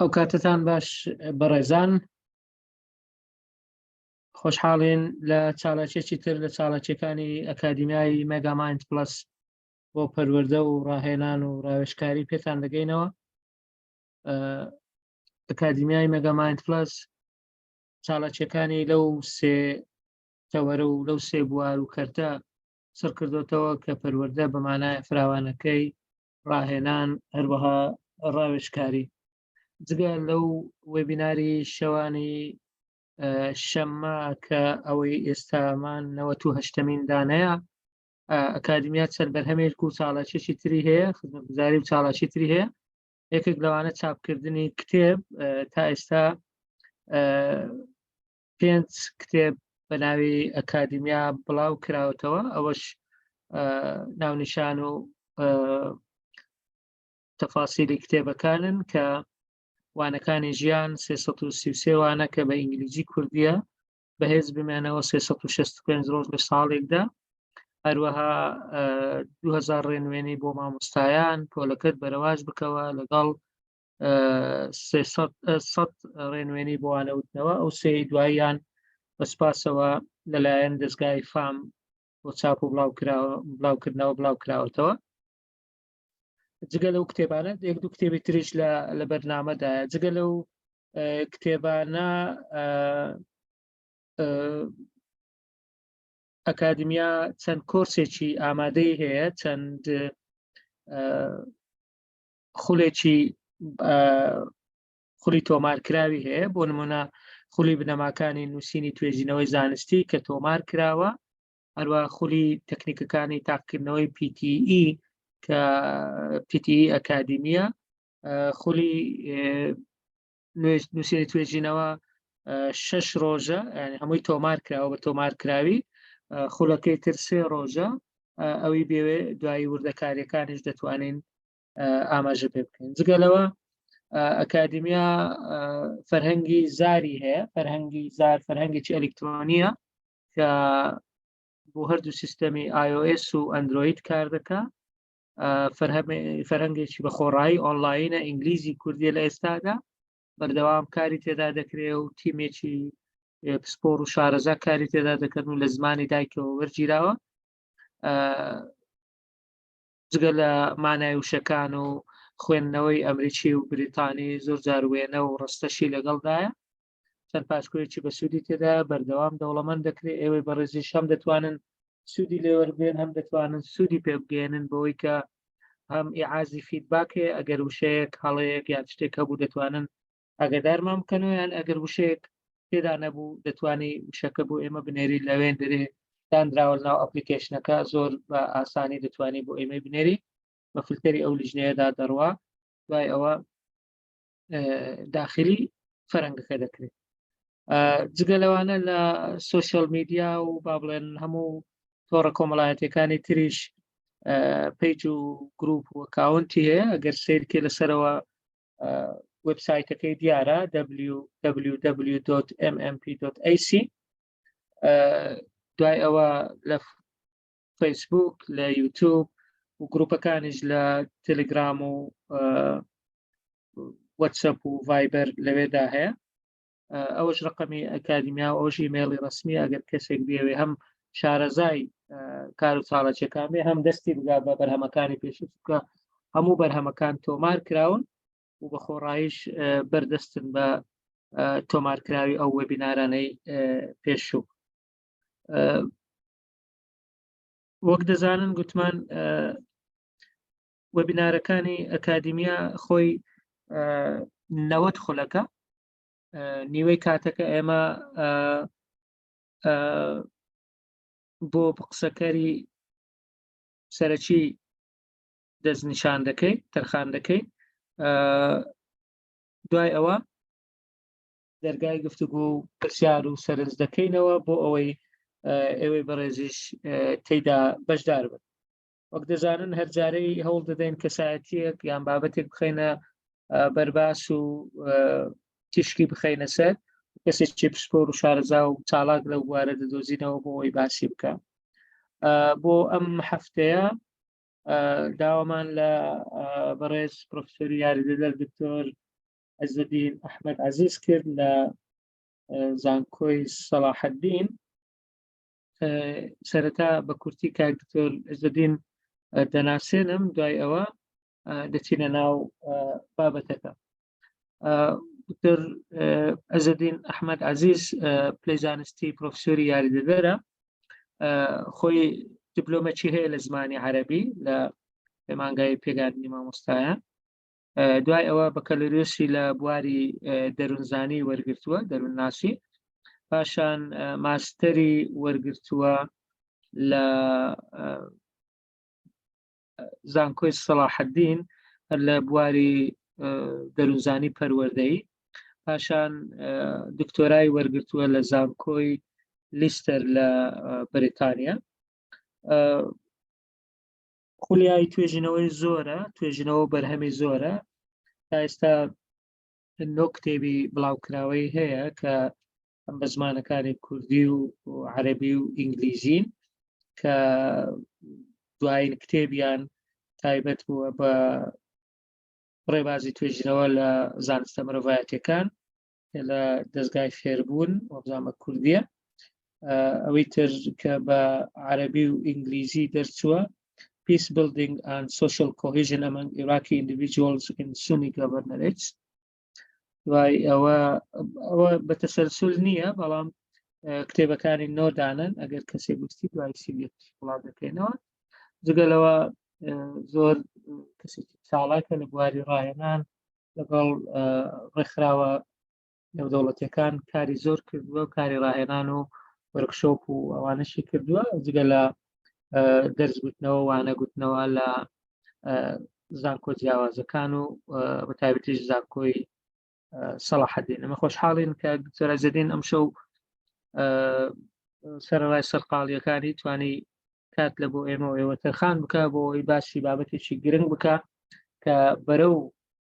ئەو کاتتان باش بەڕێزان، خۆشحاڵین لە چالاکیەکی تر لە چالاکیەکانی ئەکادیمیای مێگامایند پلس بۆ پەروەردە و ڕاهێنان و ڕاوێژکاری پێتان دەگەینەوە. ئەکادیمیای مێگامایند پلس چالاکیەکانی لەو سێ تەوەرە و لەو سێ بوار و کەرتە سڕکردۆتەوە کە پەروەردە بە مانای فراوانەکەی، ڕاهێنان، هەروەها ڕاوێژکاری. جگە لەو وێبیناری شەوانی شەممە کە ئەوەی ئێستامان 98مین دانەیە، ئەکادیمیا چەند بەرهەمێک و چاڵاکیەکی تری هەیە، خزمەتگوزاری و چاڵاکی تری هەیە. یەکێک لەوانە چاپکردنی کتێب. تا ئێستا پێنج کتێب بە ناوی ئەکادیمیا بڵاو کراوەتەوە، ئەوەش ناونیشان و تەفاسیلی کتێبەکانن کە وانەکانی ژیان 333 وانە کە بە ئینگلیزی کوردیە، بەهێز بمێنەوە 365 ڕۆژ لە ساڵێکدا، هەروەها 2000 ڕێنوێنی بۆ مامۆستایان، پۆلەکەت بەرەواج بکەوە، لەگەڵ 100 ڕێنوێنی بۆ وانەوتنەوە. ئەو سێ دواییان بە سپاسەوە لەلایەن دەستگای فام بۆ چاپ و بڵاوکردنەوە بڵاو کراوەتەوە. جگە لەو کتێبانە یەک دوو کتێبی تریش لە بەرنامەدایە. جگە لەو کتێبانە ئەکادمیا چەند کۆرسێکی ئامادەی هەیە، چەند خولێکی خولی تۆمارکراوی هەیە، بۆ نمونە خولی بنەماکانی نووسینی توێژینەوەی زانستی کە تۆمار کراوە، هەروە خولی تەکنیکەکانی تاقیکردنەوەی PTE کە PTE ئەکادیمیە، خولی نووسینی توێژینەوە شەش ڕۆژە، هەمووی تۆمار کراوە بە تۆمار کراوی، خولەکەی تر سێ ڕۆژە. ئەوی بێوێ دوایی وردەکاریەکانیش دەتوانین ئاماژە پێ بکەین. جگە لەوە ئەکادیمیا فەرهەنگی زاری هەیە. فەرهەنگی زار فەرهەنگێکی ئەلکترۆنیە کە بۆ هەردوو سیستەمی iOS و ئەندروید کار دەکا. فەرهەنگێکی بە خۆڕایی ئۆنلاینە، ئینگلیزی کوردیە، لە ئێستادا بەردەوام کاری تێدا دەکرێ و تیمێکی پسپۆر و شارەزا کاری تێدا دەکەن و لە زمانی دایکەوە وەرگیراوە. جگە لە مانای وشەکان و خوێندنەوەی ئەمریکی و بریتانی، زۆر جار وێنە و ڕستەشی لەگەڵدایە. چەند پاشکۆیەکی بەسوودی تێدا، بەردەوام دەوڵەمەند دەکرێت. ئێوەی بەڕێزیش هەم دەتوانن سوودی لێوەربێن، هەم دەتوانن سوودی پێ بگەێنن، بەوەی کە هەم ئیعازی feedback هەیە، ئەگەر وشەیەک هەڵەیەک یان شتێک هەبوو دەتوانن ئاگادارمان بکەنەوە، یان ئەگەر وشەیەک تێدا نەبوو دەتوانی وشەکە بۆ ئێمە بنێری، لەوێن دەرێ دانراوە ناو application ەکە، زۆر بە ئاسانی دەتوانی بۆ ئێمەی بنێری، بە فلتەری ئەو لیژنەیەدا دەڕوا، دوای ئەوە داخلی فەرەنگەکە دەکرێت. جگە لەوانە لە social media و با بڵێن هەموو تۆڕە کۆمەڵایەتەکانی تریش page و گروپ و account ی هەیە. ئەگەر سیرکێ لەسەرەوە وبسایتەکەی دیارە www.mmp.ac، دوای ئەوە لە فەیسبوک، لە یوتوب و گروپەکانیش لە تەلگرام و واتسەپ و ڤایبەر لەوێدا هەیە. ئەوەش ڕقەمی ئەکادیمیا و ئەوش ئیمێڵی ڕسمی، ئەگەر کەسێک بێوێ هەم شارەزای کار و چاڵەچەکان بێ، هەم دەستی بگا بە بەرهەمەکانی پێشوو، بکە هەموو بەرهەمەکان تۆمار کراون و بە خۆڕایش بەردەستن بە تۆمارکراوی ئەو وێبینارانەی پێشوو. وەک دەزانن گوتمان وێبینارەکانی ئەکادیمیا خۆی 90 خولەکە، نیوەی کاتەکە ئێمە بۆ قسەکەری سەرەکی دەستنیشان دەکەی، تەرخان دەکەی. دوای ئەوە دەرگای گفتوگۆ و پرسیار و سەرنج دەکەینەوە بۆ ئەوەی ئێوەی بەڕێزیش تێدا بەشدار بن. وەک دەزانن هەر جارەی هەوڵ دەدەین کەسایەتیەک یان بابەتێک بخەینە بەرباس و تیشکی بخەینە سەر، کەسێکی پسپۆر و شارەزا و چالاک لەو بوارە دەدۆزینەوە بۆ ئەوەی باسی بکە. بۆ ئەم هەفتەیە داوامان لە بەڕێز پرۆفسۆری یاریدەدەر دکتۆر عزەدین ئەحمەد عەزیز کرد لە زانکۆی سەڵاحەدین. سەرەتا بە کورتی کاک دکتۆر عزەدین دەناسێنم، دوای ئەوە دەچینە ناو بابەتەکە. دکتۆر عزەدین ئەحمەد عەزیز پلەی زانستی پرۆفسۆری یاریدەدەرە، خۆی دیپلۆمەکی هەیە لە زمانی عەرەبی لە پەیمانگای پێگاندنی مامۆستایان. دوای ئەوە بەکەلۆریۆسی لە بواری دەروونزانی وەرگرتووە، دەروونناسی. پاشان ماستەری وەرگرتووە لە زانکۆی سەڵاحەدین هەر لە بواری دەروونزانی پەروەردەیی. پاشان دکتۆرای وەرگرتووە لە زانکۆی لیستەر لە بەریتانیا. خولیای توێژینەوەی زۆرە، توێژینەوە بەرهەمی زۆرە. تا ئێستا نۆ کتێبی بڵاوکراوەی هەیە کە ئەم بە زمانەکانی کوردی و عەرەبی و ئینگلیزین، کە دوایین کتێبیان تایبەت بووە بە ڕێبازی توێژینەوە لە زانستە مرۆڤایەتیەکان لە دەستگای فێربوون وەبزانمە کوردیە. ئەوەی تر کە بە عەرەبی و ئینگلیزی دەرچووە Peace Building and Social Cohesion Among Iraqi Individuals in Sunni Governorates. دوای ئەوە ئەوە بە تەسەلسول نییە، بەڵام کتێبەکانی نۆدانن، ئەگەر کەسێک گوستی دوای سیویەت بڵاو دەکەینەوە. جگە لەوە زۆر کەسێکی چاڵاکە لە بواری ڕاهێنان لەگەڵ ڕێکخراوە نێودەوڵەتیەکان کاری زۆر کردووە، کاری ڕاهێنان و وەرکشۆپ و ئەوانەشی کردووە، جگە لە دەرس گوتنەوە، وانە گوتنەوە لە زانکۆ جیاوازەکان و بە تایبەتیش زانکۆی سەڵاحەدین. ئەمە خۆشحاڵین کە دکتۆر عزەدین ئەمشەو سەرەڕای سەرقاڵیەکانی توانی کات لە بۆ ئێمە و ئێوە تەرخان بکە بۆ ئەوەی باسی بابەتێکی گرنگ بکە کە بەرەو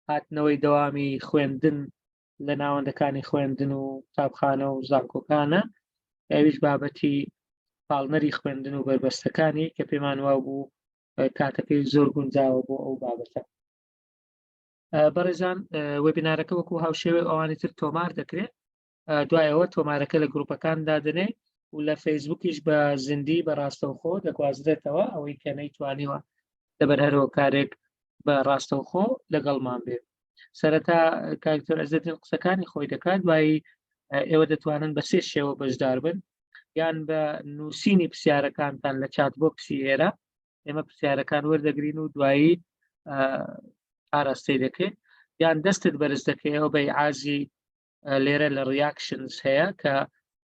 هاتنەوەی دەوامی خوێندن لە ناوەندەکانی خوێندن و قوتابخانە و زانکۆکانە، ئەویش بابەتی پاڵنەری خوێندن و بەربەستەکانی کە پێمان وا بوو کاتەکەی زۆر گونجاوە بۆ ئەو بابەتە. بەڕێزان وێبینارەکە وەکو هاوشێوەی ئەوانی تر تۆمار دەکرێت، دوای ئەوە تۆمارەکە لە گروپەکان دادنێ و لە فەیسبوکیش بە زیندی بە ڕاستەوخۆ دەگوازرێتەوە، ئەوەی کە نەیتوانیوە لەبەر هەر هۆکارێک بە ڕاستەوخۆ لەگەڵمان بێ. سەرەتا کاک دکتۆر عزەدین قسەکانی خۆی دەکات، دوایی ئێوە دەتوانن بە سێ شێوە بەشدار بن، یان بە نووسینی پرسیارەکانتان لە chat box ی ئێرە، ئێمە پرسیارەکان وەردەگرین و دوایی ئاراستەی دەکەین، یان دەستت بەرز دەکەیەوە بە ئیعازی لێرە لە reactions هەیە کە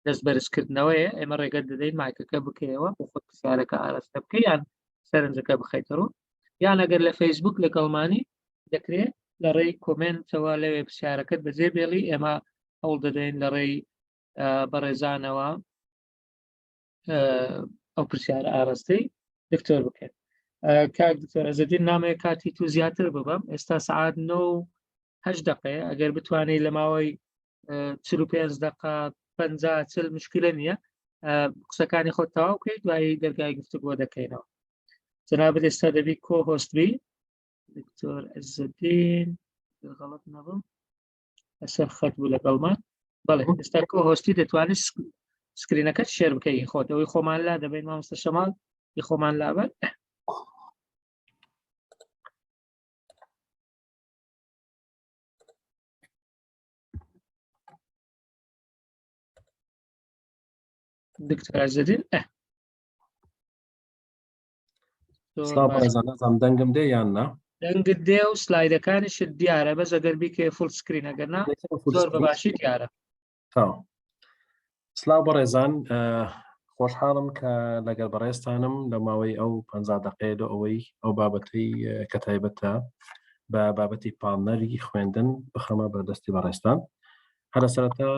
دەست بەرزکردنەوەیە، ئێمە ڕێگەت دەدەین مایکەکە بکەیەوە بۆ خۆت پرسیارەکە ئاراستە بکەی یان سەرنجەکە بخەیتە ڕوو، یان ئەگەر لە فەیسبوک لەگەڵمانی دەکرێت لە ڕێی comment ەوە لەوێ پرسیارەکەت بەجێ بێڵی، ئێمە هەوڵ دەدەین لە ڕێی بەڕێزانەوە ئەو پرسیارە ئاراستەی دکتۆر بکەین. کاک دکتۆر عزەدین نامەیە کاتی تو زیاتر ببەم، ئێستا سعات 9 و 8 دقەیە، ئەگەر بتوانیت لە ماوەی 45 دقە 50 40 مشکلە نییە قسەکانی خۆت تەواو بکەیت، دوایی دەرگای گفتوگۆ دەکەینەوە. جەنابت ئێستا دەبی co-host بی دکتۆر عزەدین، غەڵەت نەبم لەسەر خەت بوو لەگەڵمان. بەڵێ ئێستا co-host ی دەتوانیت screen ەکەت share بکەی خۆت، ئەوەی خۆمان لا دەبین مامۆستا شەماڵ ی خۆمان لابەر. دکتۆر عزەدین سڵاو بەڕێزان، نازانم دەنگم دێ یان نا؟ دەنگت دێ و سلایدەکانیشت دیارە، بەس ئەگەر بیکەی full screen ئەگەر نا زۆر بە باشی دیارە. تەواو. سلااو بەڕێزان، خۆشحاڵم کە لەگەڵ بەڕێزتانم لە ماوەی ئەو 50 دقەیە لە ئەوەی ئەو بابەتەی کە تایبەتە بە بابەتی پاڵنەری خوێندن بخەمە بەردەستی بەڕێزتان. هەر سەرەتا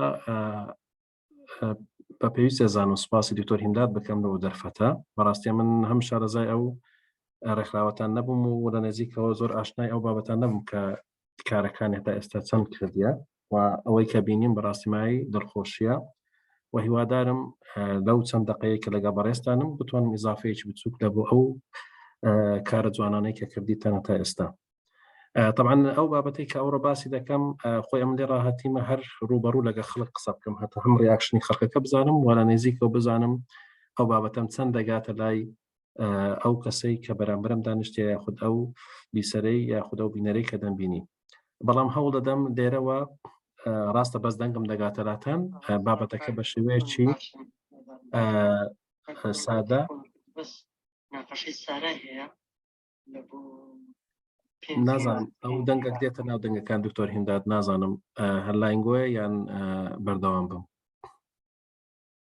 بە پێویستە زان و سپاسی دکتۆر هیمداد بکەم لەو دەرفەتە. بەڕاستی من هەم شارەزای ئەو ڕێکخراوەتان نەبووم و لە نزیکەوە زۆر ئاشنای ئەو بابەتان نەبووم کە کارەکانی هەتا ئێستا چەند کردیە و ئەوەی کە بینیم بەڕاستی مای دڵخۆشیە و هیوادارم لەو چەند دقەیە کە لەگە بەڕێستانم بتوانم ئیزافەیەکی بچووک لە بۆ ئەو کارە جوانانەی کە کردی تەنە تا ئێستا. طبعا ئەو بابەتەی کە ئەوڕۆ باسی دەکەم خۆی ئەم لێ ڕاهاتیمە هەر ڕوبەڕوو لەگە خەڵک قسە بکەم هەتا هەم reaction ی خەڵکەکە بزانم ولا نزیکەوە بزانم ئەو بابەتەم چەند دەگاتە لای ئەو کەسەی کە بەرامبەرم دانیشتە یاخود ئەو بیسەرەی یاخود ئەو بینەرەی کە دەمبینی بەڵام هەوڵ دەدەم لێرەوە ڕاستە بەس دەنگم دەگاتە لاتان بابەتەکە بە شێوەیەکی سادە نازانم ئەو دەنگەک دێتە ناو دەنگەکان دکتۆر هینداد نازانم هەر لاینگۆیە یان بەردەوام بم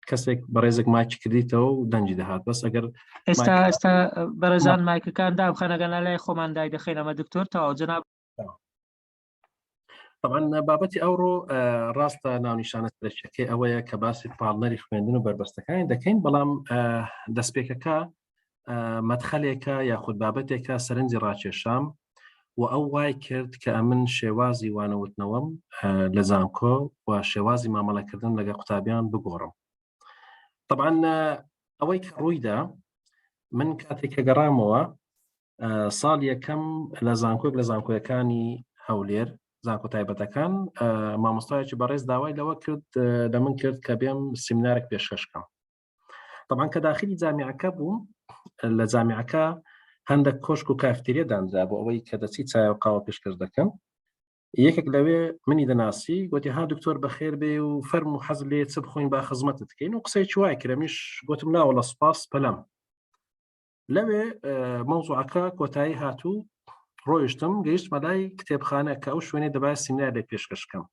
کەسێک بەڕێزێک مایکی کردیتەوە و دەنگی دەهات بەس ئەگەر ئێستا ئێستا بەڕێزان مایکەکان دابخەنەگەن لای خۆمان دای دەخەین ئەمە دکتۆر تەواو جەناب طبعا بابەتی ئەوڕۆ ڕاستە ناونیشانە سەرەکیەکەی ئەوەیە کە باسی پاڵنەری خوێندن و بەربەستەکانی دەکەین بەڵام دەستپێکەکە مەدخەلێکە یاخود بابەتێکە سەرنجی ڕاکێشام و ئەو وای کرد کە ئەمن شێوازی وانەوتنەوەم لە زانکۆ و شێوازی مامەڵەکردن لەگە قوتابیان بگۆڕم طبعا ئەوەی کە ڕوویدا من کاتێک کە گەڕامەوە ساڵ یەکەم لە زانکۆێک لە زانکۆیەکانی هەولێر زانکۆ تایبەتەکان مامۆستایەکی بەڕێز داوای لەوە کرد لە من کرد کە بێم سیمینارێک پێشکەشکەم طبعا کە داخلی جامیعەکە بووم لە جامیعەکە هەندێک کۆشک و کافتریە دانرا بۆ ئەوەی کە دەچی چای و قاوە پێشکەش دەکەن یەکێک لەوێ منی دەناسی گوتی ها دکتۆر بەخێر بێ و فەرم و حەز لێ چ بخۆین با خزمەتت بکەین و قسەی وای کرەمیش گوتم ناوە لە سوپاس پەلەم لەوێ مەوزوعەکە کۆتایی هاتوو ڕۆیشتم گەیشتمە لای کتێبخانە کە ئەو شوێنێ دەبای سیمینار لێ پێشکەشکەم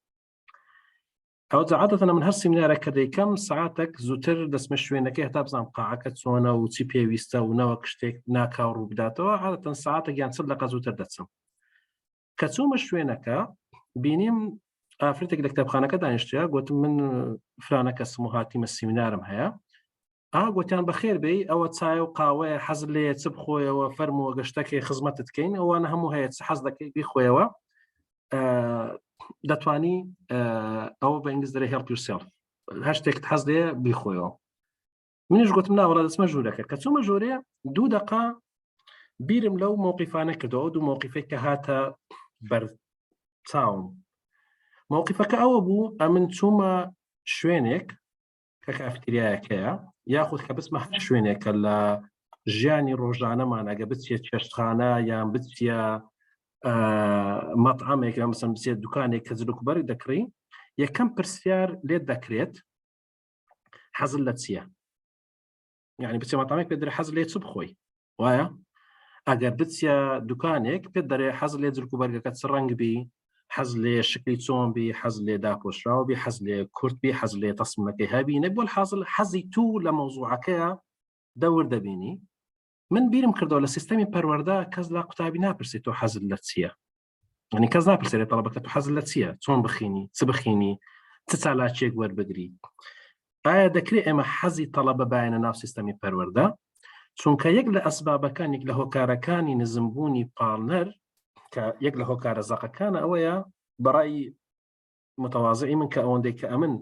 ئەو عادەتەن من هەر سیمینارە کە دەیکەم سعاتێک زووتر دەستمە شوێنەکەی هەتا بزانام قاعەکە چۆنە و چی پێویستە و نەوەک شتێک ناکاو ڕوو بداتەوە عادەتەن سعاتێک یان چل دقە زووتر دەچم کە چوومە شوێنەکە بینیم ئافرەتێک لە کتێبخانەکە دانیشتە گوتم من فرانە کەسم و هاتیمە سیمینارم هەیە ئا گوتیان بەخێر بێی ئەوە چای و قاوەیە حەز لێ چ بخۆیەوە فەرمووە گەشتەکەی خزمەتت کەین ئەوانە هەموو هەیە چ حەز دەکەی بیخۆیەوە دەتوانی ئەوە بە ئینگلیز دەرێ help yourself هەر شتێکت حەز لێ بیخۆیەوە منیش گوتم ناوەڵا دەچمە ژوورەکە کە چوومە ژوورێ دوو دقا بیرم لەو مۆقیفانە کردەوە دوو مۆقیفێک کە هاتە بەر چاوم مۆقیفەکە ئەوە بوو ئەمن چوومە شوێنێک کە کافتریایەکەیە یاخود کە بچمە هەر شوێنێکە لە ژیانی ڕۆژانەمان ئەگە بچیە چێشتخانە یان بچیە مەطعامێک یا مثلا بچێت دوکانێک کە جلوکبەرگ دەکڕی یەکەم پرسیار لێت دەکرێت حەزل لە چییە یعنی بچێ مەطعامێک پێ دەرێ حەز لێ چ بخۆی وایە ئەگەر بچیە دوکانێک پێت دەرێ حەز لێ جلک و بەرگەکە چ ڕەنگ بی حەز لێ شکلی چۆن بی حەز لێ داپۆشراوە بی حەز لێ کورت بی حەز لێ تەسمەکەی هەبی نەک بۆ حاصل حەزی تو لە مەوزوعەکەیە دەور دەبینی من بیرم کردەوە لە سیستەمی پەروەردە کەس لە قوتابی ناپرسێت تۆ حەزت لە چییە یعنی کەس ناپرسێت تەڵەبەکە تۆ حەزت لە چییە چۆن بخینی چ بخینی چ چالاکیەک وەربگری ئایا دەکرێت ئێمە حەزی تەڵەبە باینە ناو سیستەمی پەروەردە چونکە یەک لە ئەسبابەکان یەک لە هۆکارەکانی نزمبوونی پاڵنەر کە یەک لە هۆکارە زەقەکانە ئەوەیە بەڕای متەوازعی من کە ئەوەندەی کە ئەمن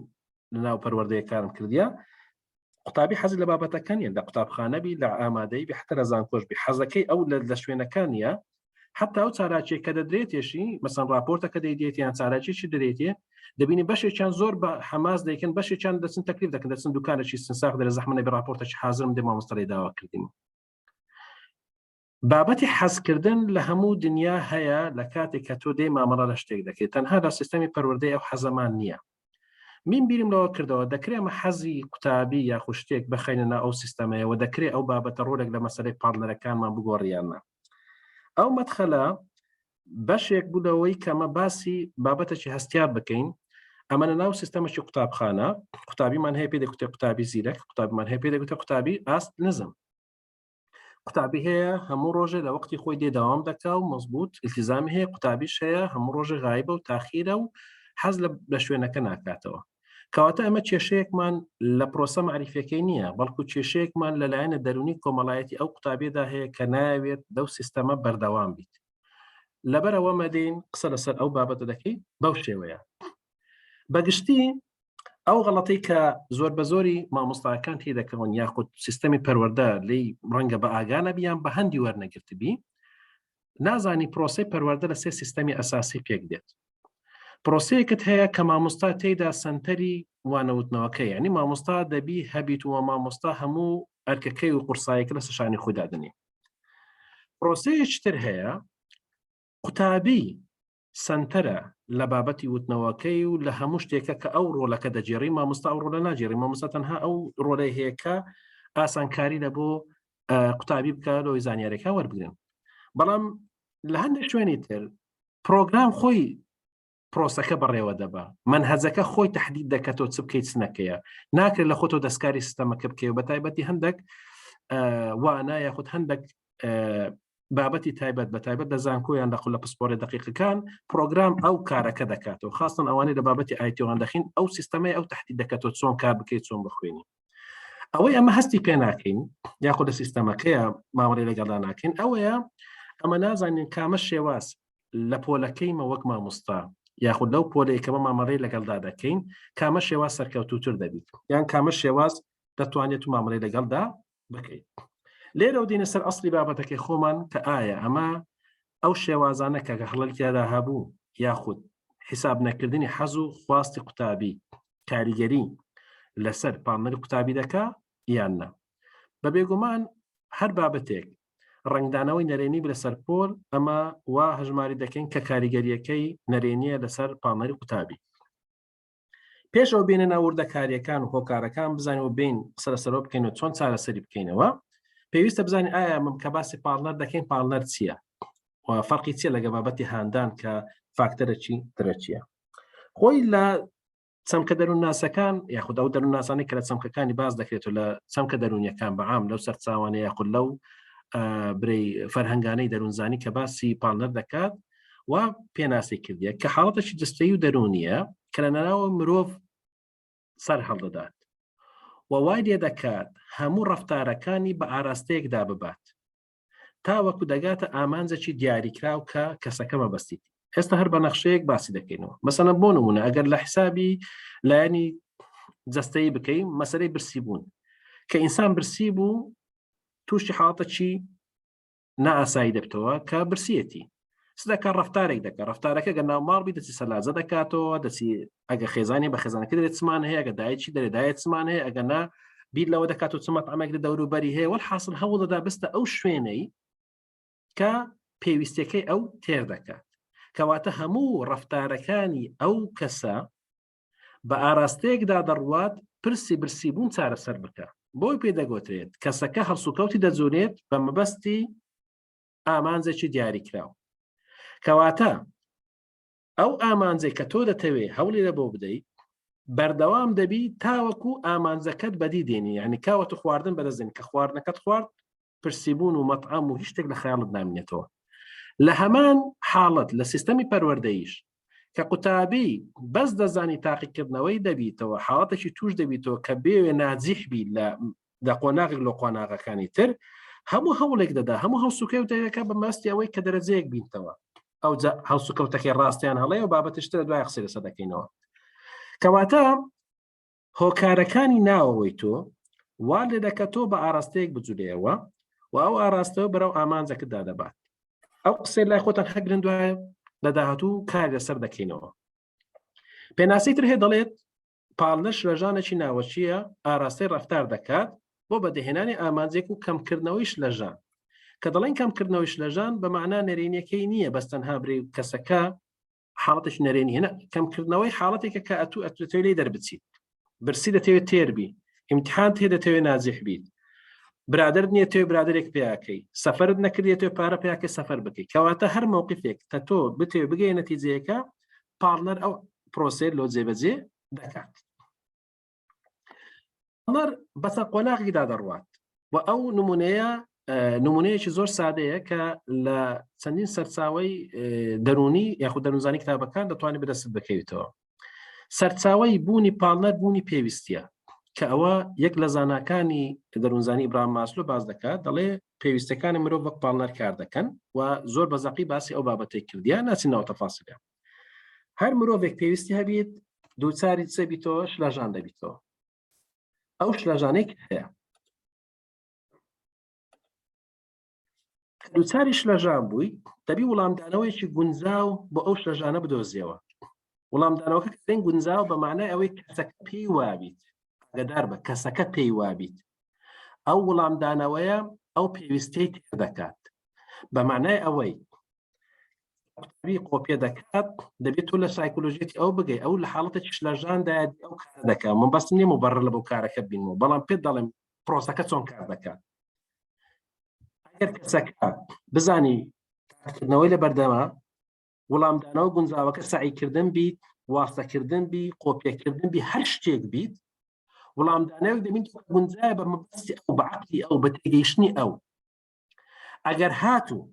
لەناو پەروەردەیە کارم کردیە قوتابی حەزی لە بابەتەکە نیە لە قوتابخانە بی لە ئامادەی بی حتا لە زانکۆش بی حەزەکەی ئەو لە شوێنەکانیە حتا ئەو چالاکیە کە دەدرێتێشی مەسەن راپۆرتەکە دەیدێت یان چالاکیی دەدرێتێ دەبینی بەشێکیان زۆر بە حەماس دەیکەن بەشێکیان دەچن تەکلیف دەکەن دەچن دوکانێکی سنساخ دەرە زەحمە نەبی راپۆرتێکی حازرم دێ مامۆستا لێی داوا کردیم بابەتی حەزکردن لە هەموو دنیا هەیە لە کاتێک کە تۆ دێی مامەڵە لە شتێک دەکەیت تەنها لە سیستەمی پەروەردەی ئەو حەزەمان نییە من بیرم لەوە کردەوە دەکرێت ئەمە حەزی قوتابی یاخود شتێک بخەینە ناو ئەو سیستەمەیەوە دەکرێت ئەو بابەتە ڕۆلێک لە مەسەلەی پاڵنەرەکانمان بگۆڕیانە ئەو مەدخەلە بەشێک بوو لەوەی کەمە باسی بابەتێکی هەستیار بکەین ئەمە لە ناو سیستەمەکی قوتابخانە قوتابیمان هەیە پێ دەکوتێ قوتابی زیرەک قوتابیمان هەیە پێ دەگوتێ قوتابی ئاست نزم قوتابی هەیە هەموو ڕۆژێ لە وەختی خۆی دێ داوام دەکا و مەزبوط التزامی هەیە قوتابیش هەیە هەموو ڕۆژێ غایبە و تاخیرە و حەز لە شوێنەکە ناکاتەوە کەواتە ئەمە کێشەیەکمان لە پرۆسە معریفەکەی نییە بەڵکو کێشەیەکمان لەلایەنە دەرونی کۆمەڵایەتی ئەو قوتابیدا هەیە کە ناوێت لەو سیستەمە بەردەوام بیت لەبەرەوە مەدەین قسە لەسەر ئەو بابەتە دەکەی بەو شێوەیە بەگشتی ئەو غەڵەتەی کە زۆر بە زۆری مامۆستاکان تێ دەکەون یاخود سیستەمی پەروەردە لی ڕەنگە بە ئاگانە بیان بە هەندی وەرنەگرتبی. نازانی پرۆسەی پەروەردە لە سێ سیستەمی ئەساسی پێک دێت. پرۆسەیەکت هەیە کە مامۆستا تێیدا سەنتەری وانەوتنەوەکە یعنی مامۆستا دەبی هەبیت و مامۆستا هەموو ئەرکەکەی و قورسایەکە لەسەر شانی خۆی دادەنێ. پرۆسەیەکی تر هەیە قوتابی سەنتەرە لە بابەتی وتنەوەکەی و لە هەموو شتێکە کە ئەو ڕۆلەکە دەگێڕی مامۆستا ئەو ڕۆلە ناگێڕی مامۆستا تەنها ئەو ڕۆلەی هەیە کە ئاسانکاری لە بۆ قوتابی بکە لەوەی زانیارەکان وەربگرن بەڵام لە هەندێک شوێنی تر پرۆگرام خۆی پرۆسەکە بەڕێوە دەبا مەنهەجەکە خۆی تهدید دەکەتەوە چ بکەیت چ نەکەیە ناکرێت لە خۆتەوە دەستکاری سیستەمەکە بکەی بە تایبەتی هەندێک وانە یاخود هەندێک بابەتی تایبەت بە تایبەت لە زانکۆیان لە لە پسپۆرە دقیقەکان پرۆگرام ئەو کارەکە دەکاتەوە خاستن ئەوانەی لە بابەتی IT یوان دەخین ئەو سیستەمەی ئەو تهدید دەکاتەوە چۆن کار بکەیت چۆن بخوێنی ئەوەی ئەمە هەستی پێ ناکەین یاخود لە سیستەمەکەیە مامەڵی لەگەڵدا ناکەین ئەوەیە ئەمە نازانین کامە شێواز لە پۆلەکەیمە وەک مامۆستا یاخود لەو پۆلەی کە بە مامەڵەی لەگەڵدا دەکەین کامە شێواز سەرکەوتوتر دەبیت یان کامە شێواز دەتوانێت و مامەڵەی لەگەڵدا بکەیت لێرەوە دینە سەر ئەسلی بابەتەکەی خۆمان کە ئایا ئەمە ئەو شێوازانە کە هەڵەل تیادا هەبوو یاخود حیساب نەکردنی حەز و خواستی قوتابی کاریگەری لەسەر پاڵنەری قوتابی دەکا یان نا بە بێگومان هەر بابەتێک ڕەنگدانەوەی نەرێنی لەسەر پۆل ئەمە وا هەژماری دەکەین کە کاریگەریەکەی نەرێنیە لەسەر پاڵنەری قوتابی پێش ئەو بێنە ناو وردەکاریەکان و هۆکارەکان بزانین و بین قسە لەسەرەوە بکەین و چۆن چارەسەری بکەینەوە پێویستە بزانین ئایا من کە باسی پاڵنەر دەکەین پاڵنەر چییە و فەرقی چییە لەگە بابەتی هاندان کە فاکتەرەکی ترەچیە خۆی لە چەمکە دەروونناسەکان یاخود ئەو دەروونناسانەی کە لە چەمکەکانی باس دەکرێت و لە چەمکە دەروونیەکان بەعام لەو سەرچاوانە یاخود لەو برەی فەرهەنگانەی دەروونزانی کە باسی پاڵنەر دەکات و پێناسی کردیە کە حاڵەتێکی جستەی و دەروونیە کە لە ناوە مرۆڤ سەر هەڵدەدات و وای لێ دەکات هەموو ڕەفتارەکانی بە ئاراستەیەکدا ببات تاوەکو دەگاتە ئامانجێکی دیاریکراو کە کەسەکە مەبەستیتی ئێستا هەر بە نەخشەیەک باسی دەکەینەوە مەسەلەن بۆ نمونە ئەگەر لە حسابی لایەنی جەستەیی بکەین مەسەرەی برسی بوون کە ئینسان برسی بوو تووشی حاڵەتەکی نائاسایی دەبتەوە کە برسیەتی سدەکە ڕفتارێک دەکە ڕفتارەکە گە ناو ماڵ بی دەچی سەلاجە دەکاتەوە دەچی ئەگە خێزانی بە خێزانەکە دەێت چمان هەیە ئەگە دایکی دەێ دایت چمان هەیە ئەگە نا بیر لەوە دەکات و چمە ئەمەک لە دەوروبەری هەیە وەل حاصل هەوڵ دەدا بستە ئەو شوێنەی کە پێویستەکەی ئەو تێر دەکات کەواتە هەموو ڕفتارەکانی ئەو کەسە بە ئاراستەیەکدا دەڕوات پرسی برسیبوون چارەسەر بکە بۆی پێ دەگوترێت کەسەکە هەڵسوکەوتی دەجوورێت بە مەبەستی ئامانجێکی دیاریکراو کەواتە ئەو ئامانجێک کە تۆ دەتەوێ هەوڵی لە بۆ بدەیت بەردەوام دەبی تاوەکو ئامانجەکەت بەدی دێنی یعنی کاوەتە خواردن بەدەستێن کە خواردنەکەت خوارد پرسیبوون و مەتعام و هیچ شتێک لە خەیاڵت نامینێتەوە لە هەمان حاڵەت لە سیستەمی پەروەردەیش کە قوتابی بەس دەزانی تاقیکردنەوەی دەبیتەوە حاڵەتێکی توش دەبیتەوە کە بێوێ ناجیح بی لە لە قۆناغێک لە قۆناغەکانی تر هەموو هەوڵێک دەدا هەموو هەڵسوکەوتەکە بە مەستی ئەوەی کە دەرەجەیەک بینتەوە ئەو هەڵسوکەوتەکەی ڕاستیان هەڵەیە و بابەتشترە دوای قسەی لەسەر دەکەینەوە کەواتە هۆکارەکانی ناوەوەی تۆ وا لێ دەکە تۆ بە ئاراستەیەک بجولێەوە و ئەو ئاراستەوە بەرەو ئامانجەکەدا دەبات ئەو قسەی لای خۆتان هەگرن دوایە لە داهاتوو کار لەسەر دەکەینەوە پێناسی تر هەیە دەڵێت پاڵنەر شلەژانێکی ناوەکییە ئاراستەی ڕەفتار دەکات بۆ بەدەهێنانی ئامانجێک و کەمکردنەوەی شلەژان کە دەڵێن کەمکردنەوەی شلەژان بە مەعنا نەرێنیەکەی نییە بەس تەنها برێ کەسەکە حاڵەتێکی نەرێنی هێنا کەمکردنەوەی حاڵەتێکە کە ئەتوو ئەتوێت لێی دەربچیت برسی دەتەوێت تێر بی ئیمتحان تێ دەتەوێت ناجیح بیت برادرت نییە تێ برادێک پیاکەی سەفرت نەکردێت تێ پارە پیاکە سەفەر بکەیت کەواتە هەر مووقفێک کە تۆ بتێ بگەی نەتیجەیەکە پاڵنەر ئەو پرۆسێت لۆ جێبەجێ دەکات پاڵنەر بەسەر قۆناغێکدا دەڕوات و ئەو نمونەیە نمونەیەکی زۆر سادەیە کە لە چەندین سەرچاوی دەرونی یاخود دەروونزانی کتابەکان دەتوانێت بەدەست بکەویتەوە سەرچاوی بوونی پاڵنەر بوونی پێویستیە کە ئەوە یەک لە زاناکانی دەروونزانی ئیبراهیم ماسلۆ باس دەکات دەڵێ پێویستەکانی مرۆڤ وەک پاڵنەر کار دەکەن و زۆر بە زەقی باسی ئەو بابەتەی کردیان ناچین ناو تەفاسیلە هەر مرۆڤێک پێویستی هەبیت دووچاری چ بیتەوە شلەژان دەبیتەوە ئەو شلەژانێک هەیە. دووچاری شلەژان بووی دەبی وڵامدانەوەیەکی گونجاو بۆ ئەو شلەژانە بدۆزیەوە. وڵامدانەوەکە کە گونجاو بە معنای ئەوەی کەسەکە پێی وابیت، ئاگدار بە کەسەکە پێی وابیت ئەو وڵامدانەوەیە ئەو پێویستەی تێر دەکات. بە معنای ئەوەی قوتابی قۆپیە دەکات دەبێت تۆ لە سایکۆلۆژیەتی ئەو بگەی ئەو لە حاڵەتێکی شلەژاندایە ئەو کارە دەکات. من بەس نییە مبەڕر لە بۆ کارەکە بینمەوە، بەڵام پێت دەڵێم پرۆسەکە چۆن کار دەکات. ئەگەر کەسەکە بزانی تاقیکردنەوەی لە بەردەما، وەڵامدانەوە گونجاوەکە سەعیکردن بیت، واستەکردن بی، قۆپیەکردن بی، هەر شتێک بیت، وەڵامدانەوەی دەبین گونجایە بە مەبەستی ئەو، بە عەقلی ئەو، بە تێگەیشتنی ئەو. ئەگەر هاتوو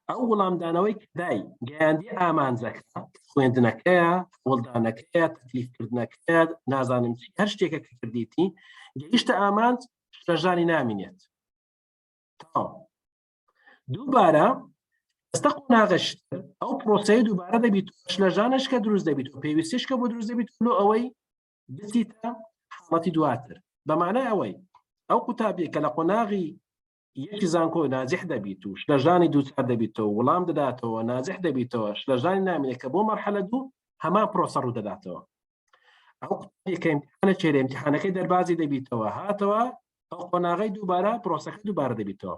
ئەو وەڵامدانەوەی کە دای گەیاندی ئامانجەکە، خوێندنەکەیە، هەوڵدانەکەیە، تەکلیفکردنەکەیە، نازانم چی، هەر شتێکە کە کردیتی گەیشتە ئامانج، شلەژانی نامینێت. تەواو. دووبارە ئێستا قۆناغەشتر ئەو پرۆسەیە دووبارە دەبیت، شلەژانش کە دروست دەبیت و پێویستیش کە بۆ دروست دەبیت لۆ ئەوەی بچیتە حاڵەتی دواتر. بە معنای ئەوەی ئەو قوتابیە کە لە قۆناغی یەکی زانکۆ ناجح دەبیت و شلەژانی دووچار دەبیتەوە، وڵام دەداتەوە، ناجح دەبیتەوە، شلەژانی نامێنێت، کە بۆ مەرحەلە دوو هەمان پرۆسە ڕوو دەداتەوە. ئەو قوتابیە کە ئیمتیحانە چێرە ئیمتیحانەکەی دەربازی دەبیتەوە، هاتەوە ئەو قۆناغەی دووبارە پرۆسەکە دووبارە دەبیتەوە.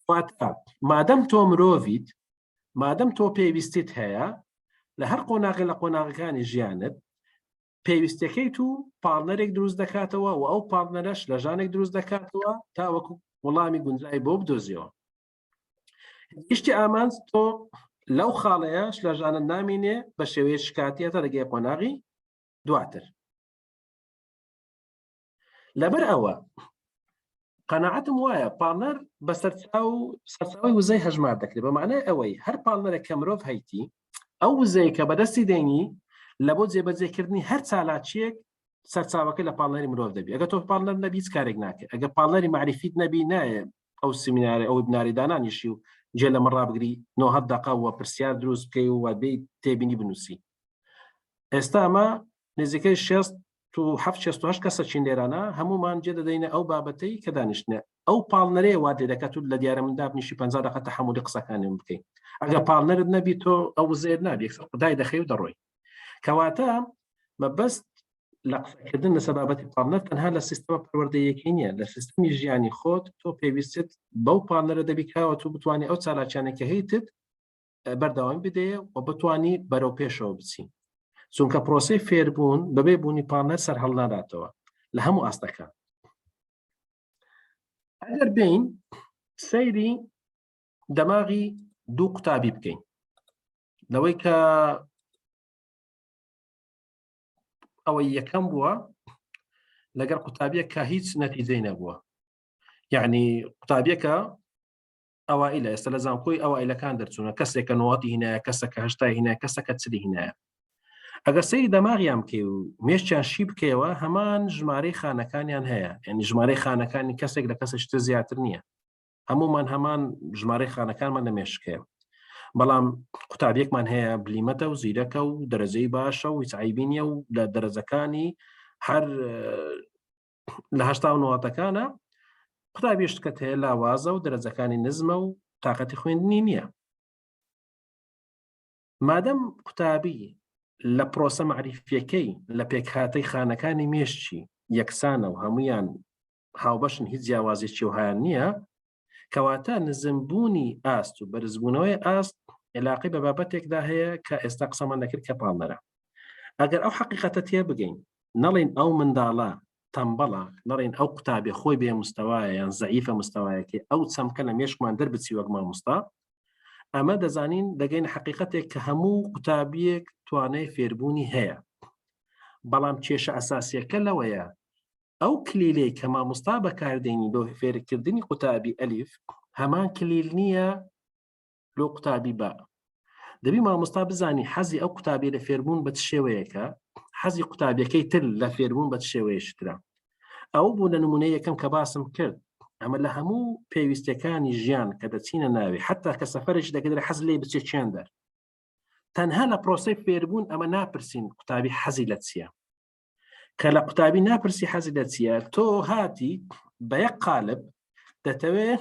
واتە مادەم تۆ مرۆڤیت، مادەم تۆ پێویستیت هەیە، لە هەر قۆناغی لە قۆناغەکانی ژیانت پێویستەکەیت و پاڵنەرێک دروست دەکاتەوە و ئەو پاڵنەرەش لە ژانێک دروست دەکاتەوە تاوەکو وەڵامی گونجای بۆ بدۆزیەوە. گشتی ئامانج تۆ لەو خاڵەیە شلەژانە نامینێ بە شێوەیە شکاتیە تا دەگەی قۆناغی دواتر. لەبەر ئەوە قەناعەتم وایە پاڵنەر بە سەرچاو سەرچاوی وزەی هەژمار دەکرێت، بە معنای ئەوەی هەر پاڵنەرێک کە مرۆڤ هەیتی ئەو وزەیە کە بەدەستی دێنی لە بۆ جێبەجێکردنی هەر چالاکیەک سەرچاوەکە لە پاڵنەری مرۆڤ دەبی. ئەگەر تۆ پاڵنەر نەبی هیچ کارێک ناکەی. ئەگەر پاڵنەری مەعریفیت نەبی نایە ئەو سیمینارە ئەو وێبناری دانانیشی و جێ لە من ڕابگری 90 دقە و پرسیار دروست بکەی و بێ تێبینی بنووسی. ئێستا ئەمە نزیکەی 67 68 کەسە چین لێرانە، هەمومان جێ دەدەینە ئەو بابەتەی کە دانیشتنە. ئەو پاڵنەرەیە وا لێ دەکات و لە دیارە من دابنیشی 50 دقە تەحەمولی قسەکانی من بکەی. ئەگەر پاڵنەرت نەبی تۆ ئەو وزەیەت نابی، یەکسەر خودای دەخەی و دەڕۆی. کەواتە مەبەست لە قسەکردن لەسەر بابەتی پاڵنەر تەنها لە سیستەمە پەروەردەیەکەی نییە، لە سیستەمی ژیانی خۆت تۆ پێویستت بەو پاڵنەرە دەبی کاوە تۆ بتوانی ئەو چالاکیانە کە هەیتت بەردەوامی بدەیە و بتانی بەرەو پێشەوە بچی، چونکە پرۆسەی فێربوون بەبێ بوونی پاڵنەر سەر هەڵناداتەوە لە هەموو ئاستەکان. ئەگەر بین سەیری دەماغی دوو قوتابی بکەین، لەوەی کە ئەوەی یەکەم بووە لەگەڵ قوتابیە کە هیچ نەتیجەی نەبووە، یعنی قوتابیەکە ئەوائیلە ئێستا لە زانکۆی ئەوائیلەکان دەرچوونە، کەسێکە نۆتی هینایە، کەسەکە هەشتای هینایە، کەسەکە چلی هینایە. ئەگەر سەیری دەماغیان بکەی و مێشکیان شی بکەیەوە هەمان ژمارەی خانەکانیان هەیە، یعنی ژمارەی خانەکانی کەسێک لە کەسێکی تر زیاتر نییە، هەمومان هەمان ژمارەی خانەکانمان لە مێشک هەیە. بەڵام قوتابیەکمان هەیە بلیمەتە و زیرەکە و دەرەجەی باشە و هیچ عیبی نییە و لە دەرەجەکانی هەر لە هەشتا و نۆتەکانە، قوتابیشتکەت هەیە لاوازە و دەرەجەکانی نزمە و تااقەتی خوێندنی نییە. مادەم قوتابی لە پرۆسە مەعریفیەکەی لە پێکهاتەی خانەکانی مێشکی یەکسانە و هەمویان هاوبەشن، هیچ جیاوازێکی وهایان نییە، کەواتە نزمبوونی ئاست و بەرزبوونەوەی ئاست علاقی بە بابەتێکدا هەیە کە ئێستا قسەمان دەکرد کە پاڵنەرە. ئەگەر ئەو حقیقەتە تێ بگەین، نەڵێن ئەو منداڵە تەمبەڵە، نەڵێن ئەو قوتابی خۆی بێ مستەوایە یان زەعیفە مستەوایەکەی، ئەو چەمکە لە مێشکمان دەربچی وەک مامۆستا، ئەمە دەزانین دەگەین حقیقەتێک کە هەموو قوتابیەک توانای فێربوونی هەیە. بەڵام کێشە ئەساسیەکە لەوەیە ئەو کلیلەی کە مامۆستا بەکاردێنی بۆ فێرکردنی قوتابی ئەلیف هەمان کلیل نییە لۆ قوتابی با. دەبی مامۆستا بزانی حەزی ئەو قوتابی لە فێربوون بە چ شێوەیەکە، حەزی قوتابیەکەی تر لە فێربوون بە چ شێوەیەشترە. ئەو بوو لە نمونەی یەکەم کە باسم کرد، ئەمە لە هەموو پێویستیەکانی ژیان کە دەچینە ناوی، حتا کە سەفەرێکی دەکەێت حەز لێ بچێت چێن دەر. تەنها لە پرۆسەی فێربوون ئەمە ناپرسین قوتابی حەزی لە چییە. کە لە قوتابی ناپرسی حەزی لە چییە، تۆ هاتی بە یەک قالب دەتەوێ.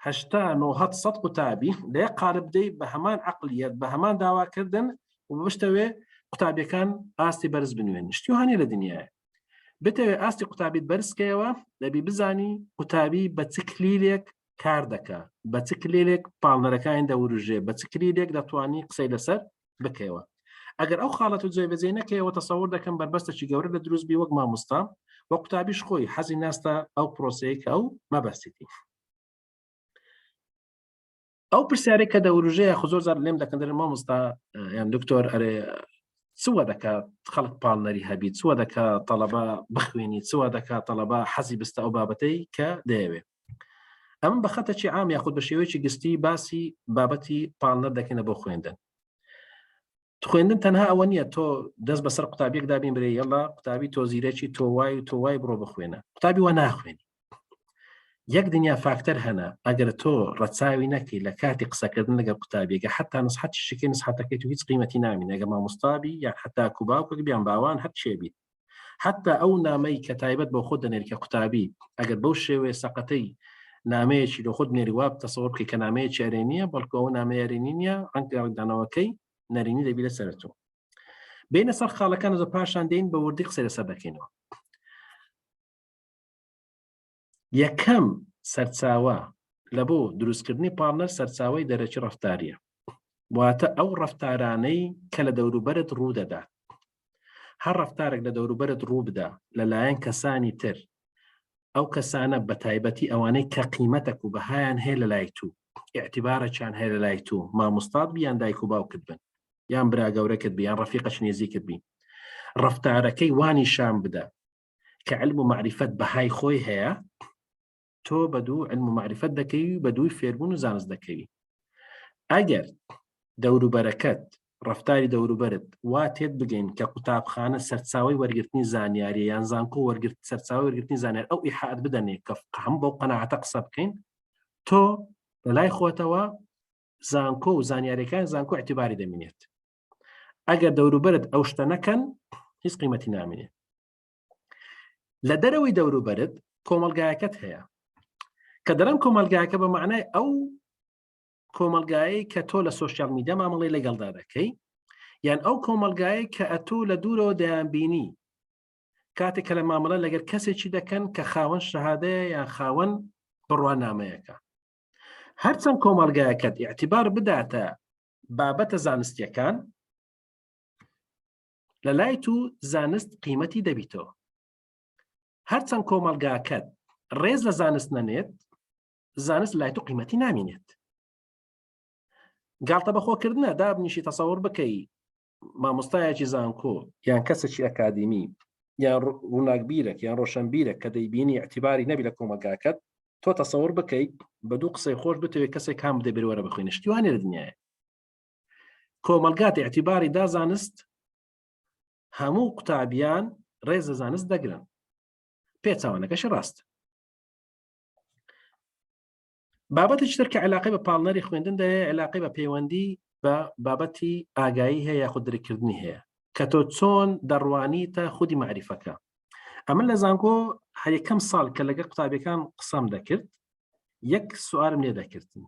80 90 سەد قوتابی لە یەک قالب بدەی بە هەمان عقلیەت بە هەمان داواکردن و بشتەوێ قوتابیەکان ئاستی بەرز بنوێن شتی هەنێ لە دنیاە بتەوێ ئاستی قوتابیت بەرزکەیەوە دەبی بزانی قوتابی بە چ کلیلێک کار دەکا بە چ کلیلێک پاڵنەرەکانی دەوروژێ بە چ کلیلێک دەتوانی قسەی لەسەر بکەیەوە ئەگەر ئەو خاڵەت و جێبەجێ نەکەیەوە تەسەور دەکەم بەربەستێکی گەورە لە دروست بی وەک مامۆستا و قوتابیش خۆی حەزی ناستە ئەو پرۆسەیە کە ئەو مەبەستێتی ئەو پرسیارێک کە دەوروژەیە خۆ زۆر زار لێم دەکەن دەرێن مامۆستا یان دکتۆر ئەرێ چوە دەکات خەڵک پاڵنەری هەبی چوە دەکا تەڵەبە بخوێنی چوە دەکا تەڵەبە حەزی بستە ئەو بابەتەی کە دەیەوێت ئەم بە خەتەکی عام یاخود بە شێوەیەکی گشتی باسی بابەتی پاڵنەر دەکەینە بۆ خوێندن خوێندن تەنها ئەوە نییە تۆ دەست بەسەر قوتابیەک دابین برێ یەڵا قوتابی تۆ زیرەکی تۆ وای و تۆ وای بڕۆ بخوێنە قوتابی وە ناخوێنی یەک دنیا فاکتەر هەنە ئەگەر تۆ ڕەچاوی نەکەی لە کاتی قسەکردن لەگەڵ قوتابیەکە حتا نسحەتی شکەی نسحەتەکەی تو هیچ قیمەتی نامین ئەگە مامۆستابی یان حتا کوباوکێک بیان باوان هەر چێبیت حتا ئەو نامەی کە تایبەت بۆ خۆت دەنێری کە قوتابی ئەگەر بەو شێوەیە سەقەتەی نامەیەکی لۆ خۆت بنێری وا تەسەوەر بکەی کە نامەیەکی ئەرێنیە بەڵکو ئەو نامەیە ئەرێنی نییە ڕەنگە ڕەنگدانەوەکەی نەرێنی دەبی لەسەر تۆ بینە سەر خاڵەکان زۆر پاشان دێین بە وردی قسەی لەسەر دەکەینەوە یەکەم سەرچاوە لە بۆ دروستکردنی پاڵنەر سەرچاوی دەرەکی ڕفتاریە واتە ئەو ڕفتارانەی کە لە دەوروبەرت ڕوو دەدات هەر ڕفتارێک لە دەوروبەرت ڕوو بدا لەلایەن کەسانی تر ئەو کەسانە بە تایبەتی ئەوانەی کە قیمەتەک و بەهایان هەیە لە لای تو اعتبارەکیان هەیە لە لای تو مامۆستات بی یان دایک و باوکت بن یان برا گەورەکت بی یان ڕەفیقەکی نێزیکت بی ڕفتارەکەی وانیشان بدە کە علم و معرفەت بەهای خۆی هەیە تۆ بە دوو علم و معرفەت دەکەوی و بە دووی فێربوون و زانست دەکەوی ئەگەر دەوروبەرەکەت ڕفتاری دەوروبەرت وا تێت بگەین کە قوتابخانە سەرچاوی وەرگرتنی زانیاری یان زانکۆ وەرگرت سەرچاوی وەرگرتنی زانیار ئەو ئیحات بدەنێ کە هەم بەو قەناعەتە قسە بکەین تۆ لە لای خۆتەوە زانکۆ و زانیاریەکان زانکۆ اعتباری دەمینێت ئەگەر دەوروبەرت ئەو شتە نەکەن هیچ قیمەتی نامینێت لە دەرەوەی دەوروبەرت کۆمەلگایەکەت هەیە کە دەرم کۆمەلگاکە بە معنای ئەو کۆمەلگایەی کە تۆ لە social media مامەڵی لەگەڵدا دەکەی یان ئەو کۆمەلگایە کە ئەتۆ لە دوورەوە دەیان بینی کاتێک کە لە مامەڵە لەگەر کەسێکی دەکەن کە خاوەن شەهادەیە یان خاوەن بڕوانامەیەکە هەرچەند کۆمەلگایەکەت اعتبار بداتە بابەتە زانستیەکان لە لای تو زانست قیمەتی دەبیتەوە هەرچەند کۆمەلگاکەت ڕێز لە زانست نەنێت زانست لای تو قیمەتی نامینێت گاڵتە بەخۆکردنە دابنیشی تەسەور بکەی مامۆستایەکی زانکۆ یان کەسێکی ئەکادیمی یان ڕووناکبیرێک یان ڕۆشنبیرێک کە دەیبینی اعتباری نەبی لە کۆمەلگاکەت تۆ تەسەور بکەیت بە دوو قسەی خۆش بتەوێت کەسێک هام بدە بێ وەرە بخوێنە شتی وانە لە دنیاە کۆمەلگات اعتباری دا زانست هەموو قوتابیان ڕێز لە زانست دەگرن پێچوانەکەشی ڕاست بابەتێکی تر کە علاقەی بە پاڵنەری خوێندن دەیە علاقەی بە پەیوەندی بە بابەتی ئاگایی هەیە یاخود درککردنی هەیە کە تۆ چۆن دەڕوانیتە خودی معریفەکە ئەمن لە زانکۆ هەر یەکەم ساڵ کە لەگەڵ قوتابیەکان قسەم دەکرد یەک سوالم لێ دەکردن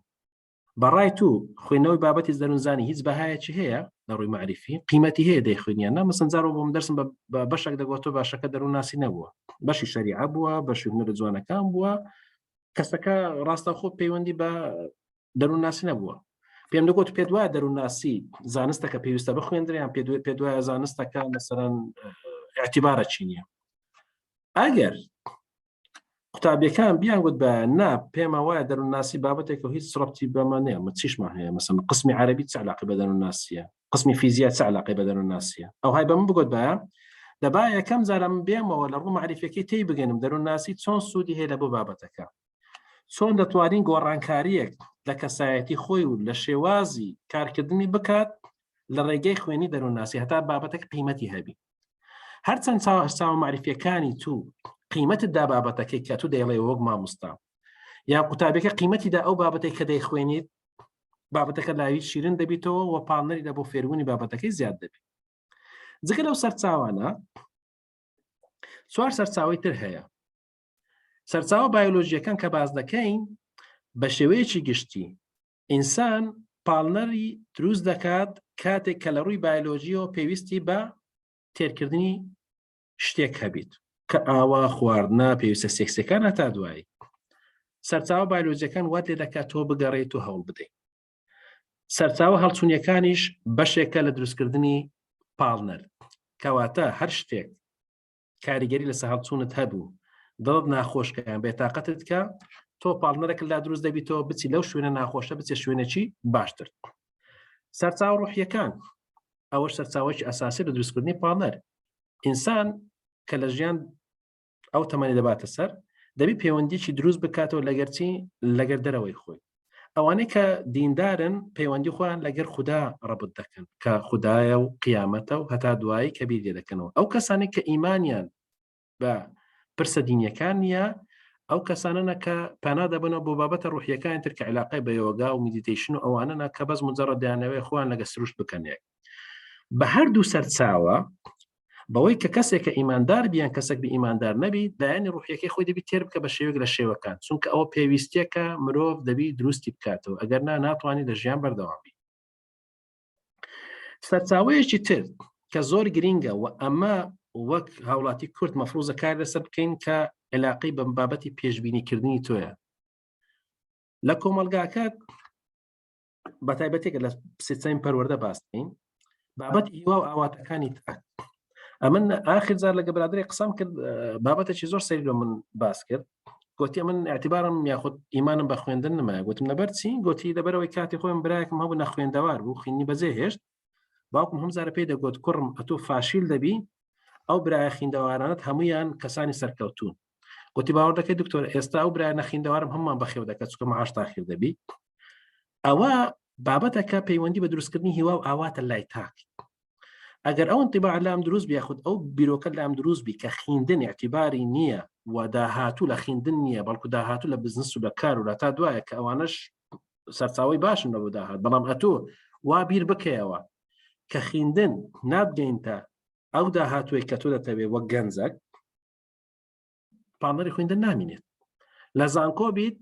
بەڕای تو خوێندنەوەی بابەتی دەروونزانی هیچ بەهایەکی هەیە لە ڕووی معریفی قیمەتی هەیە دەیخوێنیان نا مەسەن جارۆ بۆم دەرسم بە بەشێک دەگوت تۆ باشەکە دەروونناسی نەبووە بەشی شەریعە بووە بەشی هونەرە جوانەکان بووە کەسەکە ڕاستەوخۆ پەیوەندی بە دەروونناسی نەبووە پێم دەگوت پێت وایە دەروونناسی زانستەکە پێویستە بخوێندرێ یان پێت وایە زانستەکە مەسەرەن اعتبارە چی نییە ئەگەر قوتابیەکان بیان گوت بە نا پێمان وایە دەروونناسی بابەتێک و هیچ ڕەبتی بەمە نییە مە چیشمان هەیە مەسەن قسمی عەربی چ علاقی بە دەروونناسیە قسمی فیزیا چ علاقی بە دەروونناسیە ئەو های بە من بگوت بە دەبا یەکەم جارە من بێمەوە لە ڕوو معریفەکەی تێی بگەنم دەروونناسی چۆن سوودی هەیە لە بۆ بابەتەکە چۆن دەتوانین گۆڕانکاریەک لە کەسایەتی خۆی و لە شێوازی کارکردنی بکات لە ڕێگەی خوێنی دەروونناسی هەتا بابەتەکە قیمەتی هەبی هەرچەند چاوە معریفیەکانی تو قیمەتت دا بابەتەکەی کە تو دەیڵێ وەک مامۆستا یان قوتابیەکە قیمەتی دا ئەو بابەتێک کە دەیخوێنیت بابەتەکە لاوی شیرن دەبیتەوە و پاڵنەری لە بۆ فێربوونی بابەتەکەی زیاد دەبێت جگە لەو سەرچاوانە چوار سەرچاوی تر هەیە سەرچاوە بایۆلۆژیەکان کە باز دەکەین بە شێوەیەکی گشتی ئینسان پاڵنەری دروست دەکات کاتێک کە لە ڕووی بایلۆجیەوە پێویستی بە تێرکردنی شتێک هەبیت کە ئاوا خواردنە پێویستە سێکسەکان هەتا دوایی سەرچاوە بایلۆجیەکان وات لێ دەکات تۆ بگەڕێیت و هەوڵ بدەیت سەرچاوە هەڵچونیەکانیش بەشێکە لە دروستکردنی پاڵنەر کەواتە هەر شتێک کاریگەری لەسەر هەڵچوونت هەبوو دڵت ناخۆشکەیان بێتاقەتت کە تۆ پاڵنەرەکە لا دروست دەبیتەوە بچی لەو شوێنە ناخۆشە بچێ شوێنێکی باشتر سەرچاوە ڕۆحیەکان ئەوە سەرچاوەکی ئەساسی لە دروستکردنی پاڵنەر ئینسان کە لە ژیان ئەو تەمەنی دەباتە سەر دەبی پەیوەندیی دروست بکاتەوە لەگەرچی لەگەر دەرەوەی خۆی ئەوانەی کە دیندارن پەیوەندی خۆیان لەگەر خودا ڕەبت دەکەن کە خودایە و قیامەتە و هەتا دوایی کە بیر لێ دەکەنەوە ئەو کەسانێک کە ئیمانیان بە پرسە دینیەکان نییە ئەو کەسانە کە پانا دەبنەوە بۆ بابەتە ڕوحیەکانی تر کە علاقای بە یۆگا و meditation و ئەوانە نا کە بەس مجرد دەیانەوێت خۆیان لەگە سروشت بکەنێک بە هەردوو سەرچاوە بەوەی کە کەسێک کە ئیماندار بیان کەسێک بی ئیماندار نەبی لایەنی ڕوحیەکەی خۆی دەبی تێر بکە بە شێوەیەک لە شێوەکان چونکە ئەوە پێویستیەکە مرۆڤ دەبی دروستی بکاتەوە ئەگەر نا ناتوانانی لە ژیان بەردەوام بی سەرچاوەیەکی تر کە زۆر گرینگە و ئەمە وەک هاوڵاتی کورد مەفروزە کار لەسەر بکەین کە علاقەی بەم بابەتی پێشبینیکردنی تۆیە لە کۆمەلگاکە بە تایبەتێکە لە سیستەمی پەروەردە باس بکەین بابەت هیوا و ئاواتەکانی تاک ئەمن ئاخر جار لەگە برادری قسەم کرد بابەتێکی زۆر سەیر لە من باس کرد گوتی من اعتبارم یاخود ئیمانم بە خوێندن نمایە گوتم لەبەر چی گوتی لەبەرەوەی کاتی خۆم برایەکم هەبوو نەخوێندەوار بوو خوێندنی بەجێ هێشت باوکم هەم زارە پێی دەگوت کوڕم ئەتۆ فاشیل دەبی ئەو برایە خیندەوارانت هەمویان کەسانی سەرکەوتون گوتی باوەڕ دەکەی دکتۆر ئێستا ئەو برای نەخیندەوارم هەمومان بەخێو دەکات چکە معاش تاخیر دەبی ئەوە بابەتەکە پەیوەندی بە دروستکردنی هیوا و ئاواتە لای تاک ئەگەر ئەو انطباع لام دروست بی یاخود ئەو بیرۆکە لام دروست بی کە خیندن اعتباری نییە و داهاتوو لە خیندن نییە بەڵکو داهاتوو لە بزنس و لە کار و لە تا دوایە کە ئەوانش سەرچاوی باشن لە بۆ داهات بەڵام ئەتۆ وا بیر بکەیەوە کە خیندن نابگەینتە ئەو داهاتووی کە تۆ دەتەوێ وەک گەنجەک پاڵنەری خوێندن نامینێت لە زانکۆ بیت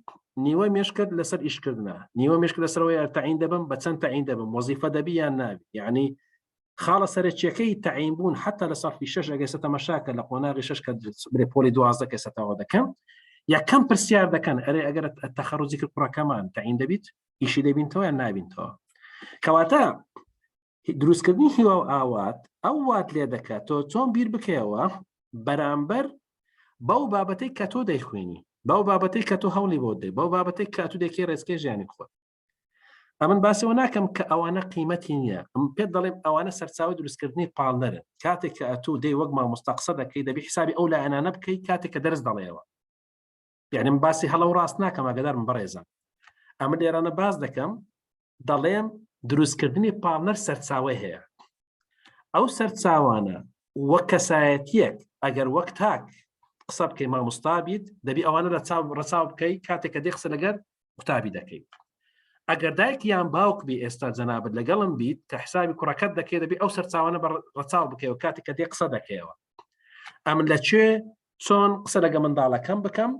نیوە مێشکت لەسەر ئیشکردە نیوە مێشک لەسەرەوەی تەعین دەبم بە چەند تەعین دەبم وەزیفە دەبی یان نابی یعنی خاڵە سەرەکیەکەی تەعین بوون حتا لە سەفی شش ئەگەر سە تەمەشاکە لە قۆناغی شش کە برێ پۆلی دوازدە کە سەتاوە دەکەن یەکەم پرسیار دەکەن ئەرێ ئەگەر تەخەڕوجی کرد کوڕەکەمان تەعین دەبیت ئیشی دەبینتەوە یان نابینتەوە کەواتە دروستکردنی هیوا و ئاوات ئەو وات لێ دەکات تۆ چۆن بیر بکەیەوە بەرامبەر بەو بابەتەی کە تۆ دەیخوێنی بەو بابەتەی کە تۆ هەوڵی بۆ دەی بەو بابەتەی کە تو دەکەی ڕێچکەی ژیانی خۆت ئەمن باسەوە ناکەم کە ئەوانە قیمەتی نییە ئەم پێت دەڵێم ئەوانە سەرچاوی دروستکردنی پاڵنەرن کاتێک کە ئەتوو دەی وەک مامۆستا قسە دەکەی دەبی حسابی ئەو لایەنانە بکەی کاتێک کە دەرس دەڵێەوە یعنی من باسی هەڵە و ڕاست ناکەم ئاگادارم بەڕێزان ئەمە لێرانە باس دەکەم دەڵێم دروستکردنی پاڵنەر سەرچاوی هەیە ئەو سەرچاوانە وەک کەسایەتیەک ئەگەر وەک تاک قسە بکەی مامۆستا بیت دەبی ئەوانە لە چاو ڕەچاو بکەی کاتێک کە دێ قسە لەگەر قوتابی دەکەیت ئەگەر دایک یان باوک بی ئێستا جەنابت لەگەڵم بیت کە حسابی کوڕەکەت دەکەی دەبی ئەو سەرچاوانە بە ڕەچاو بکەیەوە کاتێک کە دێ قسە دەکەیەوە ئەمن لە کوێ چۆن قسە لەگە منداڵەکەم بکەم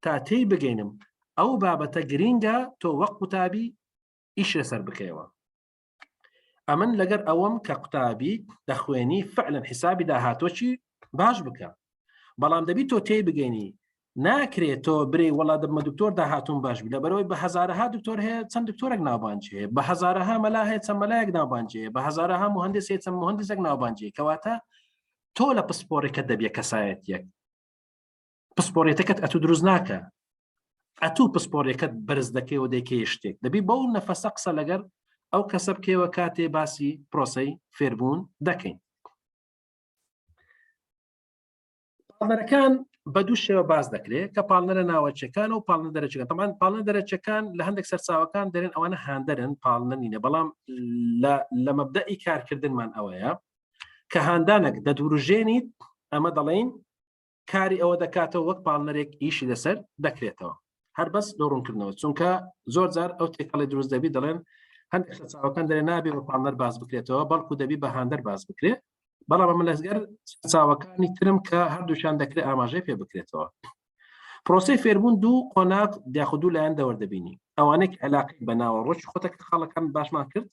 تا تێی بگەینم ئەو بابەتە گرینگە تۆ وەک قوتابی ئیش لەسەر بکەیەوە ئەمن لەگەر ئەوەم کە قوتابی دەخوێنی فعلەن حیسابی داهاتۆکی باش بکە بەڵام دەبی تۆ تێی بگەینی ناکرێت تۆ برێ وڵا دەبمە دکتۆر داهاتوم باش بی لەبەرەوەی بە هەزارەها دکتۆر هەیە چەند دکتۆرێک ناوبانجی هەیە بە هەزارەها مەلا هەیە چەند مەلایەک ناوبانجی هەیە بە هەزارەها مهندس هەیە چەند مهندسێک ناوبانجی هەیە کەواتە تۆ لە پسپۆڕێکە دەبیە کەسایەتیەک پسپۆڕێتەکەت ئەتو دروست ناکە ئەتوو پسپۆڕەکەت بەرز دەکەی و دەیکەی شتێک دەبی بەو نەفەسە قسە لەگەر ئەو کەسە بکەوە کاتێ باسی پرۆسەی فێربوون دەکەین پاڵنەرەکان بە دوو شێوە باس دەکرێت کە پاڵنەرە ناوەچەکان و پاڵنە دەرەچەکان تەمان پاڵنە دەرەچەکان لە هەندێک سەرچاوەکان دەرێن ئەوانە هاندەرن پاڵنە نینە بەڵام لە مەبدەئی کارکردنمان ئەوەیە کە هاندانێک دەدوروژێنیت ئەمە دەڵێین کاری ئەوە دەکاتەوە وەک پاڵنەرێک ئیشی لەسەر دەکرێتەوە هەر بەس لۆ ڕوونکردنەوە چونکە زۆر جار ئەو تێکەڵی دروست دەبی دەڵێن هەندێک سەرچاوەکان دەرێ نابێ بە پاڵنەر باس بکرێتەوە بەڵکو دەبی بە هاندەر باس بکرێت بەڵام ئەمە لەسگەر سەرچاوەکانی ترم کە هەردووشان دەکرێت ئاماژەی پێ بکرێتەوە. پرۆسەی فێربوون دوو قۆناغ یاخود دوو لایەن دەوەر دەبینی ئەوانەی کە علاقەی بە ناوەڕۆکی خۆتە کە خاڵەکان باشمان کرد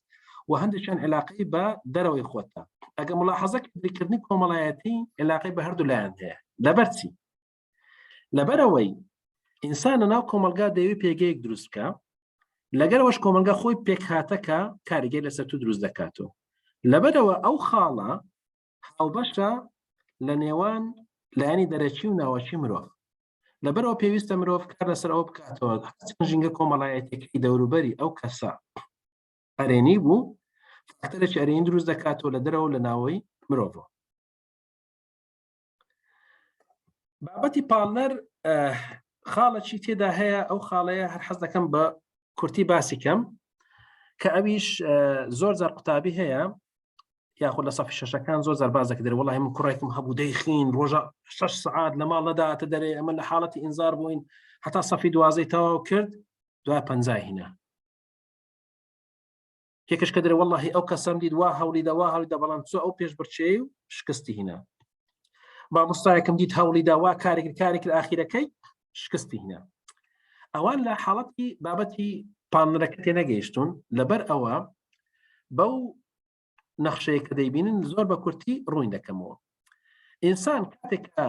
و هەندێکیان علاقەی بە دەرەوەی خۆتە ئەگە ملاحەزە کردنی کۆمەڵایەتی علاقەی بە هەردوو لایەن هەیە لەبەر چی لەبەرەوەی ئینسان لە ناو کۆمەلگا دەیەوێت پێگەیەک دروست بکە لەگەرەوەش کۆمەلگا خۆی پێکهاتەکە کاریگەی لەسەر تو دروست دەکاتەوە لەبەرەوە ئەو خاڵە هاوبەشە لە نێوان لایەنی دەرەکی و ناوەکی مرۆڤ لەبەرەوە پێویستە مرۆڤ کار لەسەر ئەوە بکاتەوە ژینگە کۆمەڵایەتەکەی دەوروبەری ئەو کەسە ئەرێنی بوو فاکتەرێکی ئەرێنی دروست دەکاتەوە لە دەرەوە لە ناوەی مرۆڤەوە بابەتی پاڵنەر خاڵەکی تێدا هەیە ئەو خاڵەیە هەر حەز دەکەم بە کورتی باسی کەم کە ئەویش زۆر زار قوتابی هەیە یاخود لە سەفی شەشەکان زۆر زار باز دەکرێت وڵی من کوڕێکم هەبوو دەیخین ڕۆژە شش سعات لە ماڵ نەداتە دەرێ ئەمە لە حاڵەتی ئینزار بووین هەتا سەفی دوازەی تەواو کرد دوای پەنجای هینا یەکش کە دەرێ وەڵاهی ئەو کەسەم دیت وا هەوڵی دا وا هەوڵی دا بەڵام چۆ ئەو پێشبڕکێی و شکستی هینا مامۆستایەکم دیت هەوڵی دا وا کارێک کارێک کرد ئاخیرەکەی شکستی هینا ئەوان لە حاڵەتی بابەتی پاڵنەرەکە تێنەگەیشتون لەبەر ئەوە بەو نەخشەیە کە دەیبینن زۆر بە کورتی ڕووین دەکەمەوە ئینسان کاتێک کە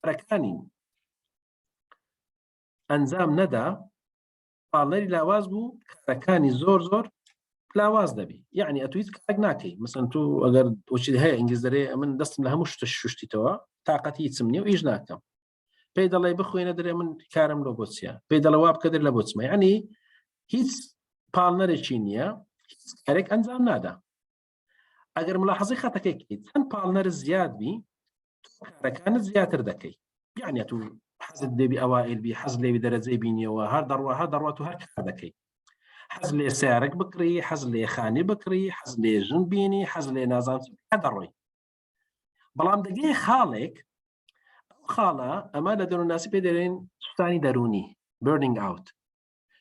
کارەکانی ئەنجام نەدا پاڵنەری لاواز بوو کارەکانی زۆر زۆر لاواز دەبی یعنی ئەتو هیچ کارێک ناکەی مەسەن تو ئەگەر وچی هەیە ئینگلیز دەرێ من دەستم لە هەموو شتە شوشتیتەوە تااقەتی هیچم نییە و ئیش ناکەم پێی دەڵێ بخوێنە دەرێ من کارم لۆ بۆ چییە پێی دەڵێ وا بکە دەر لە بۆ چمە یعنی هیچ پاڵنەرێکی نییە هیچ کارێک ئەنجام نادا ئەگەر ملاحەزەی خەتەکەی بکەیت چەند پاڵنەر زیاد بی کارەکانت زیاتر دەکەی یعنی تو حەزت لێبی ئەوائل بی حەز لێبی دەرەجەی بینیەوە هەر دەڕوا هەر دەڕات و هەر کار دەکەی حەز لێ سیارەک بکڕی حەز لێ خانی بکڕی حەز لێ ژن بینی حەز لێ نازان هەر دەڕۆی بەڵام دەگەی خاڵێک ئەو خاڵە ئەمە لە دەروونناسی پێ دەرێن سوستانی دەروونی burning out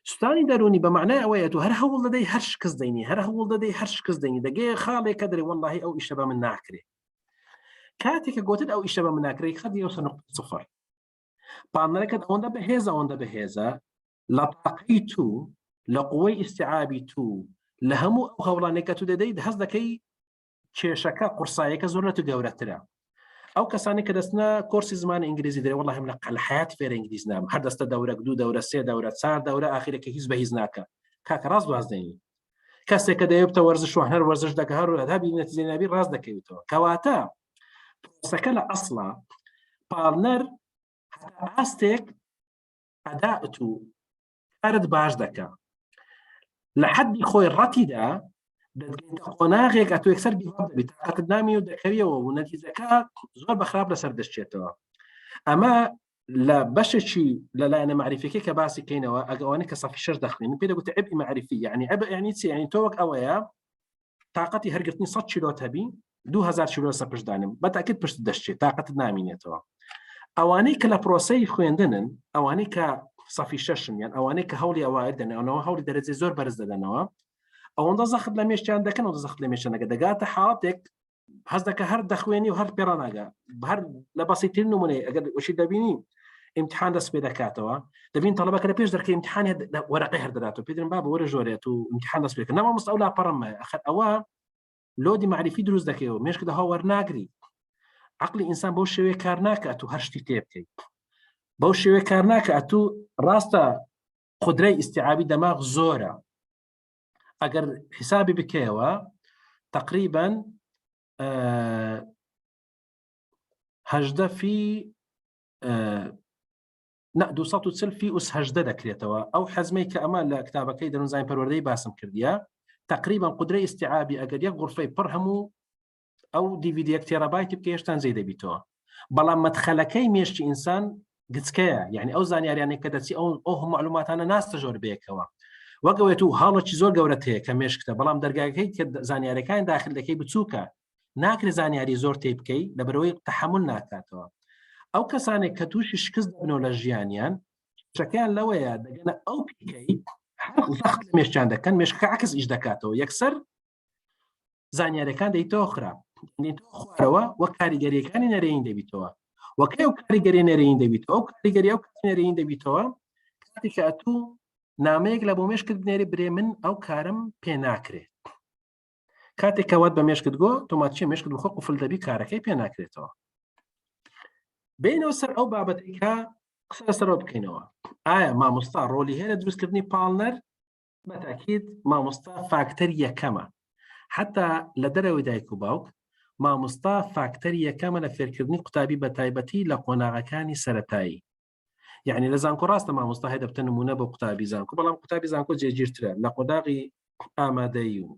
سوتانی دەروونی بە معنای ئەوەیە تۆ هەر هەوڵ دەدەی هەر شکست دەینی هەر هەوڵ دەدەی هەر شکست دەینی دەگەیە خاڵێک کە دەرێ وەڵڵاهی ئەو ئیشە بە من ناکرێ کاتێک کە گوتت ئەو ئیشە بە من ناکرێ خەدی ئەو سەر سفر پاڵنەرەکەت ئەوەندە بەهێزە ئەوەندە بەهێزە لە تاقەی تو لە قوەی ئیستیعابی تو لە هەموو ئەو هەوڵانێک کە تو دەدەیت هەست دەکەی کێشەکە قورسایەکە زۆر لە تو گەورەترە ئەو کەسانی کە دەستنە کۆرسی زمانی ئینگلیزی دەرێ وەڵاهی من لە قەل حیات فێرە ئینگلیز نام هەر دەستە دەورەک دوو دەورە سێ دەورە چار دەورە ئاخیرەکە هیچ بە هیچ ناکە کاکە ڕاست واز دێنی کەسێک کە دەیەوێتە وەرزشوان هەر وەرزش دەکە هەر هەبی نەتیجە نابی ڕاست دەکەویتەوە کەواتە پرۆسەکە لە ئەسڵا پاڵنەر هەتا ئاستێک ئەدات و کارت باش دەکا لە حەدی خۆی ڕەتیدا دەتگەیتە قۆناغێک ئەتۆ یەکسەر give up دەبیت تاقەتت نامی و دەکەویەوە و نەتیجەکە زۆر بە خراپ لەسەر دەشتێتەوە ئەمە لە بەشێکی لە لایەنە معریفەکەی کە باسی کەینەوە ئەگە ئەوانەی کە سەفی شەش دەخوێنن پێ دەگوتە عبئی معریفی یعنی عبء یعنی چی یعنی تۆ وەک ئەوەیە تاقەتی هەرگرتنی 100 کیلۆت هەبی 2000 کیلۆ سە پشت دانم بە تاکید پشت دەشتێت تاقەتت نامینێتەوە ئەوانەی کە لە پرۆسەی خوێندنن ئەوانەی کە سەفی شەشن یان ئەوانەی کە هەوڵی ئەوایل دەنەوە هەوڵی دەرەجەی زۆر بەرز دەدەنەوە ئەوەندە زەخت لە مێشکیان دەکەن ئەوەندە زەخت لە مێشکیان دەکەن دەگاتە حاڵەتێک هەست دەکە هەر دەخوێنی و هەر پێڕاناگە هەر لە بەسیترین نمونەی ئەگەر وشی دەبینی امتحان دەست پێ دەکاتەوە دەبین تەڵەبەکە لە پێش دەرکە امتحان وەرەقەی هەر دەداتەوە پێ دەڵێن بابە وەرە ژۆرێت و امتحان دەست پێ کرد نەمامۆستا ئەو لاپەڕەم مایە ئەخر ئەوە لۆدی معریفی دروست دەکەیەوە مێشک دەها وەرناگری عقلی ئینسان بەو شێوەیە کار ناکات و هەر شتی تێ بکەیت بەو شێوەیە کار ناکات و ڕاستە قدرەی ئیستیعابی دەماغ زۆرە ئەگەر حیسابی بکەیەوە تقریبا هەژدە فی نا 240 فی ئوس هەژدە دەکرێتەوە ئەو حەزمەی کە ئەمە لە کتابەکەی دەروونزانین پەروەردەی باسم کردیە تقریبا قدرەی ئیستیعابی ئەگەر یەک غرفەی پڕ هەموو ئەو دیڤیدی یەک تێرابایتی بکە هێشتان جێ دەبیتەوە بەڵام مەدخەلەکەی مێشکی ئینسان گچکەیە یعنی ئەو زانیاریانەی کە دەچی ئەو ئەو معلوماتانە ناستە ژۆر بێکەوە وەک ئەوێت و هاڵێکی زۆر گەورەت هەیە کە مێشکتە بەڵام دەرگاکەی کە زانیارەکان داخل دەکەی بچووکە ناکرێت زانیاری زۆر تێ بکەی لەبەرەوەی تەحمل ناکاتەوە ئەو کەسانێک کە تووشی شکست دەبنەوە لە ژیانیان شەکەیان لەوەیە دەگەنە ئەو پیکەی هەر زەخت لە مێشکیان دەکەن مێشکەکە عکس ئیش دەکاتەوە یەکسەر زانیارەکان دەیتەوە خراپ دێتەوە خوارەوە وە کاریگەریەکانی نەرێنی دەبیتەوە. وەکەی ئەو کاریگەری نەرێنی دەبیتەوە ئەو کاریگەری ئەو نەرێنی دەبیتەوە کاتێک کە ئەتوو نامەیەک لە بۆ مێشکت بنێری برێ من ئەو کارم پێ ناکرێت کاتێک کەوات بە مێشکت گۆ تۆماتچی مێشکت بخۆ قفل دەبی کارەکەی پێ ناکرێتەوە بینەوە سەر ئەو بابەتێکە قسە لەسەرەوە بکەینەوە ئایا مامۆستا ڕۆلی هەیە لە دروستکردنی پاڵنەر بەتاکید مامۆستا فاکتەر یەکەمە حتا لە دەرەوەی دایک و باوک مامۆستا فاکتەر یەکەمە لە فێرکردنی قوتابی بە تایبەتی لە قۆناغەکانی سەتایی یعنی لە زانکۆ ڕاستە مامۆستا هەیە دەبتە نمونە بۆ قوتابی زانکۆ بەڵام قوتابی زانکۆ جێگیرترە لە قۆناغی ئامادەیی و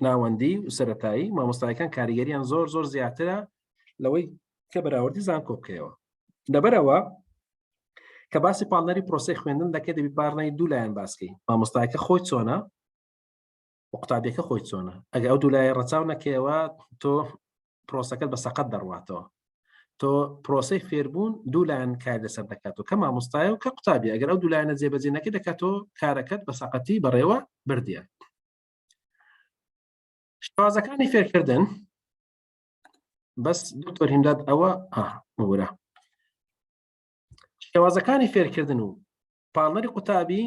ناوەندی و سەتایی مامۆستایەکان کاریگەریان زۆر زۆر زیاترە لەوەی کە بەراوردی زانکۆ بکەیەوە لەبەرەوە کە باسی پاڵنەری پرۆسی خوێندن دەکەێت دەبی پارنەی دوو لایەن باسکەی مامۆستایەکە خۆی چۆنە و قوتابیەکە خۆی چۆنە ئەگە ئەو دوولایە ڕەچاو نەکەیەوە تۆ پرۆسەکەت بە سەقەت دەڕواتەوە تۆ پرۆسی فێربوون دوو لایەن کار لەسەر دەکات و کە مامۆستایە و کە قوتابی ئەگەر ئەو دوولایەنە جێبەجێ نەکەی دەکات تۆ کارەکەت بە سەقەتی بەڕێوە بردیە شێوازەکانی فێرکردن بەس دکتۆر هیمداد ئەوە بورە شێوازەکانی فێرکردن و پاڵنەری قوتابی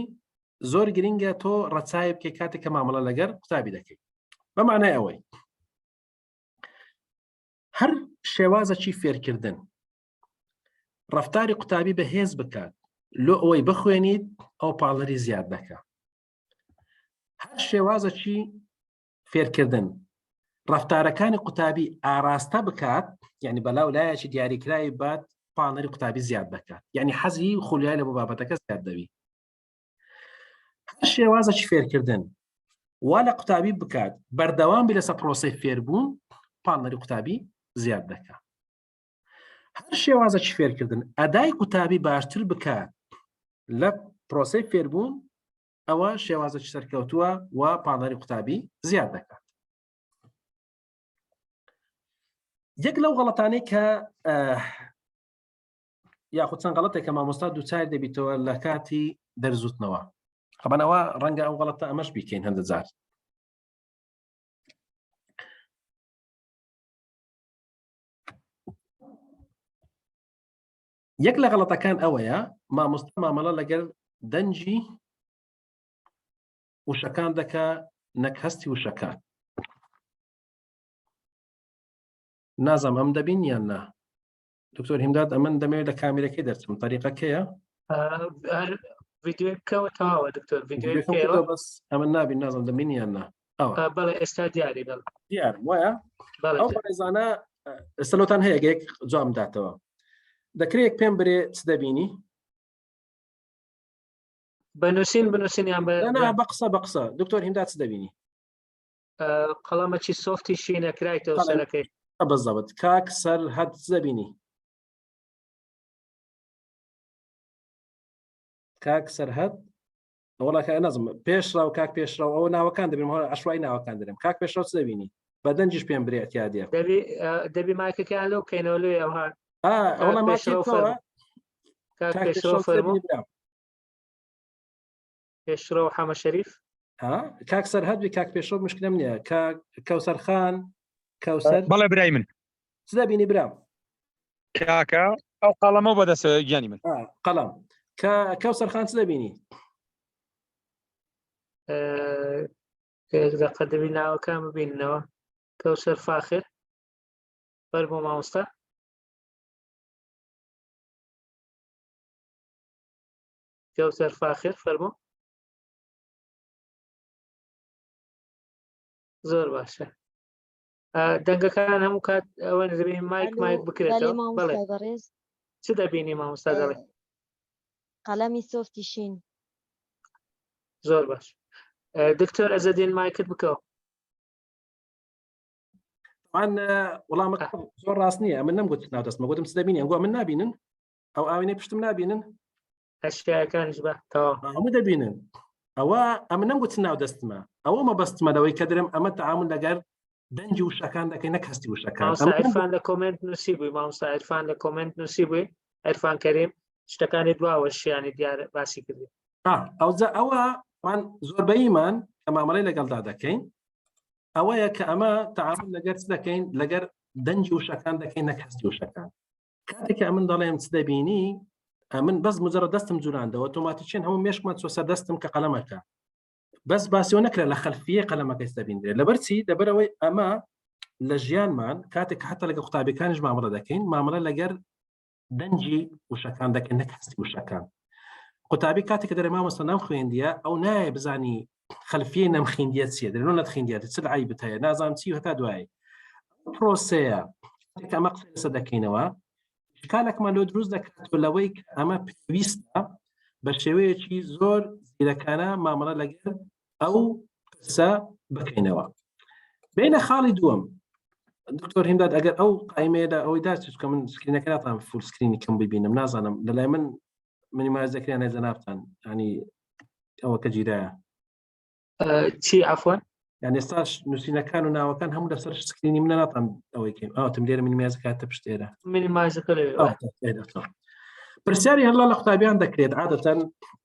زۆر گرنگە تۆ ڕەچاوی بکەی کاتێک کە مامەڵە لەگەر قوتابی دەکەیت بە مانای ئەوەی هەر شێوازەکی فێرکردن ڕفتاری قوتابی بەهێز بکات لۆ ئەوەی بخوێنیت ئەو پاڵنەری زیاد دەکە هەر شێوازەکی فێرکردن ڕفتارەکانی قوتابی ئاراستە بکات یعنی بەلاو لایەکی دیاریکراوی بات پاڵنەری قوتابی زیاد دەکات یعنی حەزی خولیای لە بۆ بابەتەکە زیاد دەبی هەر شێوازەکی فێرکردن وا لە قوتابی بکات بەردەوام بی لەسەر پرۆسەی فێربوون پاڵنەری قوتابی زیاد دەکات هەر شێوازەکی فێرکردن ئەدای قوتابی باشتر بکات لە پرۆسەی فێربوون ئەوە شێوازەکی سەرکەوتووە و پاڵنەری قوتابی زیاد دەکات یەک لەو غەڵەتانەی کە یاخود چەند غەڵەتێک کە مامۆستا دووچار دەبیتەوە لە کاتی دەرزوتنەوە خەبەنەوە ڕەنگە ئەو غەڵەتە ئەمەش بیکەین هەندە جار یەک لە غەڵەتەکان ئەوەیە مامۆستا مامەڵە لەگەر دەنگی وشەکان دەکا نەک هەستی وشەکان نازم ئەم دەبین یان نا دکتۆر هیمداد ئەمن دەمەوێت لە کامیرەکەی دەرچم تەریقەکەیە ڤیدیۆ بکەوە تەواوە دکتۆر ڤیدیۆ بەس ئەمن نابین نازم دەبین یان نا بەڵێ ئێستا دیاری بەڵ دیار وایە ئەو بەڕێزانە ئێستا لۆتان هەیە یەک جوام داتەوە دەکرێت پێم برێ چ دەبینی بە نووسین بنووسین یان بە بە قسە بە قسە دکتۆر هیمدا چ دەبینی قەڵەمەکی سۆفتی شینە کرایتەوە سەرەکەی بەزەبت کاک سەر هەت چ دەبینی کاک سەرهەت وڵا کە نازم پێشڕاو کاک پێشڕاو ئەوە ناوەکان دەبێم هەر ئەشوای ناوەکان دەرم کاک پێشڕاو چ دەبینی بە دەنجیش پێم برێ اعتیادیە دەبی دەبی مایکەکەیان لەو بکەینەوە لێ ئەوها ئەوڵا پێشڕەو کاک پێشڕەو فەرموو پێشڕەو حەمە شەریف ها کاک سەرهەد بی کاک پێشڕەو مشکلم نییە کاک کەوسەر خان کەوسەر بەڵێ برای من چ دەبینی برام کاکە ئەو قەڵەمە بەدەست گیانی من قەڵم کە کەوسەر خان چ دەبینی دەقە دەبی ناوەکان ببیننەوە کەوسەر فاخر فەرموو مامۆستا کەوسەر فاخر فەرموو زۆر باشە دەنگەکان هەموو کات ئەوە دەبێ مایک مایک بکرێتەوە بەڵێ بەڕێز چ دەبینی مامۆستا دەڵێ قەڵەمی سۆفتی شین زۆر باش دکتۆر ئەزەدین مایکت بکەوە من وەڵامەکە زۆر ڕاست نییە من نەمگوت ناو دەستمە گوتم چ دەبینی ئەنگۆ من نابینن ئەو ئاوێنەی پشتم نابینن ئەشیاکانیش بە تەواو هەموو دەبینن ئەوە ئەمە نەمگوت ناو دەستمە ئەوە مەبەستمە لەوەی کە درم ئەمە تعامل لەگەر دەنگی وشەکان دەکەین نەک هەستی وشەکان عرفان لە کۆمنت نووسی بووی مامۆستا عرفان لە کۆمنت نووسی بووی عرفان کەریم شتەکانی دواوە شیانی دیار باسی کردی ئەوجا ئەوە من زۆربەیمان کە مامەڵەی لەگەڵدا دەکەین ئەوەیە کە ئەمە تعامل لەگەر چ دەکەین لەگەر دەنگی وشەکان دەکەین نەک هەستی وشەکان. کاتێک کە ئەمن دەڵێم چ دەبینی ئەمن بەس مجرد دەستم جولاندەوە ئۆتۆماتیکیەن هەموو مێشکمان چۆ سەر دەستم کە قەلەمەکە بەس باسیەوە نەکرا لە خەلفیە قەلەمەکە دەبیندرێت لەبەر چی لەبەرەوەی ئەمە لە ژیانمان کاتێک حتا لەگە قوتابیەکانیش مامەڵە دەکەین مامەڵە لەگەر دەنگی وشەکان دەکەن نەک هەستی وشەکان قوتابی کاتێک کە دەرێ مامۆستا نام خوێندیە ئەو نایە بزانی خەلفیە نەم خوێندیە چییە دەرێ نەت خوێندیە چ عیبت هەیە نازانم چی هەتا دوایی پرۆسەیە کە ئەمە قسە لەسەر دەکەینەوە شکالێکمان لۆ دروست دەکات لەوەی کە ئەمە پێویستە بە شێوەیەکی زۆر زیرەکانە مامەڵە لەگەر ئەو پرسە بکەینەوە بینە خاڵی دووەم دکتۆر هیمداد ئەگەر ئەو قایمەیەدا ئەوەی دا چکە من screen ەکە ناتان full screen ی کەم ببینم نازانم لەلای من minimize دەکرێن نە جەنابتان ینی ئەوە کە گیرایە چی عفوا یان ئێستاش نووسینەکان و ناوەکان هەموو لەسەر screen ی منە ناتان ئەوەی کەین ئاوتم لێرە minimize کاتە پشتێرە minimize ەکە لەوێ پرسیاری هەرلا لە قوتابیان دەکرێت عادەتەن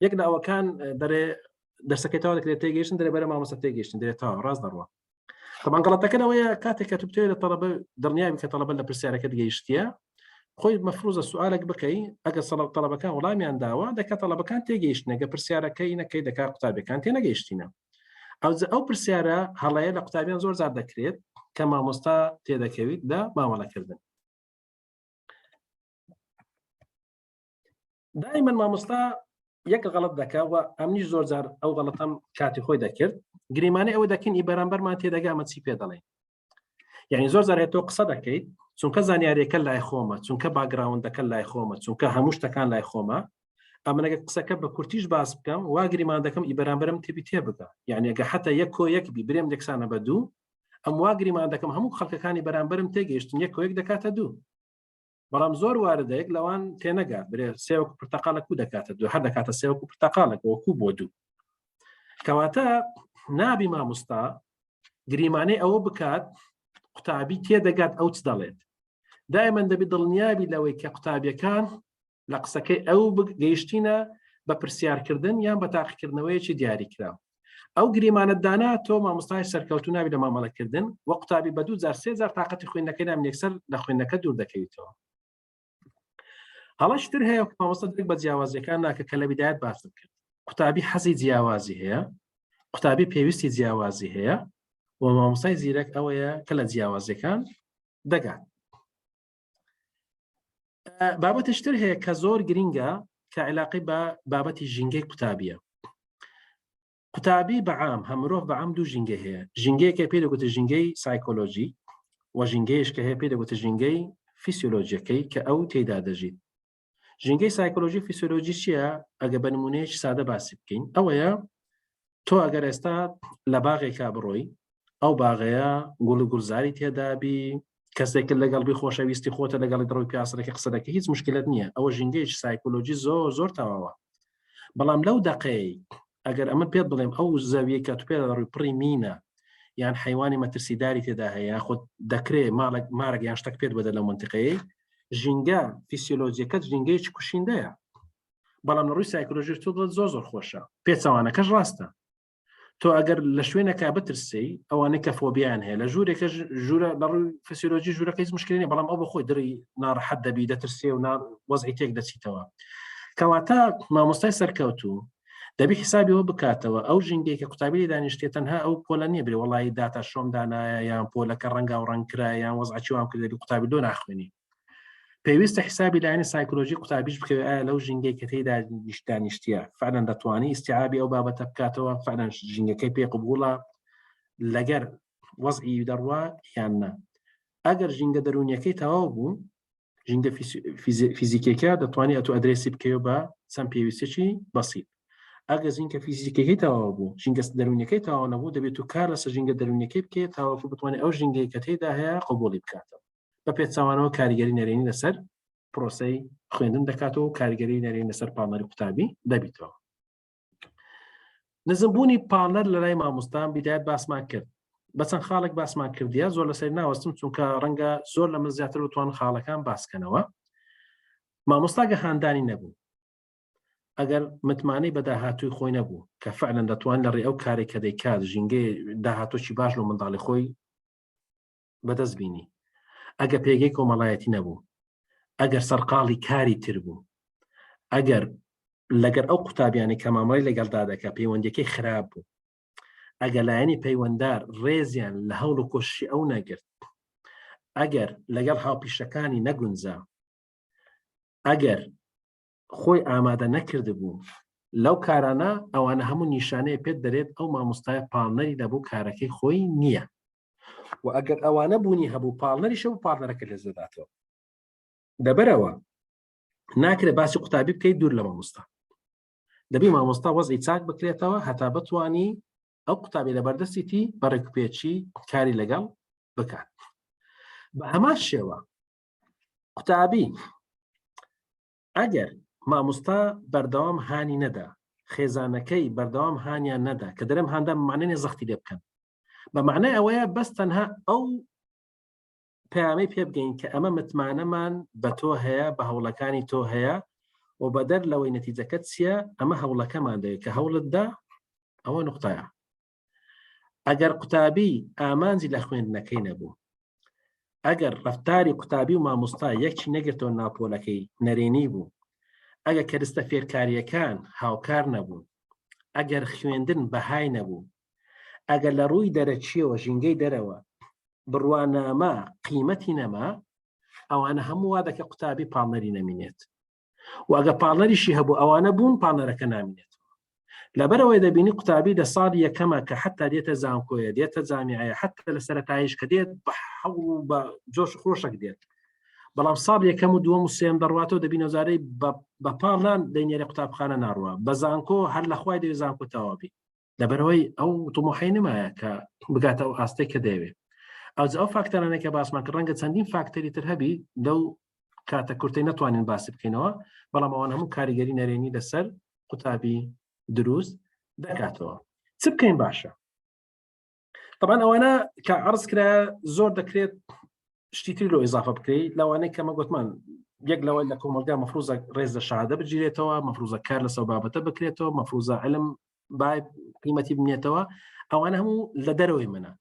یەک لە ئەوەکان دەرێ دەرسەکەی تەواو دەکرێت تێگەیشتن دەرێ بەرە مامۆستا تێگەیشتن دەرێ تەواو ڕاست دەڕوا طبعا غەڵەتەکە ئەوەیە کاتێک کە تو بتەوێت لە تەڵەبە دڵنیابی کە تەڵەبە لە پرسیارەکەت گەیشتیە خۆی مەفروزە سوالێک بکەی ئەگەر سەڵ تەڵەبەکان وەڵامیان داوە دەکە تەڵەبەکان تێگەیشتنە گە پرسیارەکەی نەکەی دەکا قوتابیەکان تێنەگەیشتینە ئەو ئەو پرسیارە هەڵەیە لە قوتابیان زۆر زار دەکرێت کە مامۆستا تێدەکەویت لە مامەڵەکردن دائما مامۆستا یەک غەڵت دەکا و ئەمنیش زۆر جار ئەو غەڵەتەم کاتی خۆی دەکرد گریمانەی ئەوە دەکەین ئی بەرامبەرمان تێدەگا ئەمە چی پێ دەڵێن یعنی زۆر جار تۆ قسە دەکەیت چونکە زانیاریەکە لای خۆمە چونکە background ەکە لای خۆمە چونکە هەموو شتەکان لای خۆمە ئەمنەگە قسەکە بە کورتیش باس بکەم وا گریمان دەکەم ئی بەرامبەرم تێبی تێ بگە یعنی ئەگە حتا یەک کۆ یەک بی برێم یەکسانە بە دوو ئەم وا گریمان دەکەم هەموو خەڵکەکانی بەرامبەرم تێگەیشتن یەک کۆ یەک دەکاتە دوو بەڵام زۆر واردە یەک لەوان تێنەگات برێ سێوەک پرتەقالە کو دەکاتە دوو هەر دەکاتە سێوەک و پرتەقالێک وەکو بۆ دوو کەواتە نابی مامۆستا گریمانەی ئەوە بکات قوتابی تێدەگات ئەو چ دەڵێت دایمەن دەبی دڵنیابی لەوەی کە قوتابیەکان لە قسەکەی ئەو گەیشتینە بە پرسیارکردن یان بە تاقیکردنەوەیەکی دیاریکراو ئەو گریمانەت دانا تۆ مامۆستای سەرکەوتو نابی لە مامەڵەکردن و قوتابی بە دوو جار سێ جار تاقەتی خوێندنەکەی نام یەکسەر لە خوێندنەکە دوور دەکەویتەوە هەڵەشتر هەیە مامۆستا درک بە جیاوازیەکان ناکە کە لە بیدایەت باسم کرد قوتابی حەزی جیاوازی هەیە قوتابی پێویستی جیاوازی هەیە و مامۆستای زیرەک ئەوەیە کە لە جیاوازیەکان دەگات بابەتشتر هەیە کە زۆر گرینگە کە علاقی بە بابەتی ژینگەی قوتابیە قوتابی بەعام هە مرۆڤ بەعام دوو ژینگە هەیە ژینگەیەکە پێ دەگوتە ژینگەی سایکۆلۆژی و ژینگەیش کە هەیە پێ دەگوتە ژینگەی فیسیۆلۆژیەکەی کە ئەو تێدا دەژیت ژینگەی سایکۆلۆژی فیسیۆلۆژی چییە ئەگە بە نمونەیەکی سادە باسی بکەین ئەوەیە تۆ ئەگەر ئێستا لە باغێکا بڕۆی ئەو باغەیە گوڵ و گوڵزاری تێدابی کەسێک لەگەڵ بی خۆشەویستی خۆتە لەگەڵی دڕۆی پیاسەکە قسە دەکە هیچ مشکلت نییە ئەوە ژینگەیەکی سایکۆلۆژی زۆر زۆر تەواوە بەڵام لەو دەقەی ئەگەر ئەمە پێت بڵێم ئەو زەویە کە تو پێ دەڕوی پڕی مینە یان حیوانی مەترسیداری تێدا هەیە یاخود دەکرێ ماڵێک مارێک یان شتێک پێت بەدە لەو منتیقەیە ژینگە فیسیۆلۆجیەکەت ژینگەیەکی کوشیندەیە بەڵام لە ڕووی سایکۆلۆژی تۆ دڵت زۆر زۆر خۆشە پێچەوانەکەش ڕاستە تۆ ئەگەر لە شوێنەکە بترسی ئەوانەی کە فۆبیان هەیە لە ژوورێکە ژوورە لە ڕووی فسیۆلۆژی ژوورەکە هیچ مشکلی نیە بەڵام ئەو بە خۆی دڕی ناڕەحەت دەبی دەترسێ و وەزعی تێک دەچیتەوە کەواتە مامۆستای سەرکەوتوو دەبی حسابیەوە بکاتەوە ئەو ژینگەی کە قوتابی دانیشتێ تەنها ئەو پۆلە نییە برێ وەڵی داتا شۆم دانایە یان پۆلەکە ڕەنگا و ڕەنگ کرا یان وەزعکی وام کردی قوتابی لۆ ناخوێنی پێویستە حسابی لایەنی سایکۆلۆژی قوتابیش بکەوێت ئایا لەو ژینگەی کە تێیدا دانیشتیە فعلا دەتوانی ئیستیعابی ئەو بابەتە بکاتەوە فعلا ژینگەکەی پێ قبوڵە لەگەر وەزعی دەڕوا یان نا ئەگەر ژینگە دەروونیەکەی تەواو بوو ژینگە فیزیکیەکە دەتوانانی ئەتو ئەدرێسی بکەوە بە چەند پێویستێکی بەسیت ئەگەر ژینگە فیزیکەکەی تەواو بوو ژینگە دەروونیەکەی تەواو نەبوو دەبێت و کار لەسەر ژینگە دەروونیەکەی بکەیت تاوەکو بتوانێت ئەو ژینگەی کە تێدا هەیە قبوڵی بکاتەوە بە پێچەوانەوە کاریگەری نەرێنی لەسەر پرۆسەی خوێندن دەکاتەوە و کاریگەری نەرێنی لەسەر پاڵنەری قوتابی دەبیتەوە. نزمبوونی پاڵنەر لە لای مامۆستان بیدایەت باسمان کرد بە چەند خاڵێک باسمان کردیە زۆر لەسەر ناوەستم چونکە ڕەنگە زۆر لە من زیاتر بتوان خاڵەکان باسکەنەوە مامۆستا گە هاندانی نەبوو ئەگەر متمانەی بە داهاتووی خۆی نەبوو کە فعلەن دەتوان لە ڕێ ئەو کارێک کە دەیکات ژینگەی داهاتووی باش لۆ منداڵی خۆی بەدەست بینی ئەگە پێگەی کۆمەڵایەتی نەبوو. ئەگەر سەرقاڵی کاری تر بوو، ئەگەر لەگەر ئەو قوتابیانەی کە مامەڵەی لەگەڵدا دەکا پەیوەندیەکەی خراپ بوو، ئەگەر لایەنی پەیوەندار ڕێزیان لە هەوڵ و کۆششی ئەو نەگرت، ئەگەر لەگەڵ هاوپیشەکانی نەگونجا، ئەگەر خۆی ئامادە نەکردبوو لەو کارانە، ئەوانە هەموو نیشانەیە پێت دەرێت ئەو مامۆستایە پاڵنەری لە بۆ کارەکەی خۆی نییە. و ئەگەر ئەوانە بوونی هەبوو پاڵنەریشە و پاڵنەرەکە لێز دەداتەوە. لەبەرەوە ناکرێت باسی قوتابی بکەیت دوور لە مامۆستا. دەبی مامۆستا وەزعی چاک بکرێتەوە هەتا بتانی ئەو قوتابی لە بەردەستیتی بە ڕێکوپێکی کاری لەگەڵ بکات. بە هەمان شێوە قوتابی ئەگەر مامۆستا بەردەوام هانی نەدا، خێزانەکەی بەردەوام هانیان نەدا، کە دەرێم هاندا معنی زەختی لێ بکەن، بە معنای ئەوەیە بەس تەنها ئەو پەیامەی پێ بگەین کە ئەمە متمانەمان بە تۆ هەیە، بە هەوڵەکانی تۆ هەیە و بەدەر لەوەی نەتیجەکە چییە، ئەمە هەوڵەکەمان دەوێت کە هەوڵت دا، ئەوە نوقتەیە. ئەگەر قوتابی ئامانجی لە خوێندنەکەی نەبوو، ئەگەر ڕەفتاری قوتابی و مامۆستا یەکچی نەگرتەوە ناپۆلەکەی نەرێنی بوو، ئەگە کەرستە فێرکارییەکان هاوکار نەبوون، ئەگەر خوێندن بەهای نەبوو، ئەگەر لە ڕووی دەرەکییەوە ژینگەی دەرەوە بڕوانامە قیمەتی نەما، ئەوانە هەموو وا دەکە قوتابی پاڵنەری نەمینێت. و ئەگە پاڵنەریشی هەبوو ئەوانە بوون پاڵنەرەکە نامینێت. لەبەرئەوەی دەبینی قوتابی لە ساڵی یەکەمە کە حتا دێتە زانکۆیە دێتە جامیعەیە حتا لە سەرەتاییش کە دێت بە حەوڵ و بە جۆش و خرۆشەک دێت، بەڵام ساڵ یەکەم و دووەم و سێم دەڕواتەوە دەبینە زارەی بە پاڵنان دەینێرە قوتابخانە ناڕوە بە زانکۆ هەر لە خوای دەوێت زانکۆ تەواوی لەبەرەوەی ئەو تموحی نمایە کە بگاتە ئەو ئاستێک کە دەیەوێت. ئەوج ئەو فاکتەرانەی کە باسمان کرد ڕەنگە چەندین فاکتەری تر هەبی لەو کاتە کورتەی نەتوانین باسی بکەینەوە، بەڵام ئەوان هەموو کاریگەری نەرێنی لەسەر قوتابی دروست دەکاتەوە. چ بکەین باشە؟ طبعا ئەوانە کە عرض کرا زۆر دەکرێت شتی تری لۆ ئیزافە بکەی، لەوانەیە کەمە گوتمان یەک لەوە لە کۆمەڵگا مەفروزە ڕێز لە شەهادە بگیرێتەوە، مەفروزە کار لەسەر بابەتە بکرێتەوە، مەفروزە علم با قیمەتی بنێتەوە، ئەوانە هەموو لە دەرەوەی منە.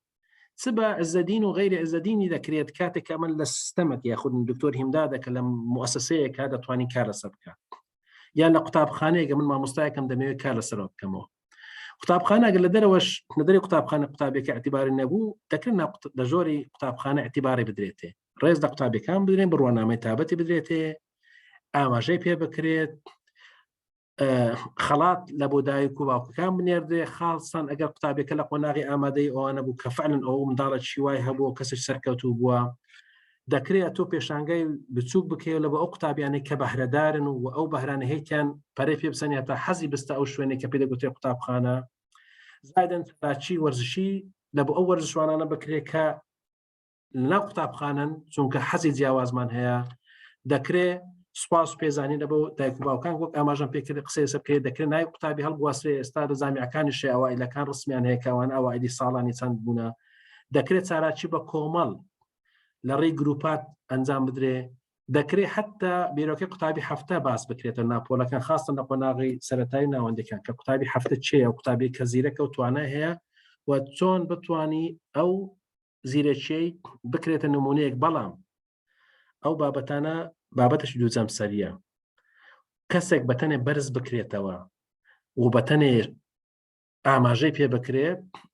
چ بە عزەدین و غەیری عزەدینی دەکرێت کاتێک کە من لە سیستەمێک یاخود دکتۆر هیمدادە کە لە موسسەیەکە دەتوانین کار لەسەر بکات، یان لە قوتابخانەیەکە من مامۆستایەکەم دەمەوێت کار لەسەرەوە بکەمەوە. قوتابخانە ئەگەر لە دەرەوەش لە دەری قوتابخانە قوتابیەکە اعتباری نەبوو دەکرێت لە ژۆری قوتابخانە اعتباری بدرێتێ، ڕێز لە قوتابیەکان بدرێن، بڕوانامەی تابەتی بدرێتێ، ئاماژەی پێ بکرێت، خەڵات لە بۆ دایک و باوکەکان بنێردرێ، خاڵسان ئەگەر قوتابیەکە لە قۆناغی ئامادەی ئەوانە بوو کە فعلن ئەو منداڵە چی وای هەبووە کەسێک سەرکەوتوو بووە، دەکرێت تۆ پێشانگای بچووک بکەیەوە لە بۆ ئەو قوتابیانەی کە بەهرەدارن و ئەو بەهرانە هەیتیان پەرەی پێ بسەن تا حەزی بستە ئەو شوێنێک کە پێ دەگوترێت قوتابخانە. زایدن چالاکی وەرزشی لە بۆ ئەو وەرزشوانانە بکرێت کە لەناو قوتابخانەن، چونکە حەزی جیاوازمان هەیە. دەکرێت سوپاس و پێزانین لە بۆ دایک و باوکان وەک ئاماژەم پێکرد قسەی لەسەر بکرێت، دەکرێت ناوی قوتابی هەڵبواسرێ، ئێستا لە جامیعەکانیش هەیە ئەوائیلەکان ڕسمیان هەیە کە ئەوان ئەوائیلی ساڵانی چەند بوونە. دەکرێت چالاکی بە کۆمەڵ لە ڕێی گروپات ئەنجام بدرێ. دەکرێ حتا بیرۆکەی قوتابی هەفتە باس بکرێتە ناپۆلەکان، خاستن لە قۆناغی سەرەتایی ناوەندەکان کە قوتابی هەفتە چێە و قوتابی کە زیرەکە و توانای هەیە و چۆن بتانی ئەو زیرەکیەی بکرێتە نمونەیەک. بەڵام ئەو بابەتانە بابەتش دوو جەمسەریە، کەسێک بەتەنێ بەرز بکرێتەوە و بەتەنێ ئاماژەی پێ بکرێ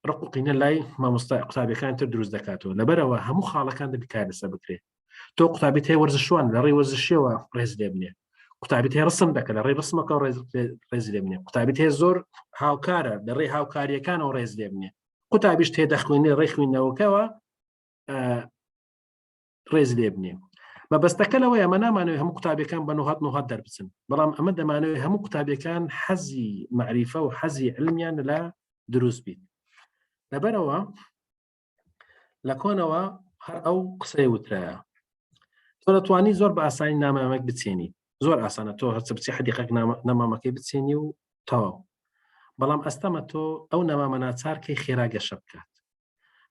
ڕق و قینە لای مامۆستا قوتابیەکان تر دروست دەکاتەوە. لەبەرەوە هەموو خاڵەکان دەبی کار لەسەر بکرێ. تۆ قوتابیت هەیە وەرزشوان لە ڕێی وەرزشیەوە ڕێز لێ بنێ، قوتابیت هەیە ڕسم دەکە لە ڕێی ڕسمەکە ڕێز لێ بنێ، قوتابیت هەیە زۆر هاوکارە لە ڕێی هاوکاریەکانەوە ڕێز لێ بنێ، قوتابیش تێ دەخوێنێ ڕێی خوێندنەوەکەوە ڕێز لێ بنێ. مەبەستەکە لەوەیە ئەمە نامانەوەی هەموو قوتابیەکان بە نوهات نوهات دەربچن، بەڵام ئەمە دەمانەوەی هەموو قوتابیەکان حەزی مەعریفە و حەزی علمیان لە دروست بیت. لەبەرەوە لە کۆنەوە هەر ئەو قسەی وترایە تۆ دەتوانی زۆر بە ئاسانی نامامەک بچێنی، زۆر ئاسانە تۆ هەرچە بچی حەدیقەک نەمامەکەی بچێنی و تەواو. بەڵام ئەستەمە تۆ ئەو نەمامە ناچارکەی خێرا گەشە بکات.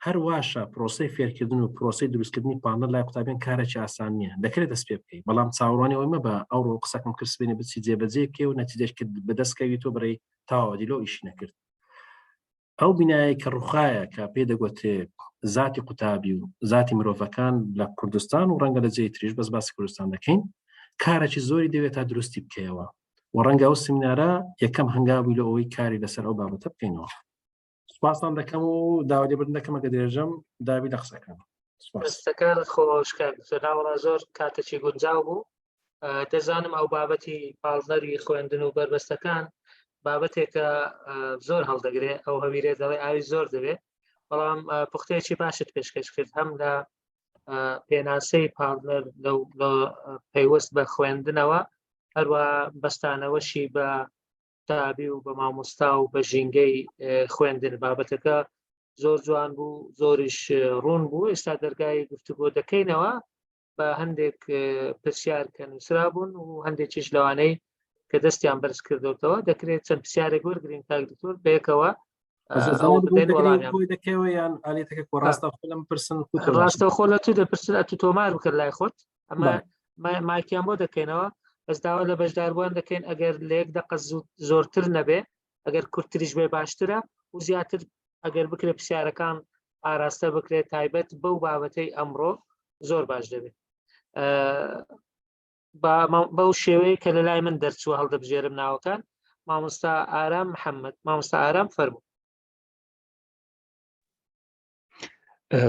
هەر واشە پرۆسەی فێرکردن و پرۆسەی دروستکردنی پاڵنەر لای قوتابیان کارێکی ئاسان نییە، دەکرێت دەست پێ بکەی، بەڵام چاوەڕوانی ئەوەی مەبە ئەوڕۆ قسەکەم کرد سبەینێ بچی جێبەجێ بکەی و نەتیجەش کرد بەدەست کەویت و بڕێی تەواوە دی لۆ ئیشی نەکرد. ئەو بینایەی کە ڕوخایە کە پێی دەگوترێ زاتی قوتابی و زاتی مرۆڤەکان لە کوردستان و ڕەنگە لە جێی تریش، بەس باسی کوردستان دەکەین. کارێکی زۆری دەوێت تا دروستی بکەیەوە و ڕەنگە ئەو سمینارە یەکەم هەنگاوی لە ئەوەی کاری لەسەر ئەو بابەتە بکەینەوە. سپاستان دەکەم و داوای لێبوردن دەکەم ئەگەر درێژەم دابی لە قسەکان. سپاس. دەستەکانت خۆش کاک دکتۆر ناوەڵا زۆر کاتێکی گونجاو بوو دەزانم ئەو بابەتی پاڵنەری خوێندن و بەربەستەکان بابەتێکە زۆر هەڵدەگرێ ئەو هەویرێ دەڵێ ئاوی زۆر دەوێ بەڵام پوختەیەکی باشت پێشکەش کرد هەم لە پێناسەی پاڵنەر لەو پەیوەست بە خوێندنەوە هەروە بەستانەوەشی بە قوتابی و بە مامۆستا و بە ژینگەی خوێندن بابەتەکە زۆر جوان بوو زۆریش ڕوون بوو ئێستا دەرگای گفتوگۆ دەکەینەوە بە هەندێک پرسیار کە نووسرا بوون و هەندێکیش لەوانەی کە دەستیان بەرز کردوتەوە دەکرێت چەند پرسیارێک وەرگین کاک دکتۆر بەیەکەوە دەکەوە یان ئالیەتەکە ڕاستە خۆ لەم پرسن ڕاستە خۆ لە تو دەپرسن ئەتو تۆمار بکە لای خۆت ئەمە مایکیان بۆ دەکەینەوە بەس داوا لە بەشداربووان دەکەین ئەگەر لە یەک دقە زۆرتر نەبێ ئەگەر کورتتریش بێ باشترە و زیاتر ئەگەر بکرێت پرسیارەکان ئاراستە بکرێت تایبەت بەو بابەتەی ئەمڕۆ زۆر باش دەبێت بەو شێوەیە کە لە لای من دەرچووە هەڵدەبژێرم ناوەکان مامۆستا ئارام محەممەد مامۆستا ئارام فەرموو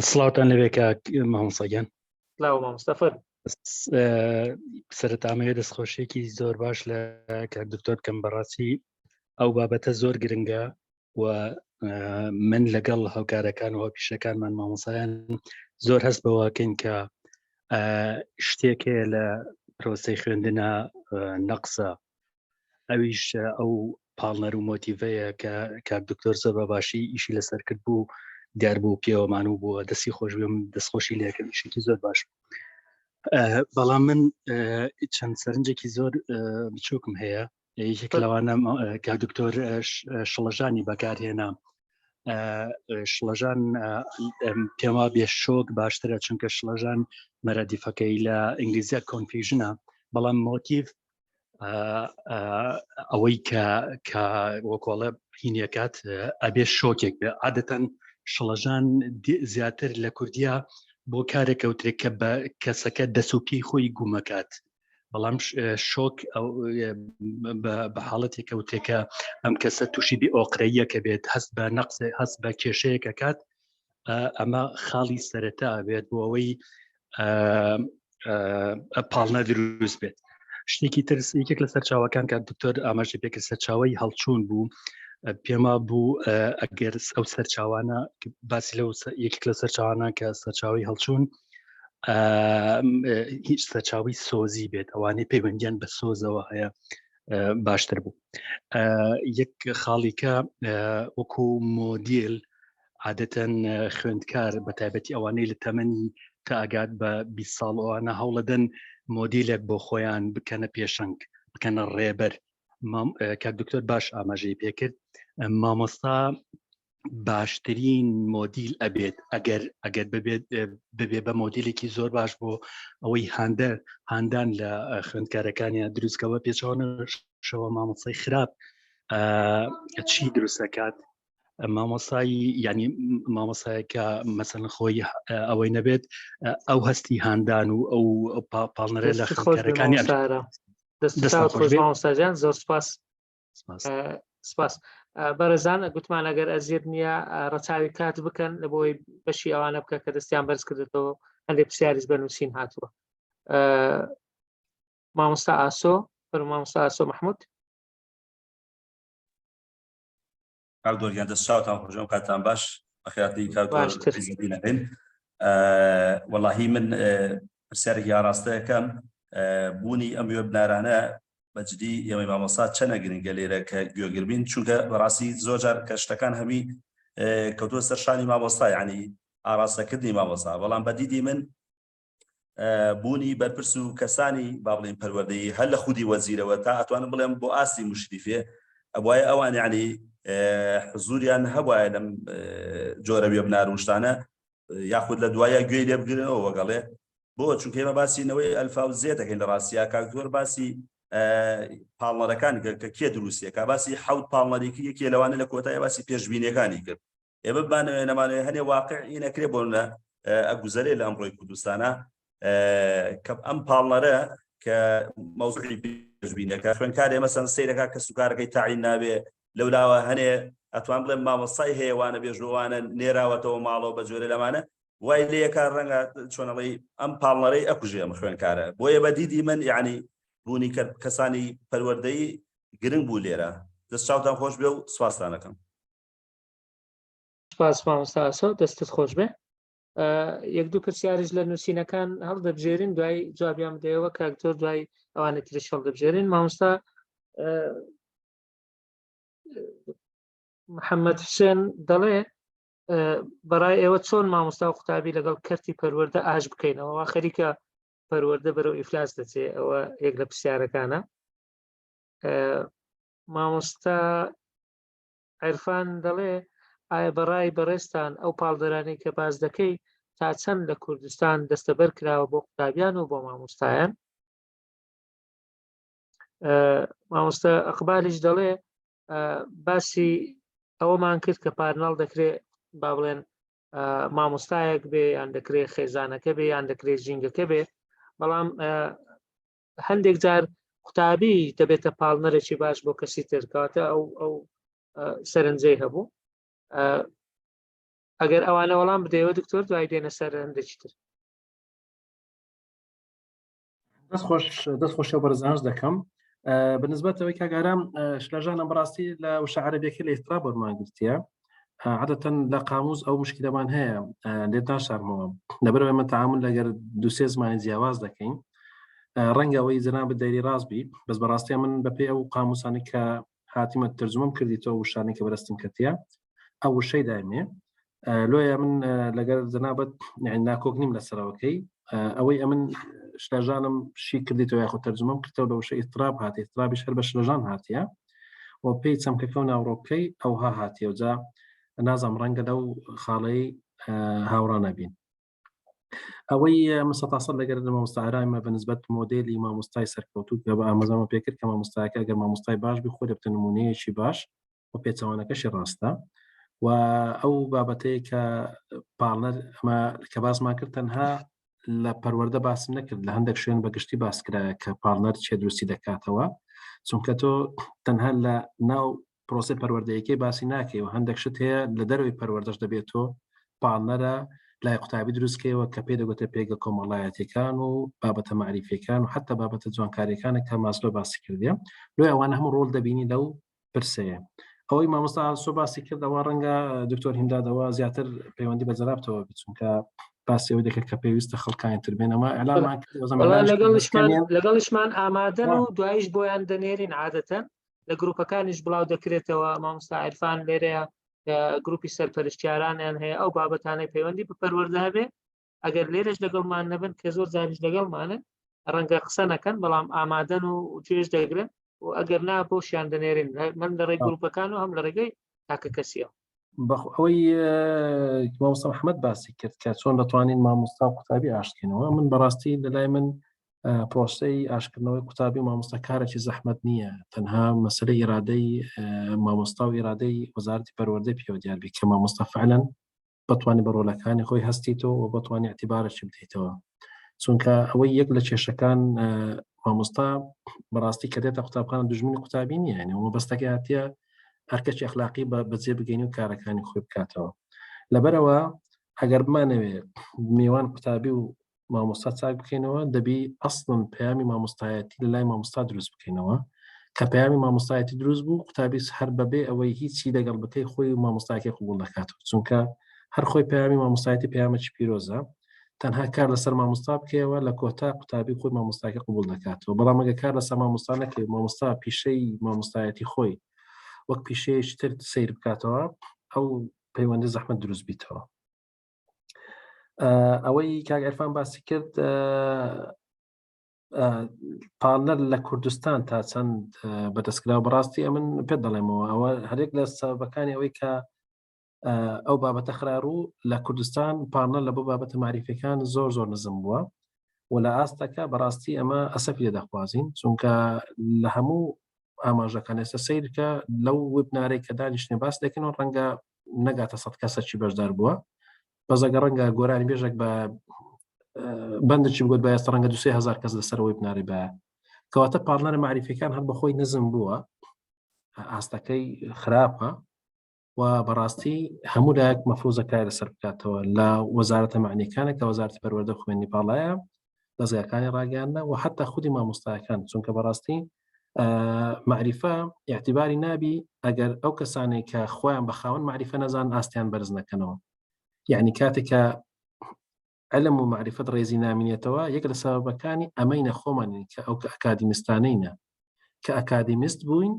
سڵاوتان لەوێ کاک مامۆستا گیان سڵاو مامۆستا فەرموو سەرەتا ئەمەوێ دەستخۆشیێکی زۆر باش لە کاک دکتۆر بکەم بەڕاستی ئەو بابەتە زۆر گرنگە و من لەگەڵ هاوکارەکان و پیشەکانمان مامۆسایان زۆر هەست بەوەکەین کە شتێک هەیە لە پرۆسی خوێندنە نەقسە ئەویش ئەو پاڵنەر و مۆتیڤەیە کە کاک دکتۆر زۆر بە باشی ئیشی لەسەر کرد بوو دیار بوو پێوەمان و بووە دەستی خۆش بێم دەستخۆشی لێکرد ئیشێکی زۆر باش بەڵام من چەند سەرنجێکی زۆر بچووکم هەیە یەکێک لەوانە کاک دکتۆر شڵەژانی بەکارهێنا شڵەژان پێما بێ شۆک باشترە چونکە شڵەژان مەرەدیفەکەی لە ئینگلیزیە confusion ە بەڵام مۆتیڤ ئەوەی کە کە وەکۆڵە هینیەکات ئەبێ شۆکێک بێ عادەتەن شڵەژان زیاتر لە کوردیا بۆ کارێک کەوترێک کە بە کەسەکە دەست و پێی خۆی گومەکات بەڵام شۆک بە حاڵەتێک کەوتێکە ئەم کەسە تووشی بی ئۆقرەیەکە بێت هەست بە نەقسێ هەست بە کێشەیەکە کات ئەمە خاڵی سەرەتا بێت بۆ ئەوەی پاڵنە دروست بێت شتێکی ترس یەکێک لە سەرچاوەکان کە دکتۆر ئاماژە پێکرد سەرچاوی هەڵچوون بوو پێما بوو ئەگەر ئەو سەرچاوانە باسی لەو یەکێک لە سەرچاوانە کە سەرچاوی هەڵچوون هیچ سەرچاوی سۆزی بێت ئەوانەی پەیوەندیان بە سۆزەوە هەیە باشتر بوو یەک خاڵیکە وەکو مۆدیل عادەتەن خوێندکار بە تایبەتی ئەوانەی لە تەمەنی تا ئەگات بە 20 ساڵ ئەوانە هەوڵەدەن مۆدیلێک بۆ خۆیان بکەنە پێشەنگ بکەنە ڕێبەر کاک دکتۆر باش ئاماژەی پێکرد مامۆستا باشترین مۆدیل ئەبێت ئەگەر ئەگەر ببێت ببێ بە مۆدیلێکی زۆر باش بۆ ئەوەی هاندەر هاندان لە خوێندکارەکانیان دروستکەوە پێچوانە شەوە مامۆسای خراپ چی دروستەکات مامۆسای ینی مامۆسایەکە مەسەن خۆی ئەوەی نەبێت ئەو هەستی هاندان و ئەو پاڵنەرە لە خوێندکارەکانی دەستخۆش زۆر سپاس سپاس بەڕێزان گوتمان ئەگەر ئەزیێت نییە ڕەچاوی کات بکەن لە بۆی بەشی ئەوانە بکە کە دەستیان بەرز کردێتەوە هەندێک پرسیاریش بە نووسین هاتووە مامۆستا ئاسۆ مامۆستا ئاسۆ مححمود کاک دۆریان دەست چاوتان خۆش ئەم کاتان باش بەخێراتنی کاک باشتر. عیزەدین وەڵاهی من پرسیارێکی ئاراستەیەکەم بوونی ئەم وێبنارانە بەجدی ئێمەی مامۆستا چەنە گرنگە لێرە کە گوێگر بین چونکە بەڕاستی زۆر جار کە شتەکان هەمی کەوتووە سەر شانی مامۆستا یعنی ئاراستەکردنی مامۆستا بەڵام بە دیدی من بوونی بەرپرس و کەسانی با بڵێین پەروەردەیی هەر لە خودی وەزیرەوە تا ئەتوانم بڵێم بۆ ئاستی مشریفێ ئەبوایە ئەوان یعنی حزوریان هەبوایە لەم جۆرە وێبنار و شتانە یاخود لە دوایە گوێی لێ بگرنەوە وەگەڵێ بۆ چونکە ئێمە باسی نەوەی ئەلفا و زێ دەکەین لە ڕاستیا کاک زۆر باسی پاڵنەرەکان کە کێ دروستیەکە باسی حەوت پاڵنەرێکی یەکێ لەوانە لە کۆتای باسی پێشبینیەکانی کرد ئێمە بمانەوێ نەمانەوێ هەنێ واقعی نەکرێ بۆ نە ئەگوزەرێ لە ئەمڕۆی کوردستانە کە ئەم پاڵنەرە کە مەوزوعی پێشبینەکە خوێنکارێ مەسەن سەیرەکە کە سوکارەکەی تاعین نابێ لەولاوە هەنێ ئەتوان بڵێم مامۆستای هەیە وانە بێژوانە نێراوەتەوە ماڵەوە بە جۆرە لەمانە وای لەکە ڕەنگە چۆنەڵی ئەم پاڵنەرەی ئەکوژێ ئەم خوێنکارە بۆیە بە دیدی من یعنی بوونی کەسانی پەروەردەی گرنگ بوو لێرە دەست چاوتان خۆش بێ و سوپاستانەکەم. سپاس مامۆستا ئاسۆ دەستت خۆش بێ. یەک دوو پرسیاریش لە نووسینەکان هەڵدەبژێرین دوای جوابیان بدەیەوە کاکتۆر دوای ئەوانە ترش هەڵدەبژێرین مامۆستا محەممەد حسێن دەڵێ بەڕای ئێوە چۆن مامۆستا و قوتابی لەگەڵ کەرتی پەروەردە ئاش بکەینەوە خەریکە پەروەردە بەرەو ئیفلاس دەچێ ئەوە یەک لە پرسیارەکانە مامۆستا عرفان دەڵێ ئایا بەڕای بەڕێزتان ئەو پاڵدەرانەی کە باس دەکەی تا چەند لە کوردستان دەستەبەر کراوە بۆ قوتابیان و بۆ مامۆستایان مامۆستا ئەقبالیش دەڵێ باسی ئەوەمان کرد کە پارناڵ دەکرێت با بڵێن مامۆستایەک بێ یان دەکرێت خێزانەکە بێ یان دەکرێت ژینگەکە بێ بەڵام هەندێک جار قوتابی دەبێتە پاڵنەرێکی باش بۆ کەسی تر کاتە ئەو ئەو سەرنجەی هەبوو ئەگەر ئەوانە وەڵام بدەیەوە دکتۆر دوای دێنە سەر هەندێکی تر دەست خۆش دەست خۆشە بەرزانش دەکەم بەنسبەتەوەی کاگارام شلەژانە بەڕاستی لە وشە عەربیەکە لە ئیستا بۆمان گرتیە عادەتەن لە قاموس ئەو مشکلەمان هەیە لێت ناشارمەوە لەبەرەوە ئێمە تعامل لەگەر دوسێ زمانی جیاواز دەکەین ڕەنگە ئەوەی جەنابت دەیری ڕاست بی بەس بەڕاستی من بەپێی ئەو قاموسانی کە هاتیمە تەرجمەم کردیتەوە وشانەی کە بەرەستم کەتیە ئەو وشەی دایمێ لۆیە من لەگەر جەنابەت ناکۆک نیم لەسەرەوەکەی ئەوەی ئەمن شلەژانم شی کردیتەوە یاخود تەرجمەم کردەوە لە وشە ئیتراب هاتی ئیترابیش هەر بە شلەژان هاتیە و پێی چەمکەکە و ناوڕۆکەی ئەوها هاتیە و جا نازام ڕەنگە لەو خاڵەی هاوڕا نەبین ئەوەی من سەتاسەد لەگەر مامۆستا ئارامە بە نسبەت مۆدێلی مامۆستای سەرکەوتوو کە بە ئامۆزامە پێکرد کە مامۆستاکە ئەگەر مامۆستای باش بی خۆی دەبتە نمونەیەکی باش و پێچەوانەکەشی ڕاستە و ئەو بابەتەیە کە پاڵنەر ئەمە کە باسمان کرد تەنها لە پەروەردە باسم نەکرد لە هەندێک شوێن بە گشتی باس کرایە کە پاڵنەر چێ دروستی دەکاتەوە چونکە تۆ تەنها لە ناو پرۆسەی پەروەردەیەکەی باسی ناکەی و هەندێک شت هەیە لە دەرەوەی پەروەردەش دەبێت تۆ پاڵنەرە لای قوتابی دروستکەیەوە کە پێ دەگوتە پێگە کۆمەڵایەتەکان و بابەتە معریفەکان و حتا بابەتە جوانکاریەکانە کە ماسلۆ باسی کردیە لۆی ئەوانە هەموو ڕۆڵ دەبینی لەو پرسەیە ئەوەی مامۆستا ئاسۆ باسی کرد ئەوە ڕەنگە دکتۆر هیمدادەوە زیاتر پەیوەندی بە جەنابتەوە بێت چونکە باسی ئەوەی دەکرد کە پێویستە خەڵکانی تر بێن ئەمە ئەلامان لەگەڵشمان ئامادەن و دوایش بۆیان دەنێرین عادەتەن لە گروپەکانیش بڵاو دەکرێتەوە مامۆستا عیرفان لێرەیە گروپی سەرپەرشتیارانیان هەیە ئەو بابەتانەی پەیوەندی بە پەروەردە هەبێ ئەگەر لێرەش لەگەڵمان نەبن کە زۆر جاریش لەگەڵمانن ڕەنگە قسە نەکەن بەڵام ئامادەن و گوێش دەگرن و ئەگەر نا بۆشیان دەنێرین من لە ڕێی گروپەکان و هەم لە ڕێگەی تاکە کەسیەوە ئەوەی مامۆستا محەممەد باسی کرد کە چۆن دەتوانین مامۆستا و قوتابی ئاشتکەینەوە من بەڕاستی لە لای من پرۆسەی ئاشکردنەوەی قوتابی و مامۆستا کارێکی زەحمەت نییە تەنها مەسەلەی ئیرادەی مامۆستا و ئیرادەی وەزارەتی پەروەردەی پێوە دیار بێت کە مامۆستا فعلەن بتوانێت بە ڕۆلەکانی خۆی هەستیتەوە و بتوانێت اعتبارەکی بدەیتەوە چونکە ئەوەی یەک لە کێشەکان مامۆستا بەڕاستی کە دێتە قوتابخانە دژمنی قوتابی نییە یعنی ئەوە بەستەکە هاتیە ئەرکەکی ئەخلاقی بە بەجێ بگەین و کارەکانی خۆی بکاتەوە لەبەرەوە ئەگەر بمانەوێ نێوان قوتابی و مامۆستا چاک بکەینەوە دەبی ئەسڵن پەیامی مامۆستایەتی لە لای مامۆستا دروست بکەینەوە کە پەیامی مامۆستایەتی دروست بوو قوتابی هەر بەبێ ئەوەی هیچی لەگەڵ بکەی خۆی و مامۆستاکەی قبوڵ دەکات چونکە هەر خۆی پەیامی مامۆستایەتی پەیامێکی پیرۆزە تەنها کار لەسەر مامۆستا بکەیەوە لە کۆتا قوتابی خۆی مامۆستاکە قبول دەکاتەوە بەڵام ئەگە کار لەسەر مامۆستا نەکەی مامۆستا پیشەی مامۆستایەتی خۆی وەک پیشەیەکی تر سەیر بکاتەوە ئەو پەیوەندی زەحمەت دروست بیتەوە ئەوەی کاک عرفان باسی کرد پاڵنەر لە کوردستان تا چەند بەدەستکراوە بەڕاستی ئەمن پێ دەڵێمەوە ئەوە هەرێک لە سەبەکانی ئەوەی کە ئەو بابەتە خراڕوو لە کوردستان پاڵنەر لە بۆ بابەتە معریفەکان زۆر زۆر نزم بووە و لە ئاستەکە بەڕاستی ئەمە ئەسەفی لێ دەخوازین چونکە لە هەموو ئاماژەکان ئێستا سیرکە لەو وبنارەی کە دانیشتێ باس دەکەن و ڕەنگە نەگاتە سە کەسەکی بەشدار بووە بەزەگە ڕەنگە گۆرانی بێژێک بە بەندێکی بگوت بە ئێستا ڕەنگە دو هزار کەس لەسەرەوەی بناری بە کەواتە پاڵنەرە معریفەکان هەر بەخۆی نزم بووە ئاستەکەی خراپە و بەڕاستی هەموو لایەک مەفروزە کار لەسەر بکاتەوە لە وەزارەتە معنیەکانە کە وەزارەتی پەروەردە خوێنی باڵایە دەزگاکانی ڕاگەیاندنە و حتا خودی مامۆستاکان چونکە بەڕاستی معریفە اعتباری نابی ئەگەر ئەو کەسانێک کە خۆیان بە خاوەن معریفە نەزان ئاستیان بەرز نەکەنەوە یعنی کاتێک کە علم و معرفەت ڕێزی نامینێتەوە یەک لە سەبەبەکانی ئەمەی نەخۆمانین کە ئەو کە ئەکادیمستانەینە کە ئەکادیمیست بووین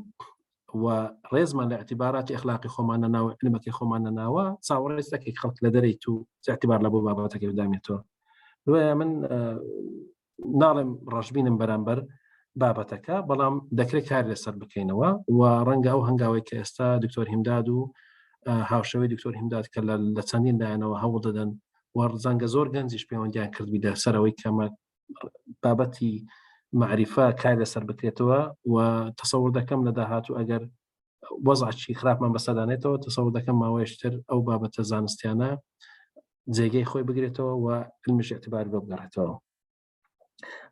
و ڕێزمان لە اعتباراتی ئەخلاقی خۆمان نەناوە علمەکەی خۆمان نەناوە چاوەڕێز دەکەی خەڵک لە دەرەی تو اعتبار لە بۆ بابەتەکەی بدامێتەوە بۆیە من ناڵێم ڕەشبینم بەرامبەر بابەتەکە بەڵام دەکرێت کار لەسەر بکەینەوە و ڕەنگە ئەو هەنگاوی کە ئێستا دکتۆر هیمداد و هاوشەوەی دکتۆر هیمداد کە لە چەندین لایەنەوە هەوڵ دەدەن و ڕزانگە زۆر گەنجیش پەیوەندیان کردبی لەسەرەوەی کەمە بابەتی معریفە کار لەسەر بکرێتەوە و تەسەور دەکەم لە داهاتوو ئەگەر وەزعی خراپمان بەسەدانێتەوە تەسەور دەکەم ماوەیەشتر ئەو بابەتە زانستیانە جێگەی خۆی بگرێتەوە و علمیش اعتبار بۆ بگەڕێتەوە.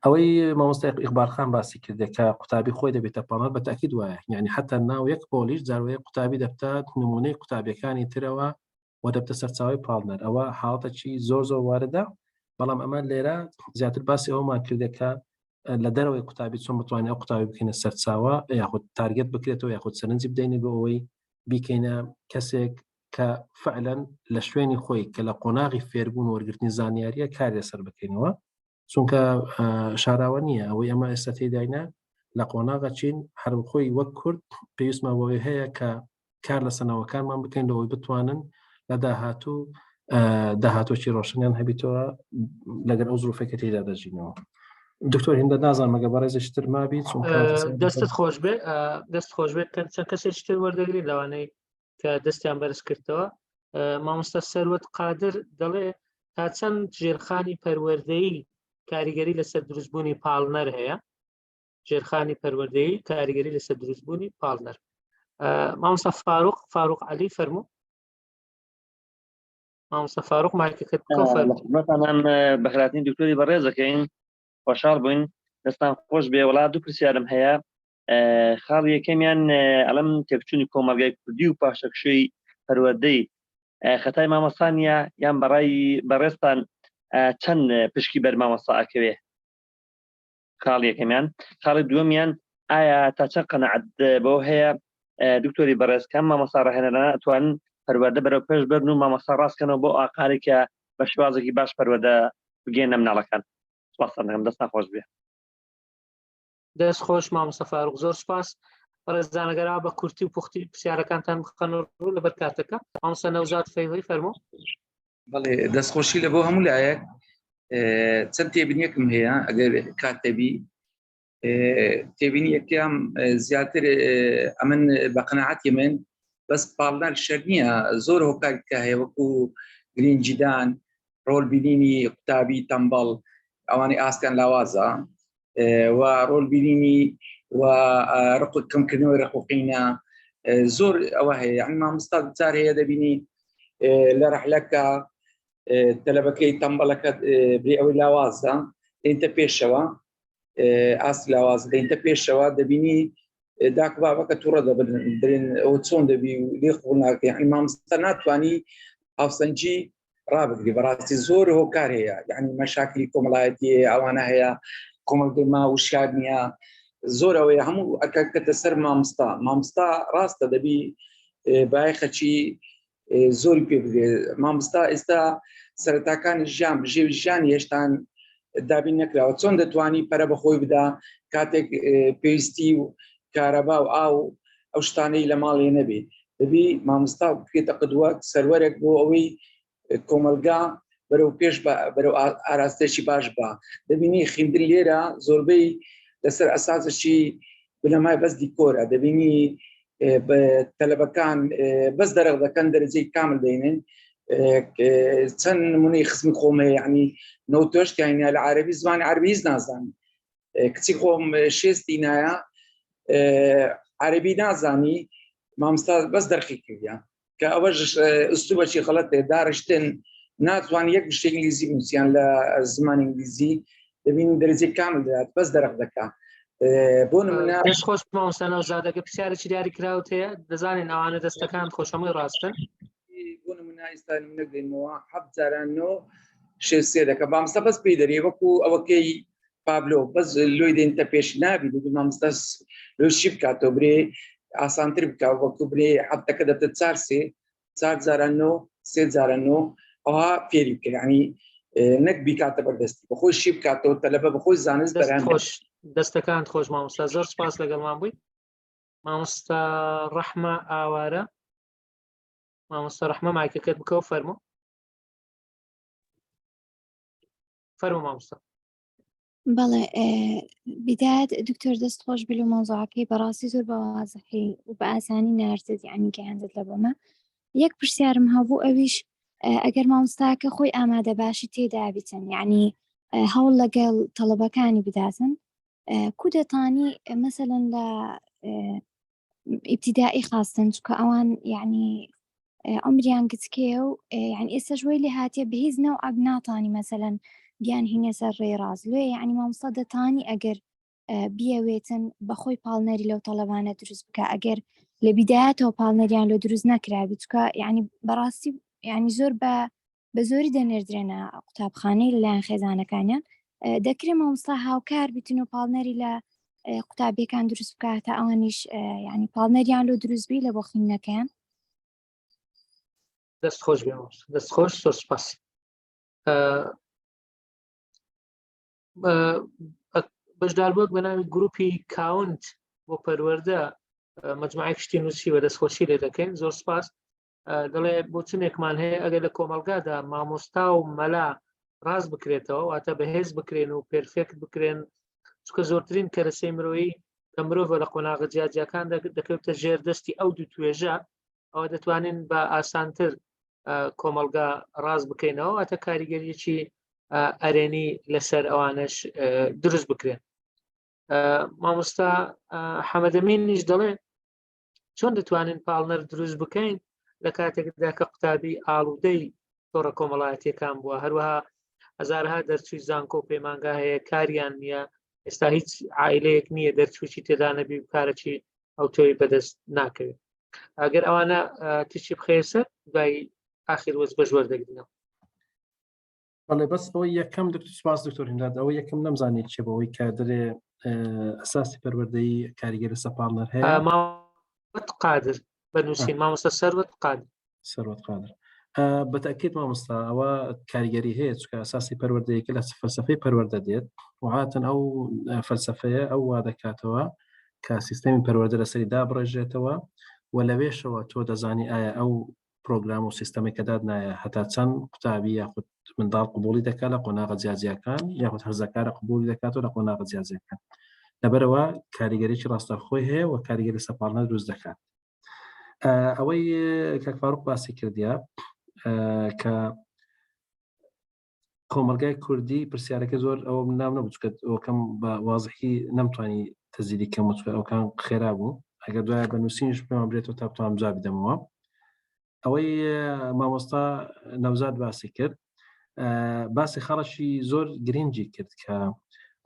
ئەوەی مامۆستای ئیقبال خان باسی کردێک کە قوتابی خۆی دەبێتە پاڵنەر بە تاکید وایە، یعنی حتا ناو یەک پۆلیش جاروەیە قوتابی دەبتە نمونەی قوتابیەکانی ترەوە و دەبتە سەرچاوی پاڵنەر. ئەوە حاڵەتێکی زۆر زۆر واردە، بەڵام ئەمە لێرە زیاتر باسی ئەومان کردێک کە لە دەرەوەی قوتابی چۆن بتوانین ئەو قوتابی بکەینە سەرچاوە یاخود target بکرێتەوە یاخود سەرنجی بدەین بۆ ئەوەی بیکەینە کەسێک کە فعلا لە شوێنی خۆی کە لە قۆناغی فێربوون وەرگرتنی زانیاریە کار لەسەر بکەینەوە چونکە شاراوە نییە ئەوەی ئەمە ئێستا تێداینە لە قۆناغە چین هەر خۆی وەک کورد پێویستمان بەوەی هەیە کە کار لە سەنەوەکانمان بکەین لەوەی بتوانن لە داهاتوو داهاتۆکی ڕۆشنیان هەبیتەوە لەگەر ئەو زروفێکە تێدا دەژینەوە. دکتۆر هندە نازانم مەگە بەڕێزێکی تر مابی دەستت خۆش بێ دەست خۆش بێت چەند کەسێکی تر وەردەگرین لەوانەی کە دەستیان بەرز کردەوە. مامۆستا سەروەت قادر دەڵێ تا چەند ژێرخانی پەروەردەیی کاریگەری لەسەر دروستبوونی پاڵنەر هەیە؟ ژێرخانی پەروەردەیی کاریگەری لەسەر دروستبوونی پاڵنەر. مامۆستا فاروق فاروق علی فەرموو. مامۆستا فاروق مایکەکەت بکەوە فەرموو. خدمەتانم بەخێرهاتنی دکتۆری بەڕێز دەکەین، خۆشحاڵ بووین، دەستان خۆش بێ. وەڵا دوو پرسیارم هەیە. خاڵی یەکەمیان ئەڵم تێکچوونی کۆمەڵگای کوردی و پاشەکشەی پەروەردەی خەتای مامۆستا نییە یان بەڕای بەڕێزتان چەند پشکی بەر مامۆستا ئەکەوێ؟ خاڵی یەکەمیان. خاڵی دووەمیان ئایا تا چەند قەناعەت بەوە هەیە دکتۆری بەڕێز کەم مامۆستا ڕاهێنەرانە ئەتوانن پەروەردە بەرەو پێش بەرن و مامۆستا ڕاستکەنەوە بۆ ئاقارێک کە بە شێوازێکی باش پەروەردە بگەێنە مناڵەکان؟ سپاستان دەکەم، دەستان خۆش بێ. دەست خۆش مامۆستا فاروق، زۆر سپاس. بەڕێزان ئەگەر بە کورتی و پوختی پرسیارەکانتان بخەنە ڕوو لەبەر کاتەکە. مامۆستا نەوزاد فەیڵی فەرموو. بەڵێ دەستخۆشی لە بۆ هەموو لایەک. چەند تێبینیەکم هەیە ئەگەر کاتەبی. تێبینی یەکەم زیاتر ئەمن بە قەناعەتی من بەس پاڵنەر شەر نییە، زۆر هۆکاری کە هەیە وەکو گرنگیدان، ڕۆل بینینی قوتابی تەمبەڵ ئەوانەی ئاستیان لاوازە و ڕۆل بینینی و ڕق کەمکردنەوەی ڕقوقینە زۆر ئەوە هەیە. یعنی مامۆستا جار هەیە دەبینی لە ڕەحلەکە تەلەبەکەی تەمبەڵەکە بێ ئەوەی لاوازە دێنتە پێشەوە، ئاست لاواز دێنتە پێشەوە، دەبینی داک بابەکە تووڕە دەبن درێن ئەوە چۆن دەبی و لێ قبوڵ ناکەی. یعنی مامۆستا ناتوانانی هاوسەنگی ڕابگری. بەڕاستی زۆر هۆکار هەیە، یعنی مەشاکلی کۆمەڵایەتی هەیە، ئەوانە هەیە، کۆمەڵگەی ما وشیار نییە، زۆر ئەوەیە هەموو ئەکەکەتە سەر مامۆستا. مامۆستا ڕاستە دەبی بایەخەکی زۆری پێ بدرێت. مامۆستا ئێستا سەرەتاکانی ژیان بژێوی ژیان هێشتان دابین نەکراوە، چۆن دەتوانی پەرە بەخۆی بدا کاتێک پێویستی و کارەبا و ئاو ئەو شتانەی لە ماڵێ نەبێ؟ دەبی مامۆستا بکرێتە قدوە سەروەرێک بۆ ئەوەی کۆمەلگا بەرەو پێش بەرەو ئاراستێکی باش بە. دەبینی خیندن لێرە زۆربەی لەسەر ئەساسێکی بنەمای بەس دیکۆرە، دەبینی تەلەبەکان بەس دەرەغ دەکەن دەرەجەی کامل دەینن. چەند نمونەی خزمی خۆم هەیە، یعنی نەوتۆشتیانە لە عربی زمانی عربی هیچ نازانن. کچی خۆم شێستی نایە عربی نازانی، مامستا بەس دەرخی کردیان کە ئەوەش ئوسلوبەکی غەڵەتێ داڕشتن. ناتوان یەک شتێک ئینگلیزی بنووسیان لە زمان ئینگلیزی دەبینی دەرەجەی کامل دەدات بەس دەرق دەکا بۆ نمونە دەست خۆش مامۆستا نەوزادەکە پرسیارێکی دیاری کراوت هەیە دەزانین ئەوانە دەستەکان خۆشەمەی ڕاستن بۆ نمونە ئێستا نمونە دێنەوە حەفت جاران نۆ شێ سێ دەکە مامۆستا بەس پێی دەرێ وەکو ئەوەکەی پابلۆ بەس لۆی دێنتە پێش نابی دەبی مامۆستا لۆی شی بکاتەوە برێ ئاسانتر بکە وەکو برێ حەفتەکە دەبتە چار سێ چار جاران نۆ سێ جاران نۆ ئەوها فێری بکە یعنی نەک بیکاتە بەردەستی بەخۆی شی بکاتەوە تەلەبە بەخۆی زانست بەرهەم خۆش دەستەکان خۆش مامۆستا زۆر سپاس لەگەڵمان بووی مامۆستا ڕەحمە ئاوارە مامۆستا ڕەحمە مایکەکەت بکەوە فەرموو فەرموو مامۆستا بەڵێ بدایەت دکتۆر دەست خۆش بل و مەوزوعەکەی بەڕاستی زۆر بە وازحی و بە ئاسانی ناردت یعنی گەیاندت لە بۆمە یەک پرسیارم هەبوو ئەویش ئەگەر مامۆستاکە خۆی ئامادە باشی تێدابیتن یعنی هەوڵ لەگەڵ تەڵەبەکانی بداتن کو دەتانی مەسەلەن لە ئیبتیدائی خاستن چکە ئەوان یعنی عمریان گچکەیە و یعنی ئێستاش وەی لێ هاتیە بە هیچ نەوعەک ناتانی مەسەلەن بیان هینە سەر ڕێی ڕاست لێ یعنی مامۆستا دەتانی ئەگەر بیەوێتن بەخۆی پاڵنەری لەو تەڵەبانە دروست بکە ئەگەر لە بیدایەتەوە پاڵنەریان لۆ دروست نەکرابی چکە یعنی بەڕاستی یعنی زۆر بە بە زۆری دەنێردرێنە قوتابخانەی لەلایەن خێزانەکانیان دەکرێ مامۆستا هاوکار بیتن و پاڵنەری لە قوتابیەکان دروست بکات تا ئەوانیش ینی پاڵنەریان لۆ دروست بی لە بۆ خوێندنەکەیان دەست خۆش بێ دەست خۆش زۆر سپاس بەشداربووەک بە ناوی گروپی کاونت بۆ پەروەردە مجموعەیەک شتی نووسیوە دەستخۆشی لێ دەکەین زۆر سپاس دەڵێ بۆچونێکمان هەیە ئەگەر لە کۆمەلگادا مامۆستا و مەلا ڕاست بکرێتەوە واتە بەهێز بکرێن و پێرفێکت بکرێن چکە زۆرترین کەرەسەی مرۆیی کە مرۆڤە لە قۆناغە جیاجیاکان دەکەوتە ژێر دەستی ئەو دوو توێژە ئەوە دەتوانین بە ئاسانتر کۆمەلگا ڕاست بکەینەوە واتە کاریگەریەکی ئەرێنی لەسەر ئەوانش دروست بکرێن مامۆستا حەمەدەمینیش دەڵێ چۆن دەتوانین پاڵنەر دروست بکەین لە کاتێکدا کە قوتابی ئاڵودەی تۆڕە کۆمەڵایەتیەکان بووە هەروەها هەزارها دەرچووی زانکۆ و پەیمانگا هەیە کاریان نییە ئێستا هیچ عیلەیەک نییە دەرچووی تێدا نەبی و کارەکی ئەو تۆی بەدەست ناکەوێت ئەگەر ئەوانە تیشی بخێسەر دوای ئاخر وەز بەش وەردەگرنەوە بەڵێ بەس ئەوەی یەکەم دکتۆر سپاس دکتۆر هیمداد ئەوە یەکەم نەمزانی چێ بەوەی کە دەرێ ئەساسی پەروەردەی کاریگەری لەسەر پاڵنەر هەیە مامۆستا قادر بەنووسین مامۆستا سەروەت قادر سەروەت قادر بەتەکیت مامۆستا ئەوە کاریگەری هەیە چکە ئەساسی پەروەردەیەکە لە فەلسفەی پەروەردە دێت وهاتن ئەو فەلسفەیە ئەو وا دەکاتەوە کە سیستەمی پەروەردە لەسەری دابڕێژێتەوە و لەوێشەوە تۆ دەزانی ئایا ئەو پرۆگرام و سیستەمێک کە دادنایە هەتا چەند قوتابی یاخود منداڵ قوبولی دەکات لە قۆناغە جیاجیاکان یاخود هەرزەکارە قوبولی دەکات و لە قۆناغە جیاجیاکان لەبەرەوە کاریگەریی ڕاستەخۆی هەیە و کاریگەری سەپاڵنە دروست دەکات ئەوەی کاک فاروق باسی کردیا کە کۆمەلگای کوردی پرسیارەکە زۆر ئەوە نام نەبوو چکە ئەوکەم بە وازحی نەمتوانی تەزیری کەم و چکە ئەوکان خێرا بوو ئەگەر دوایە بە نووسینش پێمان برێتەوە تا بتوانم جوابی بدەمەوە ئەوەی مامۆستا نەوزاد باسی کرد باسی خەڵکی زۆر گرنگی کرد کە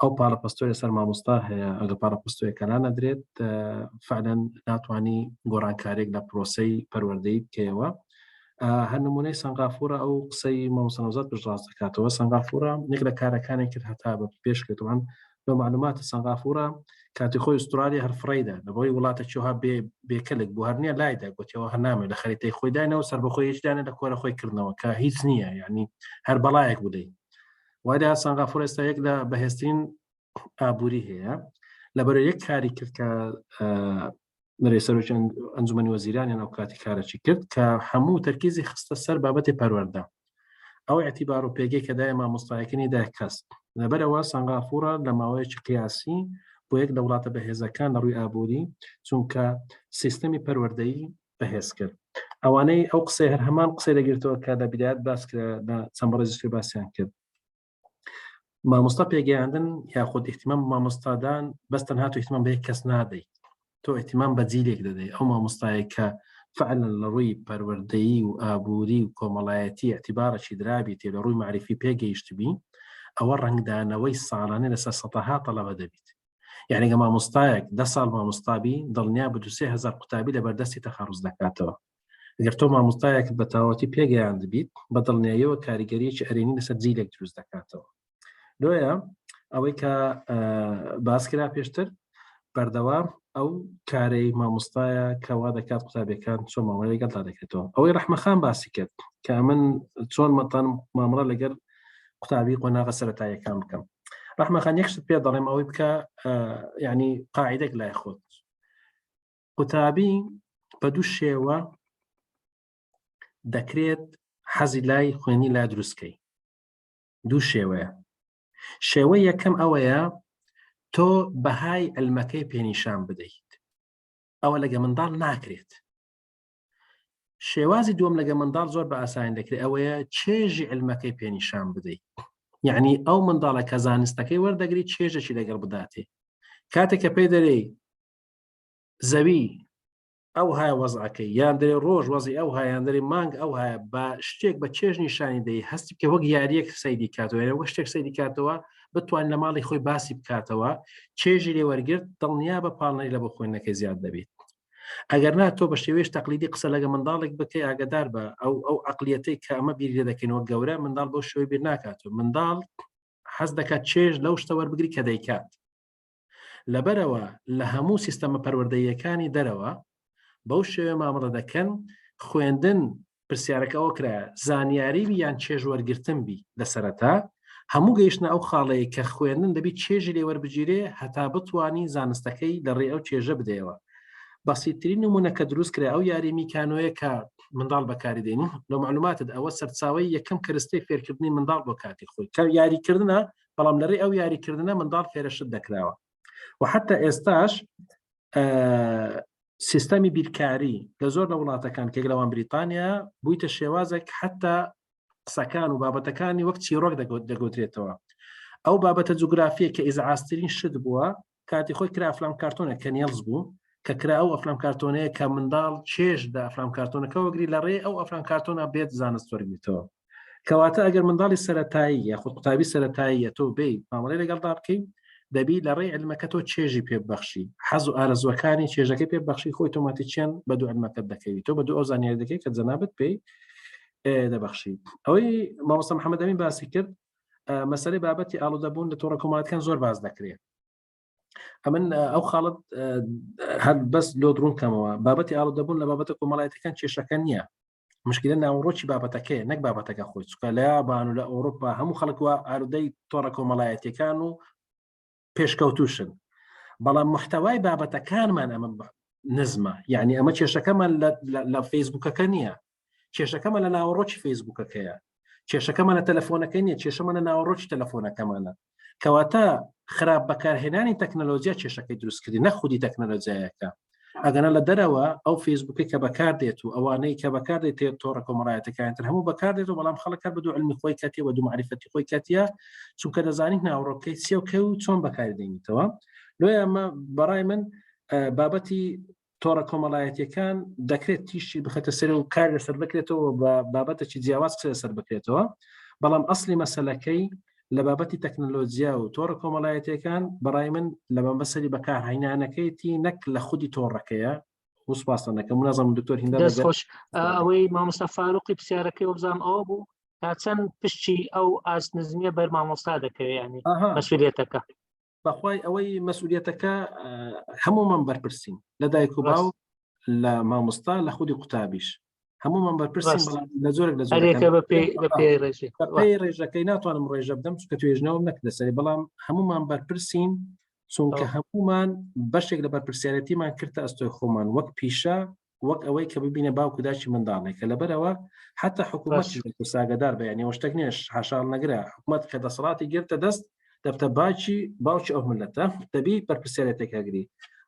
ئەو پاڵەپەستۆی لەسەر مامۆستا هەیە ئەگە پاڵەپەستۆیەکە نادرێت فعلەن ناتوانانی گۆڕانکارێک لە پرۆسەی پەروەردەی بکەیەوە هەر نمونەی سنگافورە ئەو قسەی مامۆستا نەوزاد پشتڕاست دەکاتەوە سنگافورە یەک لە کارەکانی کرد هەتا بە پێشکەوتوان بە معلومات سنگافورە کاتی خۆی ئوسترالیا هەر فڕیدا لە بۆی وڵاتە چوها بێ بێکەلک بۆ هەر نییە لایدا گوتیەوە هەر نامێ لە خەریتەی خۆی داینەوە سەربەخۆی هیچ دانە لە کۆرە خۆی کردنەوە کە هیچ نییە یعنی هەر بەڵایەک بودەی وای لە سنگافورە ئێستا یەک لە بەهێزترین ئابووری هەیە لەبەرە یەک کاری کرد کە نەرێ سەرۆکی ئەنجومەنی وەزیرانیان ئەو کاتی کارەکی کرد کە هەموو تەرکیزی خستە سەر بابەتی پەروەردە ئەو اعتیبار و پێگەی کە دای مامۆستایەکەنی دا کەس لەبەرەوە سنگافورە لە ماوەیەکی قیاسی بۆ یەک لە وڵاتە بەهێزەکان لە ڕووی ئابووری چونکە سیستەمی پەروەردەیی بەهێز کرد ئەوانەی ئەو قسەی هەر هەمان قسەی دەگرتەوە کە لە بدایەت باس کرا لە چەند بەڕێزیش باسیان کرد مامۆستا پێگەیاندن یاخود احتمام مامۆستادان بەس تەنها تۆ احتمام بە یەک کەس نادەیت. تۆ ئیهتیمام بە جیلێک دەدەی ئەو مامۆستایە کە فعلا لە ڕووی پەروەردەیی و ئابووری و کۆمەڵایەتی اعتبارەکی درابیتێ لە ڕووی معریفی پێگەیشتبی ئەوە ڕەنگدانەوەی ساڵانە لەسەر سەتەها تەلەبە دەبیت یعنی گە مامۆستایەک دە ساڵ مامۆستابی دڵنیا بە 2000 قوتابی لە بەردەستی تەخەڕوز دەکاتەوە گەر تۆ مامۆستایەکت بە تەواوەتی پێگەیاندبیت بە دڵنیاییەوە کاریگەریەکی ئەرێنی لەسەر جیلێک دروست دەکاتەوە لۆیە ئەوەی کە باس کرا پێشتر بەردەوام ئەو کارەی مامۆستایە کەوا دەکات قوتابیەکان چۆن مامەڵە لەگەڵدا دەکرێتەوە ئەوەی ڕەحمەخان باسی کرد کە من چۆن مەتەن مامەڵە لەگەر قوتابی قۆناغە سەتاییەکان بکەم ڕەحمەخان یەک شت پێ دەڵێم ئەوەی بکە یعنی قاعدێک لای خۆت قوتابی بە دوو شێوە دەکرێت حەزی لای خوێنی لا دروستکەی دوو شێوەیە شێوەی یەکەم ئەوەیە تۆ بەهای علمەکەی پێنیشان بدەیت ئەوە لەگە منداڵ ناکرێت شێوازی دووەم لەگە منداڵ زۆر بە ئاسانی دەکرێت ئەوەیە چێژی علمەکەی پێنیشان بدەیت یعنی ئەو منداڵە کە زانستەکەی وەردەگری چێژێکی لەگەڵ بداتێ کاتێک کە پێی دەرێی زەوی ئەو هایە وەزعەکەی یان دەرێ ڕۆژ وەزی ئەو هایان دەرێ مانگ ئەو هایە بە شتێک بە چێژ نیشانی دەی هەستی بکە وەک یاریەک سەیری کاتەوە یعنی وەک شتێک سەیری کاتەوە بتوان لە ماڵی خۆی باسی بکاتەوە چێژی لێ وەرگرت دڵنیا بە پاڵنەری لە بۆ خوێندنەکەی زیاد دەبێت ئەگەر نا تۆ بە شێوەیەش تەقلیدی قسە لەگە منداڵێک بکەی ئاگدار بە ئەو ئەو عقلیەتەی کە ئەمە بیر لێ دەکەینەوە گەورە منداڵ بۆ شێوەی بیر ناکاتەوە منداڵ حەز دەکات چێژ لەو شتە وەربگری کە دەیکات لەبەرئەوە لە هەموو سیستەمە پەروەردەییەکانی دەرەوە بەو شێوەیە مامەڵە دەکەن، خوێندن پرسیارەکە ئەوە کرایە زانیاری بی یان چێژ وەرگرتن بی لە سەرەتا هەموو گەیشتنە ئەو خاڵەیە کە خوێندن دەبی چێژی لێ وەربگیرێ هەتا بتوانی زانستەکەی لە ڕێ ئەو چێژە بدەیەوە بەسیترین نمونە کە دروست کرا ئەو یاری میکانۆیە کە منداڵ بەکاری دێنی لە معلوماتت ئەوە سەرچاوی یەکەم کەرستەی فێرکردنی منداڵ بۆ کاتی خۆی کە یاریکردنە بەڵام لە ڕێی ئەو یاریکردنە منداڵ فێرە شت دەکراوە و حتا ئێستاش سیستەمی بیرکاری لە زۆر لە وڵاتەکان کێک لەوان بریتانیا بوویتە شێوازێک حتا قسەکان و بابەتەکانی وەک چیرۆک دەگوترێتەوە ئەو بابەتە جوگرافیە کە ئیزعاسترین شت بووە کاتی خۆی کرا ئەفلام کارتۆنە کە نێڵز بوو کە کرا ئەو ئەفلام کارتۆنەیە کە منداڵ چێژ لە ئەفلام کارتۆنەکە وەگری لە ڕێ ئەو ئەفلام کارتۆنە بێت زانست وەرگیتەوە کەواتە ئەگەر منداڵی سەتایی یاخود قوتابی سەتاییە تۆ بێ مامەڵی لەگەڵدا بکەین دەبی لە ڕێی علمەکە تۆ چێژی پێ بەخشی حەز و ئارەزوەکانی چێژەکەی پێ بەخشی خۆی تۆماتیچیان بە دوو علمەکەت دەکەوی تۆ بە دوو ئەو زانیاری دەکەی کە جەنابەت پێی دەبەخشی ئەوەی مامۆستا محەممەد ئەمین باسی کرد مەسەلەی بابەتی ئالوودەبوون لە تۆڕە کۆمەڵاتەکان زۆر باس دەکرێت ئەمن ئەو خاڵت هەر بەس لۆ درون کەمەوە بابەتی ئالوودەبوون لە بابەتە کۆمەڵایەتەکان کێشەکە نییە مشکلە ناوەڕۆکی بابەتەکەی نەک بابەتەکە خۆی چکە لە یابان و لە ئەوروپا هەموو خەڵک وە ئالوودەی تۆڕە کۆمەڵایەتەکان و پێشکەوتوشن بەڵام محتەوای بابەتەکانمان ئەمە نزمە یعنی ئەمە کێشەکەمان لە فەیسبوکەکە نییە کێشەکەمان لە ناوەڕۆکی فەیسبوکەکەیە کێشەکەمان لە تەلەفۆنەکە نییە کێشەمان لە ناوەڕۆکی تەلەفۆنەکەمانە کەواتە خراپ بەکارهێنانی تەکنەلۆجیا کێشەکەی دروستکردی نە خودی تەکنەلۆجیایەکە ئەگەنا لە دەرەوە ئەو فەیسبووکەی کە بەکاردێت و ئەوانەی کە بەکاردێت تۆڕە کۆمەڵایەتەکان تر هەموو بەکاردێت و بەڵام خەڵک هەر بە دوو علمی خۆی کەتیە بە دوو معرفەتی خۆی کەتیە چونکە دەزانیت ناوەڕۆکەی چیە و کە و چۆن بەکاری دێنیتەوە لۆیە ئەمە بەڕای من بابەتی تۆڕە کۆمەڵایەتیەکان دەکرێت تیشی بخێتە سەر و کار لەسەر بکرێتەوە بە بابەتێکی جیاواز قسە لەسەر بکرێتەوە بەڵام ئەسلی مەسەلەکەی لە بابەتی تەکنەلۆجیا و تۆڕە کۆمەڵایەتیەکان بەڕای من لە بەسەری بەکارهێنانەکەیتی نەک لە خودی تۆڕەکەیە و سپاستان دەکەم و نازانم دکتۆر هیندا دەست خۆش ئەوەی مامۆستا فاروقی پرسیارەکەی وەبزانم ئەوە بوو تا چەند پشتی ئەو ئاست نزمیە بەر مامۆستا دەکەوێت ینی مەسوولێتەکە بەخوای ئەوەی مەسئولیەتەکە هەمومان بەرپرسین لە دایک و باو لە مامۆستا لە خودی قوتابیش هەمومان بەرپرسین بەڵام لە زۆرێک لە زۆرەکە بەپێی ڕێژەکەی ناتوانم ڕێژە بدەم چونکە توێژنەوەم نەکردە سەری بەڵام هەمومان بەرپرسین چونکە هەمومان بەشێک لە بەرپرسیارەتیمان کردە ئەستۆی خۆمان وەک پیشە وەک ئەوەی کە ببینە باوک و دایکی منداڵێکە لەبەرەوە حتا حکوومەت ساگەدار بەیانی شتێک نییە حاشاڵ نەگرە حکوومەت کە دەسەڵاتی گرتە دەست دەبتە باکی باوکی ئەو ملەتە دەبی بەرپرسیارەتێک هەگری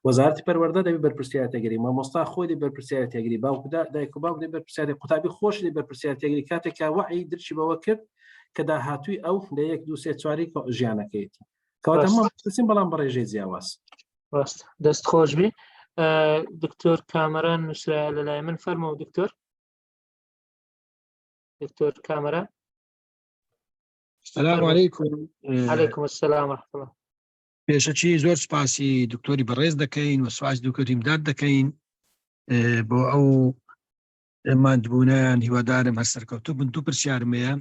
وەزارەتی پەروەردە دەبی بەرپرسیارەتێگری مامۆستا خۆی دەبی بەرپرسیارەتێگری باوکدا دایک و باوک دەبی بەرپرسیاری قوتابی خۆش دەبی بەرپرسیارەتێگری کاتێک کە وعی درکی بەوە کرد کە داهاتووی ئەو لە یەک دوو سێ چواری ژیانەکەیەتی کەواتە هەموو بەرپرسین بەڵام بە ڕێژەی جیاواز ڕاست دەست خۆش بی. دکتۆر کامەران نووسرا لە لای من فەرمەوە دکتۆر دکتۆر کامەران السلام علیکم علیکم السلام ورحمة الله پێشەکی زۆر سپاسی دکتۆری بەڕێز دەکەین و سپاسی دکتۆر ئیمداد دەکەین بۆ ئەو ماندبوونیان هیوادارم هەر سەرکەوتوو بن دوو پرسیارم هەیە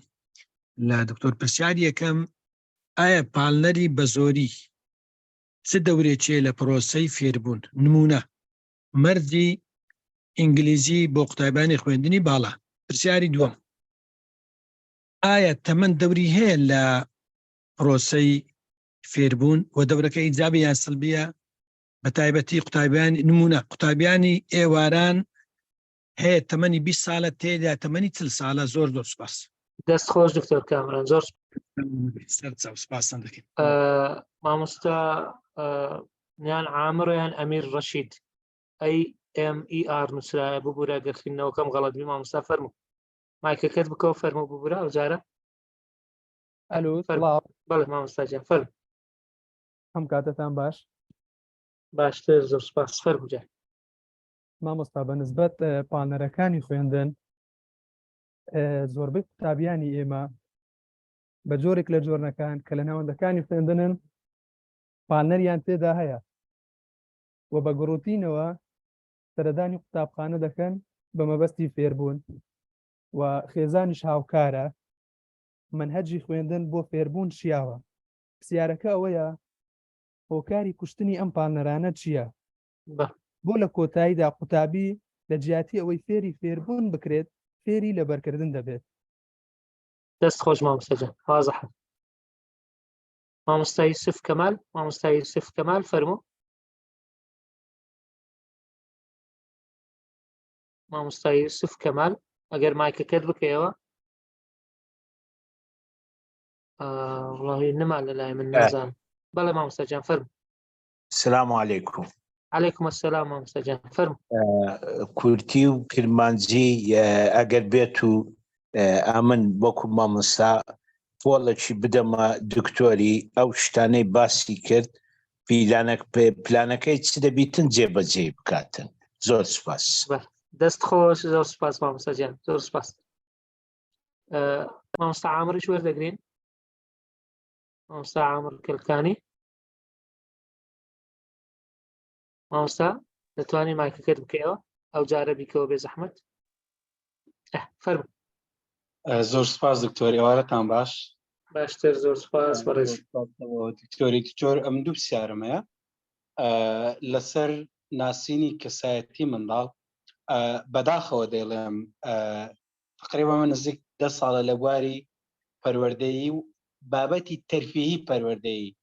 لە دکتۆر پرسیاری یەکەم ئایا پاڵنەری بە زۆری چ دەورێکێ لە پرۆسەی فێربوون نمونە مەرجی ئینگلیزی بۆ قوتابیانی خوێندنی باڵا پرسیاری دووەم ئایا تەمەن دەوری هەیە لە پرۆسەی فێربوون و دەورەکە ئیجابی یان سلبیە بە تایبەتی قوتابیان نمونە قوتابیانی ئێواران هەیە تەمەنی 20 ساڵە تێدا تەمەنی 40 ساڵە زۆر زۆر سپاس. دەست خۆش دکتۆر کامران زۆر سەرچاو سپاستان دەکەین. مامۆستا یان عامر یان ئەمیر ڕەشید ئەی ئێم ئی ئار نووسرایە ببوورە گەر خوێندنەوەکەم غەڵەت بی مامۆستا فەرموو مایکەکەت بکەوە فەرموو ببوورە ئەو جارە ئەلو سڵاو بەڵێ مامۆستا گیان فەرموو هەم کاتەتان باش باشتر زۆر سپاس فەرموو گیان مامۆستا بە نسبەت پاڵنەرەکانی خوێندن زۆربەی قوتابیانی ئێمە بە جۆرێک لە جۆرنەکان کە لە ناوەندەکانی خوێندنن پاڵنەریان تێدا هەیە و بە گڕوتینەوە سەردانی قوتابخانە دەکەن بە مەبەستی فێربوون و خێزانیش هاوکارە منهجی خوێندن بۆ فێربوون شیاوە پرسیارەکە ئەوەیە هۆکاری کوشتنی ئەم پاڵنەرانە چییە؟ بۆ لە کۆتاییدا قوتابی لە جیاتی ئەوەی فێری فێربوون بکرێت فێری لەبەرکردن دەبێت؟ دەست خۆش مامۆستا جان وازحە مامۆستا یوسف کەمال مامۆستا یوسف کەمال فەرموو مامۆستا یوسف کەمال ئەگەر مایکەکەت بکەیەوە وڵی نما لە لای من نازان بەڵێ مامۆستا جان فەرموو سلام علیکم علیکم السلام مامۆستا جان فەرموو کورتی و کرمانجی ئەگەر بێت و ئەمن وەکو مامۆستا پۆڵێکی بدەمە دکتۆری ئەو شتانەی باسی کرد پیلانەک پلانەکەی چ دەبیتن جێبەجێ بکاتن زۆر سپاس دەست خۆش زۆر سپاس مامۆستا گیان زۆر سپاس مامۆستا عامریش وەردەگرین مامۆستا عامر کلکانی مامۆستا دەتوانی مایکەکەت بکەیەوە ئەو جارە بیکەوە بێ زەحمەت فەرموو زۆر سپاس دکتۆر ئێوارەتان باش باشتر زۆر سپاس بەڕێز دکتۆری دکتۆر ئەم دوو پرسیارم هەیە لەسەر ناسینی کەسایەتی منداڵ بەداخەوە دەیڵێم تقریبا من نزیک دە ساڵە لە بواری پەروەردەیی و بابەتی تەرفیهی پەروەردەیی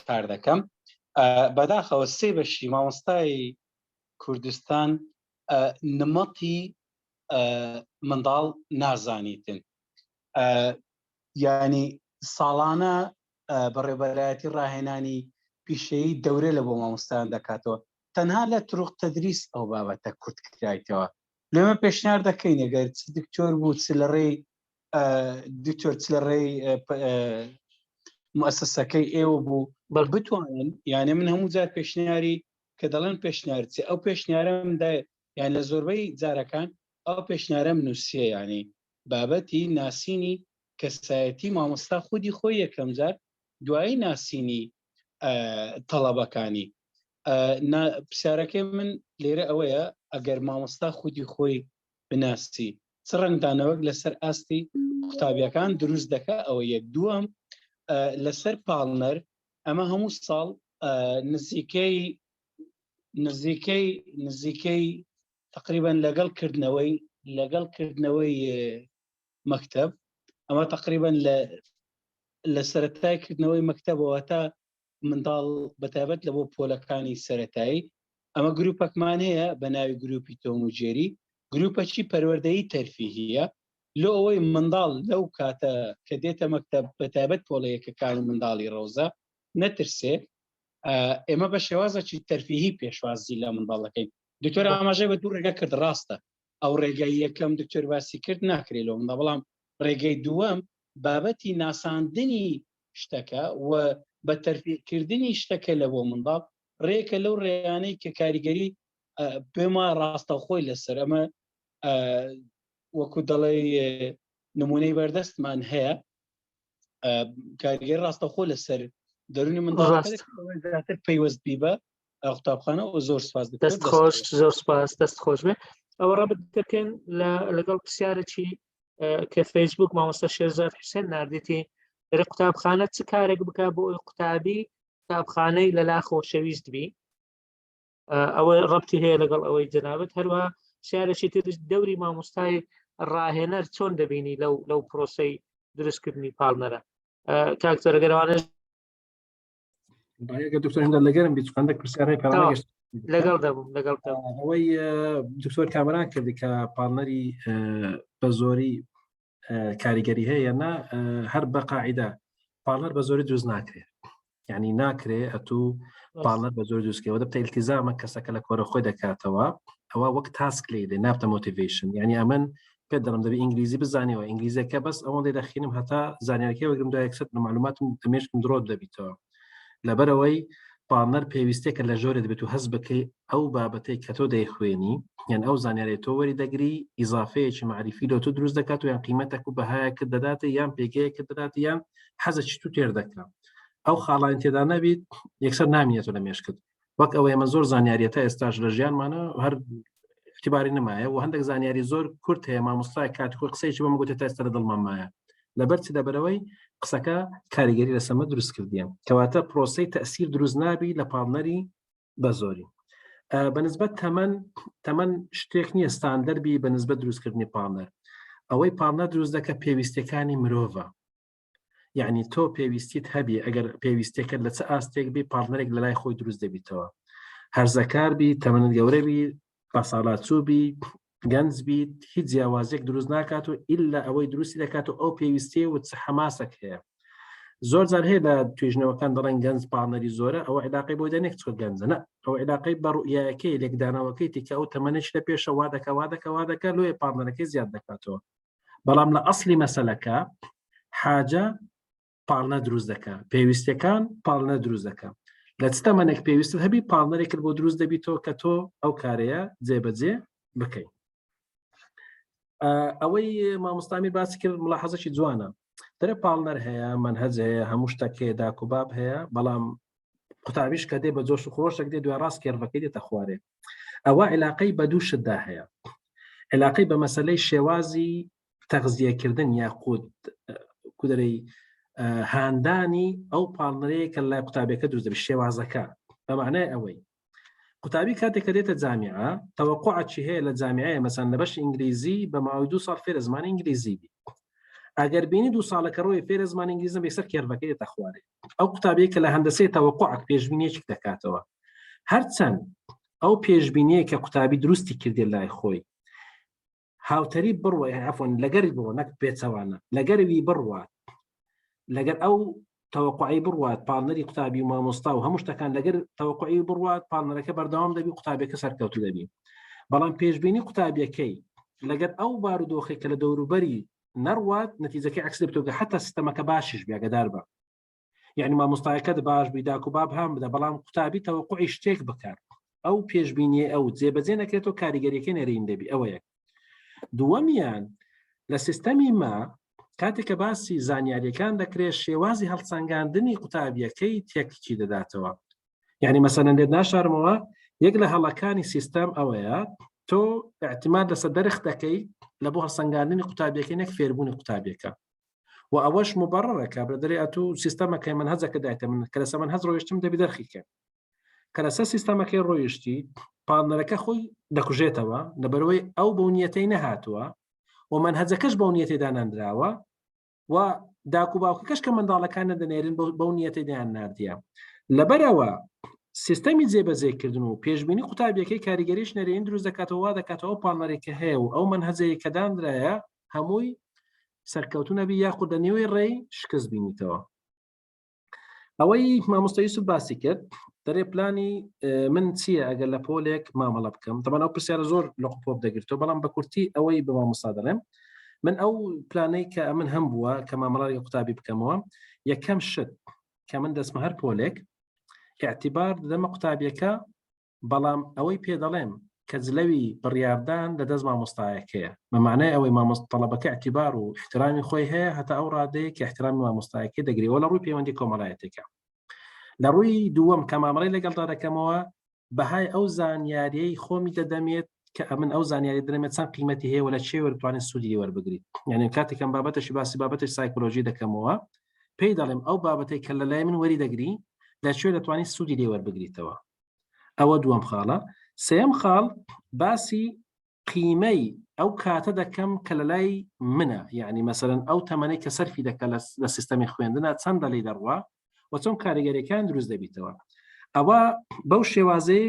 کار دەکەم بەداخەوە سێ بەشی مامۆستای کوردستان نمەتی منداڵ نازانیتن ینی ساڵانە بەڕێبەرایەتی ڕاهێنانی پیشەیی دەورە لە بۆ مامۆستایان دەکاتەوە تەنها لە تروق تدریس ئەو بابەتە کورت کرایتەوە لێمە پێشنیار دەکەین ئەگەر چ دکتۆر بوو چ لە ڕێی دکتۆر چ لە ڕێی موسسەکەی ئێوە بوو بەڵ بتوانن یانە من هەموو جار پێشنیاری کە دەڵێن پێشنیار چی ئەو پێشنیارم دا یان لە زۆربەی جارەکان ئەو پێشنیارەم نووسیە یانی بابەتی ناسینی کەسایەتی مامۆستا خودی خۆی یەکەم جار دوایی ناسینی تەڵەبەکانی پرسیارەکەی من لێرە ئەوەیە ئەگەر مامۆستا خودی خۆی بناسی چ ڕەنگدانەوەک لەسەر ئاستی قوتابیەکان دروست دەکا ئەوە یەک دووەم لەسەر پاڵنەر ئەمە هەموو ساڵ نزیکەی نزیکەی نزیکەی تقریبا لەگەڵ کردنەوەی لەگەڵ کردنەوەی مەکتب ئەمە تقریبا لە لە سەرەتای کردنەوەی مەکتەبەوە تا منداڵ بەتایبەت لە بۆ پۆلەکانی سەتایی ئەمە گروپەکمان هەیە بە ناوی گروپی تۆم و جێری گروپەکی پەروەردەیی تەرفیهیە لۆ ئەوەی منداڵ لەو کاتە کە دێتە مەکتەب بەتایبەت پۆلە یەکەکان و منداڵی ڕەوزە نەترسێ ئێمە بە شێوازێکی تەرفیهی پێشوازی لە منداڵەکەین دکتۆر ئاماژەی بە دوو ڕێگە کرد ڕاستە ئەو ڕێگەی یەکەم دکتۆر باسی کرد ناکرێت لەو منداڵ بەڵام ڕێگەی دووەم بابەتی ناساندنی شتەکە و بە تەرفیهکردنی شتەکە لە بۆ منداڵ ڕێکە لەو ڕێیانەی کە کاریگەری. پێم وایە ڕاستەوخۆی لەسەر ئەمە وەکو دەڵێ نمونەی بەردەستمان هەیە کاریگەری ڕاستەخۆ لەسەر دەرونی منداڵ زیاتر پەیوەست بی بە قوتابخانە و زۆر سپاس دەست خۆش زۆر سپاس دەست خۆش بێ ئەوە ڕەبت دەکەن لەگەڵ پرسیارێکی کە فەیسبوک مامۆستا شێرزاد حوسێن نردێتی لە قوتابخانە چ کارێک بک بۆ ئەوی قوتابی قوتابخانەی لەلا خۆشەویست بی ئەوە ڕەبتی هەیە لەگەڵ ئەوەی جەنابەت هەروە پرسیارێکی تر دەوری مامۆستای ڕاهێنەر چۆن دەبینی لەو لەو پرۆسەی دروستکردنی پاڵنەرە کاک زەرگەرەوانە دکتۆر هەندە لەگەرم بیت هەندێک پرسیارەی پێڕانگەشت لەگەڵ دەبووم لەگەڵ ئەوەی دکتۆر کامەران کردی کە پاڵنەری بە زۆری کاریگەری هەیە نا هەر بە قاعدە پاڵنەر بە زۆری دروست ناکرێت یعنی ناکرێ ئەتوو پاڵنەر بە زۆر دروستکەوە دەبتە التزامە کەسەکە لە کۆرە خۆی دەکاتەوە ئەوە وەک task لێ دێ نابتە motivation یعنی ئەمن پێ دەڵم دەبی ئینگلیزی بزانیەوە ئینگلیزەکە بەس ئەوەندەی دەخینم هەتا زانیارەکەی وەگرم دوای یەکسەر معلوماتم دەمێشکم درۆت دەبیتەوە لەبەرئەوەی پاڵنەر پێویستێکە لە ژۆرێت بێت و هەست بکەی ئەو بابەتەی کە تۆ دەیخوێنی یان ئەو زانیاری تۆ وەری دەگری ئیزافەیەکی معریفی لۆ تۆ دروست دەکات و یان قیمەتێک و بەهایەکت دەداتێ یان پێگەیەکت دەدات یان حەزێکی تو تێر دەکا ئەو خاڵانی تێدا نەبیت یەکسەر نامینێتەوە لە مێشکت وەک ئەوەی ئەمە زۆر زانیاریە تا ئێستاش لە ژیانمانە هەر اعتباری نمایە و هەندێک زانیاری زۆر کورت هەیە مامۆستای کات خۆی قسەیەکی بەم گوتە تا ئێستا لە دڵمان مایە لەبەر چ لەبەرەوەی قسەکە کاریگەری لەسەمە دروست کردیە کەواتە پرۆسەی تەسیر دروست نابی لە پاڵنەری بە زۆری بەنسبەت تەمەن تەمەن شتێک نییە ستاندەربی بەنسبەت دروستکردنی پاڵنەر ئەوەی پاڵنەر دروست دەکە پێویستەکانی مرۆڤە یعنی تۆ پێویستیت هەبی ئەگەر پێویستەکە لە چ ئاستێک بی پاڵنەرێک لە لای خۆی دروست دەبیتەوە هەرزەکار بی تەمەنت گەورە بی بەساڵاچوو بی گەنج بیت هیچ جیاوازێک دروست ناکات و ئللا ئەوەی دروستی دەکات و ئەو پێویستیە و چ حەماسەک هەیە زۆر جار هەیە لە توێژنەوەکان دەڵێن گەنج پاڵنەری زۆرە ئەوە علاقەی بۆی دەنێک چۆ گەنجە نە ئەو علاقەی بە ڕوئیایەکەی لێکدانەوەکەی تیکە ئەو تەمەنێک لە پێشە وا دەکا وا دەکا وا دەکا لۆیە پاڵنەرەکەی زیاد دەکاتەوە بەڵام لە ئەسلی مەسەلەکە حاجە پاڵنە دروست دەکا پێویستەکان پاڵنە دروست دەکا لە چ تەمەنێک پێویستت هەبی پاڵنەرێکت بۆ دروست دەبیتەوە کە تۆ ئەو کارەیە جێبەجێ بکەیت ئەوەی مامۆستامی باسی کرد ملاحەزەکی جوانە دەرە پاڵنەر هەیە منهج هەیە هەموو شتێک هەیە داک و باب هەیە بەڵام قوتابیش کە دێ بە جۆش و خرۆشێک دێ دوای ڕاست curve ەکەی دێتە خوارێ ئەوە علاقەی بە دوو شتدا هەیە علاقەی بە مەسلەی شێوازی تەغزیەکردن یاخود کودەرەی هاندانی ئەو پاڵنەرەیە کە لای قوتابیەکە دروست دەبێت شێوازەکە بە معنای ئەوەی قوتابی کاتێک کە دێتە جامیعە تەوەقعی هەیە لە جامیعەیە مەسەن لە بەش ئینگلیزی بە ماوەی دو ساڵ فێرە زمانی ئینگلیزی بی ئەگەر بینی دو ساڵەکە ڕۆی فێرە زمانی ئینگلیزم بێسەر curve ەکەی دێتە خوارێ ئەو قوتابیە کە لە هەندەسەی تەوەقعک پێشبینیەکی دەکاتەوە هەرچەند ئەو پێشبینیە کە قوتابی دروستی کردێ لای خۆی هاوتەریب بڕوە یان عەفوەن لەگەری بڕۆ نەک پێچەوانە لەگەروی بڕوات لەگەر ئەو تەوەقعی بڕوات پاڵنەری قوتابی و مامۆستا و هەموو شتەکان لەگەر تەوەقعی بڕوات پاڵنەرەکە بەردەوام دەبی قوتابیەکە سەرکەوتو دەبی بەڵام پێشبینی قوتابیەکەی لەگەر ئەو بارودۆخی کە لە دەوروبەری نەڕوات نەتیجەکەی عکس دەبێتەوە حتا سیستەمەکە باشیش بێگەدار بە یعنی مامۆستایەکەت باش بی داک و باب هەم بدە بەڵام قوتابی تەوەقعی شتێک بکات ئەو پێشبینیە ئەو جێبەجێ نەکرێتەوە کاریگەریەکەی نەرێن دەبی ئەوە یەک دووەمیان لە سیستەمی ما کاتێک کە باسی زانیاریەکان دەکرێت شێوازی هەڵسەنگاندنی قوتابیەکەی تێکچی دەداتەوە یعنی مەسەلەن لێت ناشارمەوە یەک لە هەڵەکانی سیستەم ئەوەیە تۆ اعتماد لەسەر دەرخ دەکەی لە بۆ هەڵسەنگاندنی قوتابیەکەی نەک فێربوونی قوتابیەکە و ئەوەش مبررە کابرا دەرێ ئەتوو سیستەمەکەی من هەزەکە دایتە من کە لەسەر من هەز ڕۆیشتم دەبی دەرخی کەم کە لەسەر سیستەمەکەی ڕۆیشتی پاڵنەرەکە خۆی دەکوژێتەوە لەبەرەوەی ئەو بەو نیەتەی نەهاتووە و مەنهەجەکەش بەو نیەتەی دانەنراوە و داک و باوکەکەش کە منداڵەکان دەنێرن بەو نیەتەی دەیان ناردیە لەبەرەوە سیستەمی جێبەجێکردن و پێشبینی قوتابیەکەی کاریگەریش نەرێن دروست دەکاتەوە وا دەکاتەوە ئەو پاڵنەرێک کە هەیە و ئەو مەنهەجەیە کە دانرایە هەمووی سەرکەوتو نەبی یاخود لە نێوەی ڕێی شکست بینیتەوە ئەوەی مامۆستا یوسف باسی کرد دەرێ پلانی من چییە ئەگەر لە پۆلێک مامەڵە بکەم تەمان ئەو پرسیارە زۆر لە قوپۆپ دەگرتەوە بەڵام بە کورتی ئەوەی بە مامۆستا دەڵێم من ئەو پلانەی کە ئەمن هەم بووە کە مامەڵی قوتابی بکەمەوە یەکەم شت کە من دەستمە هەر پۆلێک اعتبار دەدەمە قوتابیەکە بەڵام ئەوەی پێ دەڵێم کە جلەوی بڕیاردان لە دەست مامۆستایەکەیە بە معنای ئەوەی مامۆستا تەڵەبەکە اعتبار و احترامی خۆی هەیە هەتا ئەو ڕادەیە کە احترامی مامۆستایەکەی دەگرێەوە لە ڕووی پەیوەندی کۆمەڵایەتێکە لە ڕووی دووەم کە مامەڵەی لەگەڵدا دەکەمەوە بەهای ئەو زانیاریەی خۆمی دەدەمێت کە ئەمن ئەو زانیاری درەمێت چەند قیمەتی هەیە و لە چێ وەرتوانین سوودی لێ وەربگریت یعنی کاتێکم بابەتەشی باسی بابەتی سایکۆلۆژی دەکەمەوە پێی دەڵێم ئەو بابەتێک کە لە لای من وەری دەگری لە کوێ دەتوانین سوودی لێ وەربگریتەوە ئەوە دووەم خاڵە سێم خاڵ باسی قیمەی ئەو کاتە دەکەم کە لە لای منە یعنی مەسەرەن ئەو تەمەنەی کە سەرفی دەکە لە سیستەمی خوێندنە چەندە لی دەڕوا و چۆن کاریگەریەکان دروست دەبیتەوە ئەوە بەو شێوازەی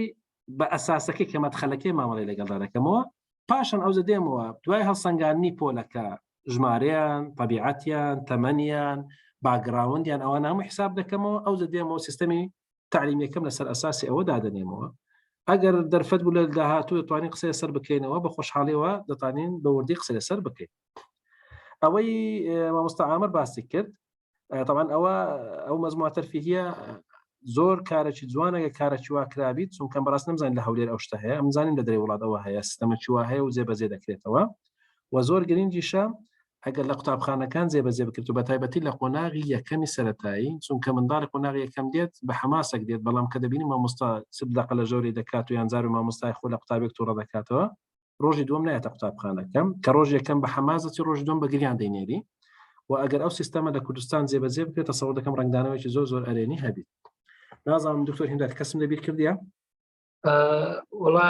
بە ئەساسەکەی کە مەدخەلەکەی مامەڵی لەگەڵدا دەکەمەوە پاشان ئەو دێمەوە دوای هەڵسەنگاندنی پۆلەکە ژمارەیان طبیعەتیان تەمەنیان background یان ئەوە نامە حساب دەکەمەوە ئەو دێمەوە سیستەمی تەعلیمیەکەم لەسەر ئەساسی ئەوە دادەنێمەوە ئەگەر دەرفەت بوو لە داهاتوو دەتوانین قسەی لەسەر بکەینەوە بە خۆشحاڵیەوە دەتوانین بە وردی قسە لەسەر بکەین ئەوەی مامۆستا ئامر باسی کرد طبعا ئەوە ئەو مەزموعە تەرفیهیە زۆر کارێکی جوانەگە کارێکی وا کرابیت چونکە بەڕاست نەمزانین لە هەولێر ئەو شتە هەیە ئەمزانین لە دەرێ وڵات ئەوە هەیە سیستەمەکی وا هەیە و جێبەجێ دەکرێتەوە و زۆر گرنگیشە ئەگەر لە قوتابخانەکان جێبەجێ بکرێت و بەتایبەتی لە قۆناغی یەکەمی سەرەتایی چونکە منداڵی قۆناغی یەکەم دێت بە حەماسێک دێت بەڵام کە دەبینی مامۆستا چ دەقە لە ژۆری دەکات و یان جار و مامۆستای خۆ لە قوتابێک تووڕە دەکاتەوە ڕۆژی دووەم نایەتە قوتابخانەکەم کە ڕۆژ یەکەم بە حەماس دەچی ڕۆژی دووەم بە گریان دەینێری و ئەگەر ئەو سیستەمە لە کوردستان جێبەجێ بکرێت تەسەوڕ دەکەم ڕەنگدانەوەیەکی زۆر زۆر ئەرێنی هەبیت نازانم دکتۆر هیندات کەسم لەبیر کردیە وڵا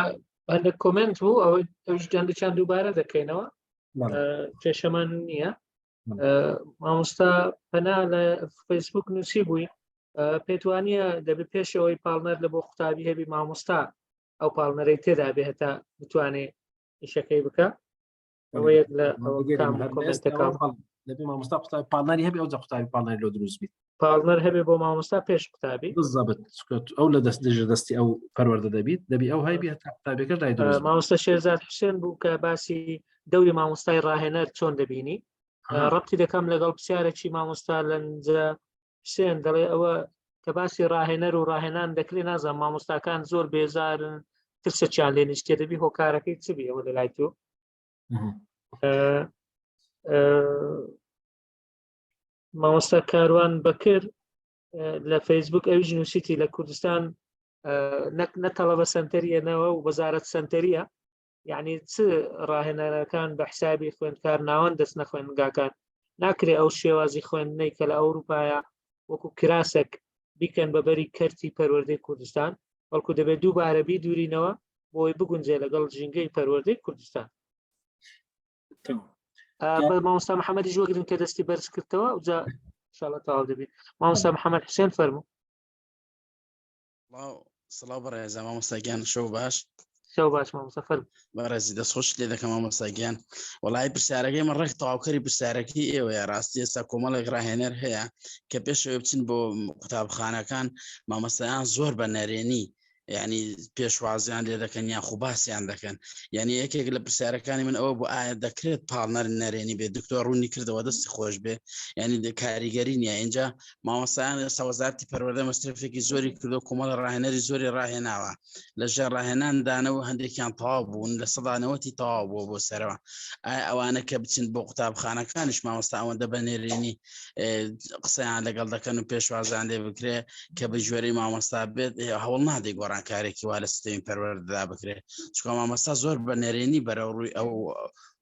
هەندێک comment بوو ئەوەی ئەوش هەندێکیان دووبارە دەکەینەوە کێشەمان نییە مامۆستا پەنا لە فەیسبوک نووسی بووی پێتوانە دەبێت پێشەوەی پاڵنەر لە بۆ قوتابی هەبی مامۆستا ئەو پاڵنەرەی تێدا بێ هەتا بتوانێ ئیشەکەی بکە ئەوە یەک لە کۆمنتەکان دەبێ مامۆستا قوتابی پاڵنەری هەبێ ئەوجا قوتابی پاڵنەری لۆ دروست بیت پاڵنەر هەبێ بۆ مامۆستا پێش قوتابی بالضبط ئەو لە دەست دژە دەستی ئەو پەروەردە دەبیت دەبی ئەو هەیبی هەتا قوتابیەکەش لای دروست مامۆستا شێرزاد حوسێن بوو کە باسی دەوری مامۆستای ڕاهێنەر چۆن دەبینی ڕەبتی دەکەم لەگەڵ پرسیارێکی مامۆستا لەنجە حوسێن دەڵێ ئەوە کە باسی ڕاهێنەر و ڕاهێنان دەکرێت نازانم مامۆستاکان زۆر بێزارن ترسەکیان لێ نیشتێ دەبی هۆکارەکەی چ بی ئەوە لەلای تۆ مامۆستا کاروان بەکر لە فەیسبوک ئەویش نووسیتی لە کوردستان نە تەڵەبە سنتەریە نەوە و وەزارەت سنتەریە یعنی چ ڕاهێنەرەکان بە حسابی خوێندکار ناوەند دەست نەخوێندگاکان ناکرێ ئەو شێوازی خوێندنەی کە لە ئەوروپایە وەکو کراسێک بیکەن بە بەری کەرتی پەروەردەی کوردستان بەڵکو دەبێت دووبارە بی دوورینەوە بۆی بگونجێ لەگەڵ ژینگەی پەروەردەی کوردستان مامۆستا محەممەدیش وەگرن کە دەستی بەرز کردەوە جا شاڵە تەواو دەبێت مامۆستا محەممەد حسێن فەرموو سڵاو بەڕێزە مامۆستا گیان شەو باش شەو باش مامۆستا فەرموو بەڕێزی دەستخۆش لێ دەکەم مامۆستا گیان وەڵی پرسیارەکەی من ڕێک تەواوکەری پرسیارەکەی ئێوەیە ڕاستی ئێستا کۆمەڵێک ڕاهێنەر هەیە کە پێشەوەی بچن بۆ قوتابخانەکان مامۆستایان زۆر بە نەرێنی یعنی پێشوازیان لێ دەکەن یان خوباسیان دەکەن یعنی یەکێک لە پرسیارەکانی من ئەوە بۆ ئایا دەکرێت پاڵنەر نەرێنی بێت دکتۆر ڕوونی کردەوە دەستی خۆش بێ یعنی کاریگەری نییە اینجا مامۆستایان ئێستا وەزارتی پەروەردە مەسرەفێکی زۆری کردو کۆمەڵە ڕاهێنەری زۆری ڕاهێناوە لە ژێر ڕاهێنان دانەوە هەندێکیان تەواو بوون لە سەدانەوەتی تەواو بووە بۆ سەرەوە ئایا ئەوانە کە بچن بۆ قوتابخانەکانیش مامۆستا ئەوەندە بە نێرێنی قسەیان لەگەڵ دەکەن و پێشوازیان لێ بکرێ کە بە گوێرەی مامۆستا بێت هەوڵ نادەی گۆڕانکارێکی وا لە سیستەمی پەروەردەدا بکرێت چونکە مامۆستا زۆر بە نەرێنی بەرەو ڕووی ئەو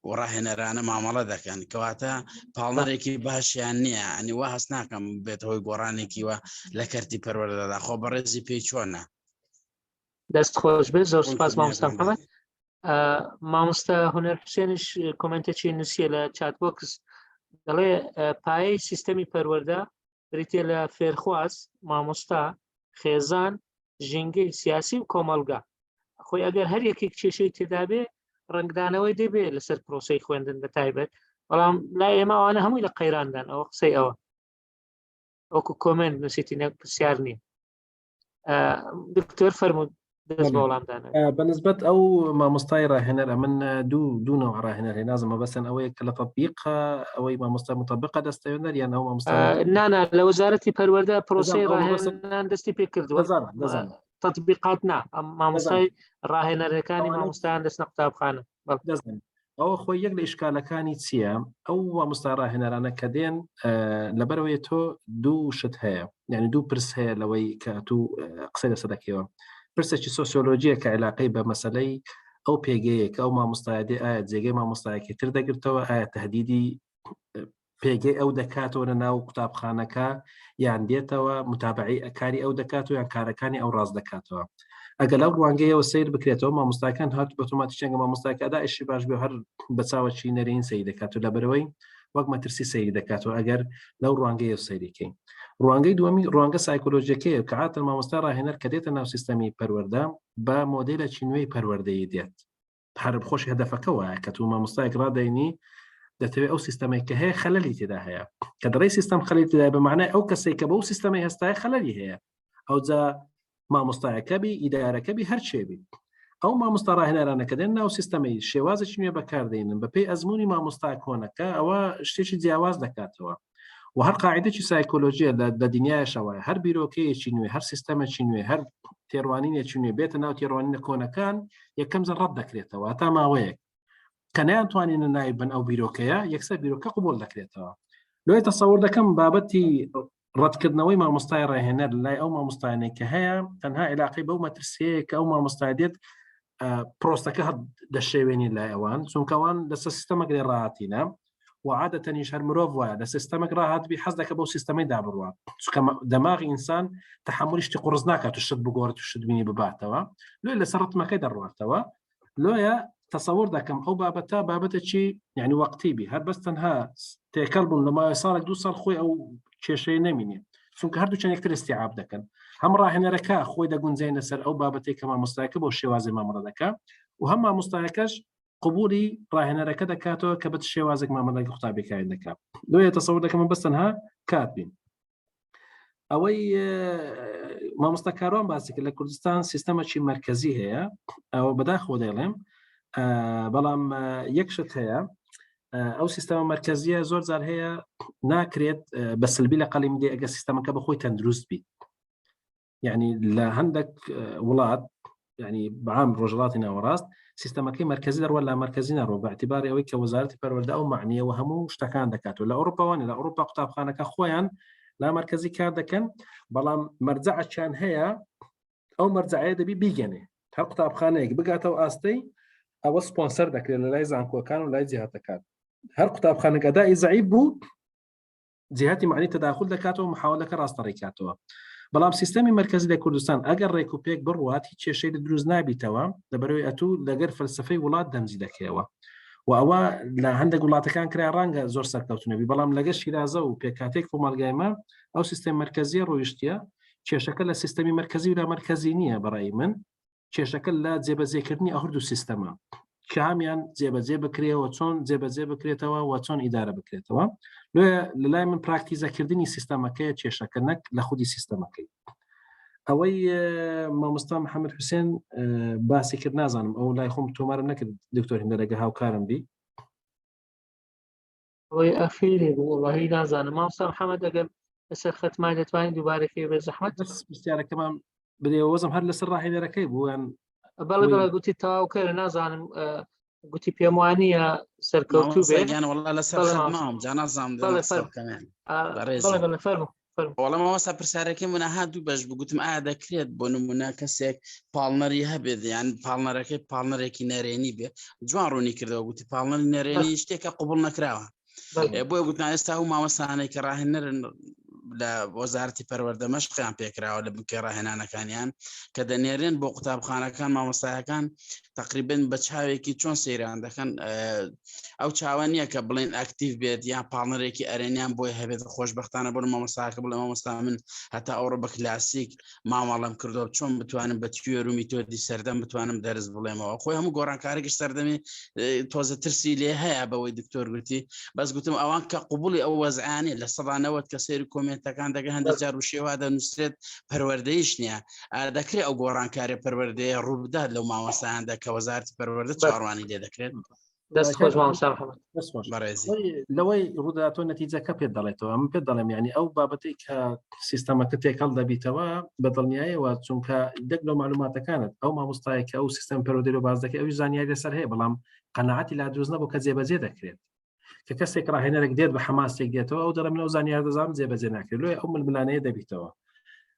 و ڕاهێنەرانە مامەڵە دەکەن کەواتە پاڵنەرێکی باشیان نییە ئەنی وا هەست ناکەم بێت هۆی گۆڕانێکی وە لە کەرتی پەروەردەدا خۆ بەڕێزی پێی چۆنە دەست خۆش بێت زۆر سپاس مامۆستا محەممەد مامۆستا هونەر حوسێنش کۆمنتێکی نووسیە لە chat box دەڵێ پایەی سیستەمی پەروەردە بریتە لە فێرخواز مامۆستا خێزان ژینگەی سیاسی و کۆمەڵگا خۆی ئەگەر هەر یەکێک کێشەی تێدابێ ڕنگدانەوەی دەبێ لەسەر پرۆسەی خوێندن بە تایبەت بەڵام لای ئێمە ئەوانە هەمووی لە قەیراندان ئەوە قسەی ئەوە وەکو comment نووسیتی نەک پرسیار نییە دکتۆر فەرموو دەست بە وەڵامدانە بەنسبەت ئەو مامۆستای ڕاهێنەر ئەمن دوو دوو نەوع ڕاهێنەر هەیە نازم مەبەستن ئەوەیە کە لە تطبیقە ئەوەی مامۆستا مطبقە دەستەوێنەر یان ئەو مامۆستا نانا لە وەزارەتی پەروەردە پرۆسەی ڕاهێنان دەستی پێ کردووە دەزانم دەزانم. تطبیقات نا ئەم مامۆستای ڕاهێنەرەکانی مامۆستایان دەچنە قوتابخانە دەزانم ئەوە خۆی یەک لە ئیشکالەکانی چییە ئەو مامۆستا ڕاهێنەرانە کە دێن لەبەرەوەی تۆ دوو شت هەیە یعنی دوو پرس هەیە لەوەی کە تو قسەی لەسەر دەکەیەوە پرسێکی سۆسیۆلۆژیە کە علاقەی بە مەسلەی ئەو پێگەیە کە ئەو مامۆستایە دێ ئایا جێگەی مامۆستایەکی تر دەگرتەوە ئایا تهدیدی پێگەی ئەو دەکاتەوە لە ناو قوتابخانەکە یان دێتەوە متابعی ئەکاری ئەو دەکات و یان کارەکانی ئەو ڕاست دەکاتەوە ئەگەر لەو ڕوانگەیەوە سیر بکرێتەوە مامۆستاکان هات بە ئۆتۆماتیک مامۆستاکە ئەدایشی باش بێ هەر بە چاوەکی نەرێن سەیر دەکات و لەبەرەوەی وەک مەترسی سەیری دەکاتەوە ئەگەر لەو ڕوانگەیە سەیریکەین ڕوانگەی دووەمی ڕوانگە سایکۆلۆژیەکەیە کە عاتە مامۆستا ڕاهێنەر کە دێتە ناو سیستەمی پەروەردە بە مۆدێلێکی نوێی پەروەردەیی دێت هەر خۆشی هەدەفەکە وایە کە تو مامۆستایەک ڕادەینی دەتەوێت ئەو سیستەمێک کە هەیە خەلەلی تێدا هەیە کە دەڕێی سیستەم خەلی تێدا بە معنای ئەو کەسێک کە بەو سیستەمەی هەستای خەلەلی هەیە ئەوجا مامۆستایەکە بی ئیدارەکە بی هەر چێ بی ئەو مامۆستا ڕاهێنەرانە کە دێن ناو سیستەمەی شێوازێکی نوێ بەکاردێنن بەپێی ئەزمموی مامۆستا کۆنەکە ئەوە شتێکی جیاواز دەکاتەوە و هەر قاعدێکی سایکۆلۆژیە لە دنیایشەوە هەر بیرۆکەیەکی نوێ هەر سیستەمێکی نوێ هەر تێڕوانینێکی نوێ بێتە ناو تێڕوانینە کۆنەکان یەکەم جار ڕەت دەکرێتەوە تا ماوەیەک کە نەیانتوانین ناوی بن ئەو بیرۆکەیە یەکسەر بیرۆکە قبول دەکرێتەوە لۆیە تەسەور دەکەم بابەتی ڕەتکردنەوەی مامۆستای ڕاهێنەر لای ئەو مامۆستایانەی کە هەیە تەنها علاقەی بەو مەترسیەیە کە ئەو مامۆستای دێت پرۆسەکە هەر دەشێوێنی لای ئەوان چونکەوان لەسەر سیستەمەک لێ ڕاهاتینە و عادەتەنیش هەر مرۆڤ وایە لە سیستەمێک ڕاهات بی حەز دەکە بەو سیستەمەی دابڕوات چونکە دەماغی ئینسان تەحملی شتی قوڕس ناکات و شت بگۆڕێت و شت بینی بباتەوە لۆی لەسەر ڕتمەکەی دەڕواتەوە لۆیە تەسەور دەکەم ئەو بابەتە بابەتێکی یعنی وەقتی بی هەر بەس تەنها تێکەڵ بوون لە ماوەی ساڵێک دوو ساڵ خۆی ئەو کێشەیە نەمینێ چونکە هەردوو چەند یەکتر استیعاب دەکەن هەم ڕاهێنەرەکە خۆی دەگونجێنە سەر ئەو بابەتێک کە مامۆستایەکە بۆ شێوازی مامەڵە دەکا و هەم مامۆستایەکەش قبولی ڕاهێنەرەکە دەکاتەوە کە بە شێوازێک مامەڵە قوتابیەکانی دەکات لۆیە تەسەور دەکەم بەس تەنها کات بین ئەوەی مامۆستا کاروان باسی کرد لە کوردستان سیستەمەکی مرکزی هەیە ئەوە بەداخەوە دەڵێم بەڵام یەک شت هەیە ئەو سیستەمە مرکزیە زۆر جار هەیە ناکرێت بە سلبی لە قەلیم دێ ئەگە سیستەمەکە بەخۆی تەندروست بیت یعنی لە هەندێک وڵات یعنی بەعام ڕۆژهەڵاتی ناوەڕاست سیستەمەکەی مرکزی دەڕوە لا مرکزی ناڕۆ بە اعتباری ئەوەی کە وەزارەتی پەروەردە ئەو معنیەوە هەموو شتەکان دەکات و لە ئەوروپاوانە لە ئەوروپا قوتابخانەکە خۆیان لا مرکزی کار دەکەن بەڵام مەرجەعەکیان هەیە ئەو مەرجەعەیە دەبی بیگەنێ هەر قوتابخانەیەک بگاتەوە ئاستەی ئەوە سپۆنسەر دەکرێت لە لای زانکۆکان و لای جیهاتەکان هەر قوتابخانەکە ئەدای زەعیف بوو جیهتی معنی تەداخل دەکاتەوە محاولەکە ڕاستە ڕێکاتەوە بەڵام سیستەمی مرکزی لە کوردستان ئەگەر ڕێک و پێک بڕوات هیچ کێشەی لە دروست نابیتەوە لەبەرەوەی ئەتوو لەگەر فەلسفەی وڵات دەمجی دەکەیەوە و ئەوە لە هەندێک وڵاتەکان کرا ڕەنگە زۆر سەرکەوتنەبی بەڵام لەگە شیرازە و پێکاتێک کۆمەلگایمە ئەو سیستەم مرکزیە ڕۆیشتە کێشەکە لە سیستەمی مرکزی و لا مرکزی نییە بەڕای من کێشەکە لە جێبەجێکردنی ئەو هەردوو سیستەمە کامیان جێبەجێ بکرێەوە چۆن جێبەجێ بکرێتەوە و چۆن ئیدارە بکرێتەوە لێ لە لای من پراکتیزەکردنی سیستەمەکەی کێشەکە نەک لە خودی سیستەمەکەی ئەوەی مامۆستا محەممەد حوسێن باسی کرد نازانم ئەو لای خۆم تۆمارم نەکرد دکتۆر هندەرەگە هاوکارم بی ئەوەی ئەخیری بوو وەڵی نازانم مامۆستا محەممەد ئەگەر لەسەر خەتمان دەتوانین دووبارەکەی بە زەحمەت بەس پرسیارەکەمان بدەیەوە وەزم هەر لەسەر ڕاهێنەرەکەی بوویان بەڵێ بەڵێ گوتی تەواو کەرە نازانم گوتی پێم وانە سەرکەوتوو بێ گیان وەڵا لەسەر بەڵێ خەت مامۆستا. ماوم جا نازانم بەڵێ دەم قسە فەرموو. بکەم ئا، بەڕێزم. بەڵێ بەڵێ فەرموو فەرموو. وەڵا مامۆستا پرسیارەکەی من ئەها دوو بەش بوو گوتم ئایا دەکرێت بۆ نمونە کەسێک پاڵنەری هەبێت یان پاڵنەرەکەی پاڵنەرێکی نەرێنی بێ جوان ڕوونی کردەوە گوتی پاڵنەری نەرێنی شتێکە قوبڵ نەکراوە بۆیە گوتنا ئێستا ئەو مامۆستانەی کە ڕاهێنەرن لە وەزارەتی پەروەردە مەشقیان پێکراوە لە بنکەی ڕاهێنانەکانیان کە دەنێرێن بۆ قوتابخانەکان مامۆستایەکان تقریبن بە چاوێکی چۆن سەیران دەکەن ئەو چاوە نییە کە بڵێن ئەکتیڤ بێت یان پاڵنەرێکی ئەرێنیان بۆی هەبێت خۆشببختانە بۆ مامۆستاکە بڵێ مامۆستا من هەتا ئەوڕۆ بە کلاسیک مامەڵەم کردەوە چۆن بتوانم بە تیۆر و میتۆدی سەردەم بتوانم دەرس بڵێمەوە خۆی هەموو گۆڕانکارێکش سەردەمی تۆزە ترسی لێ هەیە بەوەی دکتۆر گوتی بەس گوتم ئەوان کە قوبولی ئەو وەزعانێ لە سەدانەوەت کە سێر کۆمنتەکان دەگە هەندە جار و شێوا دەنووسرێت پەروەردەیش نییە دەکرێت ئەو گۆڕانکاری پەروەردەیە ڕووبدات لەو مامۆستایاندا کە وەزارتی پەروەردە چاوەڕوانی لێ دەکرێت. دەست خۆش مامۆستا محەممەد. دەست خۆش. بەڕێزی. لەوەی ڕوودەدات تۆ نەتیجەکە پێت دەڵێتەوە من پێت دەڵێم یعنی ئەو بابەتەی کە سیستەمەکە تێکەڵ دەبیتەوە بە دڵنیایەوە چونکە دەک لەو معلوماتەکانت ئەو مامۆستایە کە ئەو سیستەم پەروەردەی لۆ باس دەکەی ئەویش زانیاری لەسەر هەیە بەڵام قەناعەتی لا دروست نەبوو کە جێبەجێ دەکرێت کە کەسێک ڕاهێنەرێک دێت بە حەماسێک دێتەوە ئەو دەڵێ من ئەو زانیار دەزانم جێبەجێ ناکرێت لۆیە ئەو ململانەیە دەبیتەوە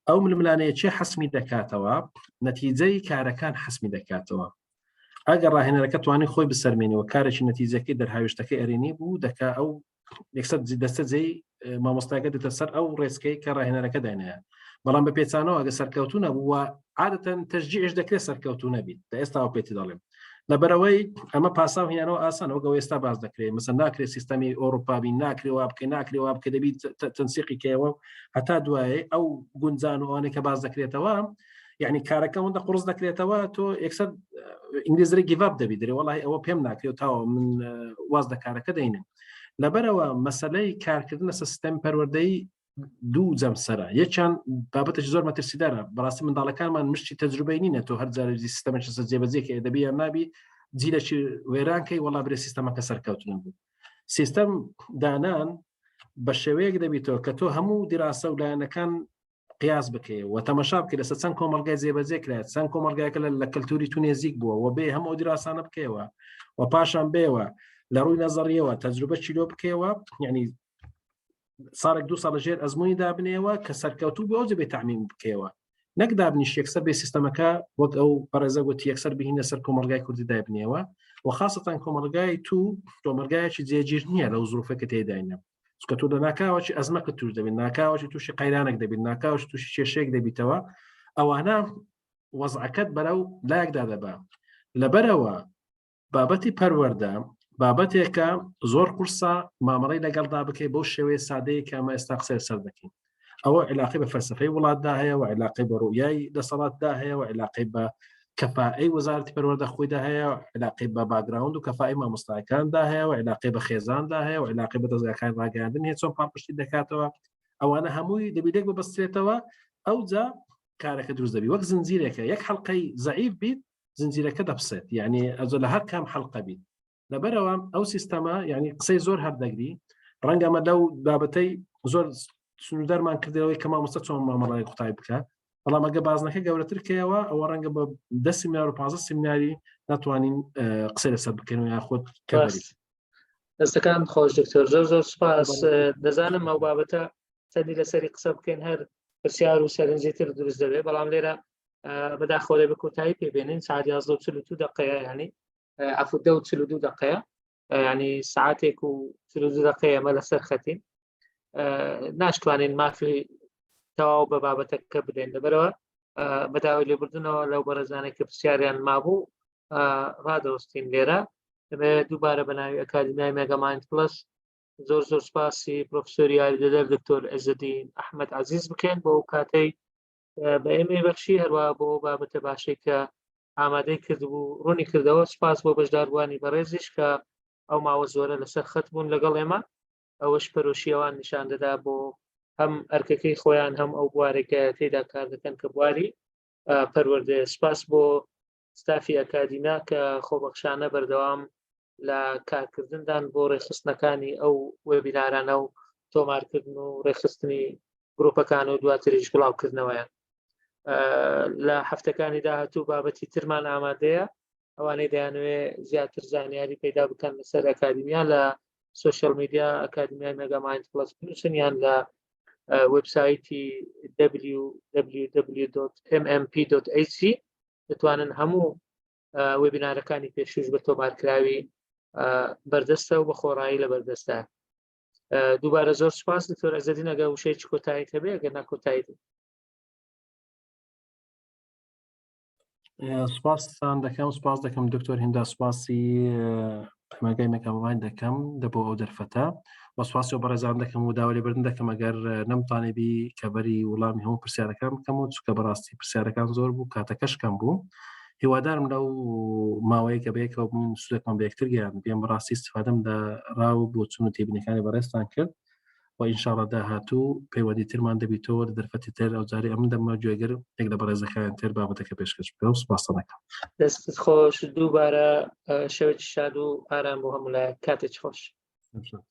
ئەو ململانەیە چێ حەسمی دەکاتەوە نەتیجەی کارەکان حەسمی دەکاتەوە ئەگەر ڕاهێنەرەکە توانی خۆی بسەرمێنەوە کارێکی نەتیجەکەی دەرهاویشتەکەی ئەرێنی بوو دەکا ئەو یەکسەر دەستە جێی مامۆستاکە دێتە سەر ئەو ڕێچکەی کە ڕاهێنەرەکە داینایە بەڵام بە پێچانەوە ئەگە سەرکەوتو نەبوو و عادەتەن تەشجیعش دەکرێت سەرکەوتو نەبیت لە ئێستاوە پێتی دەڵێم لەبەرەوەی ئەمە پاساو هێنانەوە ئاسان وەک ئەوە ئێستا باس دەکرێت مەسەن ناکرێت سیستەمی ئەوروپا بی ناکرێ وا بکەی ناکرێ وا بکە دەبی تەنسیقی کەیەوە هەتا دوایێ ئەو گونجان و ئەوانەی کە باس دەکرێتەوە یعنی کارەکە ئەوەندە قڕز دەکرێتەوە تۆ یەکسەر ئینگلیز درێ give up دەبی درێ وەڵی ئەوە پێم ناکرێت تاوە من واز لە کارەکە دەینم لەبەرەوە مەسلەی کارکردن لەسەر سیستەمی پەروەردەی دوو جەمسەرە یەکیان بابەتێکی زۆر مەترسیدارە بەڕاستی منداڵەکانمان مشتی تەجروبەی نینە تۆ هەر جارێکی سیستەمێکی سەر جێبەجێ کە دەبی یان نابی جیلێکی وێرانکەی وەڵا برێ سیستەمەکە سەرکەوتن بوو سیستەم دانان بە شێوەیەک دەبیتەوە کە تۆ هەموو دیراسە و لایەنەکان قیاس بکەی و تەمەشا بکەی لەسەر چەند کۆمەڵگای جێبەجێ کرا چەند کۆمەڵگایەکە لە کەلتوری تو نێزیک بووە و بێ هەموو دیراسانە بکەیەوە و پاشان بێەوە لە ڕووی نەزەریەوە تەجروبە چیلۆ بکەیەوە یعنی ساڵێک دو ساڵ ژێر ئەزمموی دابنێەوە کە سەرکەوتوو بۆ ئەو بێ تعمیم بکەیەوە نەک دابنیش یەکسەر بێ سیستەمەکە وەک ئەو بەڕێزە گوتی یەکسەر بهینە سەر کۆمەلگای کوردی دابنێەوە و خاصەتەن کۆمەلگای تو کۆمەلگایەکی جێگیر نییە لەو زروفە کە تێداینە چکە تۆ لە ناکاوەی ئەزمەکە توش دەبێت ناکاوەی تووشی قەیرانێک دەبێت ناکاوش تووشی کێشەیەک دەبیتەوە ئەوانە وەزعەکەت بەرەو لایەکدا دەبا لەبەرەوە بابەتی پەروەردە بابەتێکە زۆر قورسە مامەڵەی لەگەڵدا بکەی بەو شێوەیە سادەیە کە ئەمە ئێستا قسەی سەر دەکەین ئەوە علاقی بە فەلسفەی وڵاتدا هەیە و علاقی بە ڕوئیای دەسەڵاتدا هەیە و علاقی بە کەفائەی وەزارەتی پەروەردە خۆیدا هەیە علاقی بە background و کەفای مامۆستاکاندا هەیە و علاقی بە خێزاندا هەیە و علاقی بە دەزگاکان ڕاگەیاندن هەیە چۆن پاڵپشتی دەکاتەوە ئەوانە هەمووی دەبی لێک ببەسترێتەوە ئەوجا کارەکە دروست دەبی وەک زنجیرێکە یەک حەڵقەی زەعیف بیت زنجیرەکە دەپسێت یعنی ئەزۆ لە هەر کام حەڵقە بیت لەبەرەوە ئەو سیستەمە یعنی قسەی زۆر هەردەگری ڕەنگە ئەمە لەو بابەتەی زۆر سنووردارمان کردەوەی کە مامۆستا چۆن مامەڵای قوتابی بکە بەڵام ئەگە بازنەکە گەورەتر کەیەوە ئەوە ڕەنگە بە دە سیمینار و 15 سیمیناری ناتوانین قسەی لەسەر بکەین و یاخود کەبەری دەستەکان خۆش دکتۆر زۆر زۆر سپاس دەزانم ئەو بابەتە چەندی لەسەری قسە بکەین هەر پرسیار و سەرنجی تر دروست دەبێت بەڵام لێرە بەداخەوە دەبێت کۆتایی پێبێنین ساعت 11 دقەیە ینی عفو دە و 42 دقەیە ینی ساعتێک و 42 دقەیە ئەمە لەسەر خەتین ناشتوانین مافی تەواو بە بابەتەکە بدەین لەبەرەوە بەداوای لێبوردنەوە لەو بەڕێزانێک کە پرسیاریان مابوو ڕادەوەستین لێرە دەمەوێت دووبارە بە ناوی ئەکادیمیای مێگامایند پڵەس زۆر زۆر سپاسی پرۆفسۆری یاریدەدەر دکتۆر عزەدین ئەحمەد عەزیز بکەین بۆ ئەو کاتەی بە ئێمەی بەخشی هەروە بۆ ئەو بابەتە باشەی کە ئامادەی کردبوو ڕوونی کردەوە سپاس بۆ بەشداربووانی بەڕێزیش کە ئەو ماوە زۆرە لەسەر خەت بوون لەگەڵ ئێمە ئەوەش پەرۆشی ئەوان نیشان دەدا بۆ هەم ئەرکەکەی خۆیان هەم ئەو بوارێکە تێدا کار دەکەن کە بواری پەروەردەیە سپاس بۆ ستافی ئەکادیمیا کە خۆبەخشانە بەردەوام لە کارکردندان بۆ ڕێکخستنەکانی ئەو وێبینارانە و تۆمارکردن و ڕێکخستنی گروپەکان و دواتریش بڵاوکردنەوەیان لە هەفتەکانی داهاتوو بابەتی ترمان ئامادەیە ئەوانەی دەیانەوێ زیاتر زانیاری پەیدا بکەن لەسەر ئەکادیمیا لە social media ئەکادیمیای مێگامایند پڵەس بنووسن یان لە وبسایتی www.mmp.ac دەتوانن هەموو وێبینارەکانی پێشوش بە تۆمارکراوی بەردەستە و بە خۆڕایی لە بەردەستە دووبارە زۆر سپاس دکتۆر عزەدین ئەگە وشەیەکی کۆتاییت هەبێ ئەگەر نا کۆتایی سپاستان دەکەم سپاس دەکەم دکتۆر هیندا سپاسی پەیمانگای مێگامایند دەکەم دە بۆ ئەو دەرفەتە و سپاسی و بەڕێزان دەکەم و داوا لێبردن دەکەم ئەگەر نەمتوانێبی کە بەری وڵامی هەموو پرسیارەکان بکەم و چکە بەڕاستی پرسیارەکان زۆر بوو کاتەکەش کەم بوو هیوادارم لەو ماوەیە کە بەیەکەوە بوون سوودێکمان بە یەکتر گەیان بێم بەڕاستی استفادەم لە ڕاو بۆ چون و تێبینەکانی بەڕێزتان کرد. و ئینشاڵا داهاتوو پەیوەندی ترمان دەبیتەوە لە دەرفەتی تر ئەو جارێ ئەمن دەمە گوێگر یەک لە بەڕێزەکان تر بابەتەکە پێشکەش بکە و سپاستان دەکەم. دەستت خۆش دووبارە شەوێکی شاد و ئارام بۆ هەموو لایەک کاتێکی خۆش. شاد.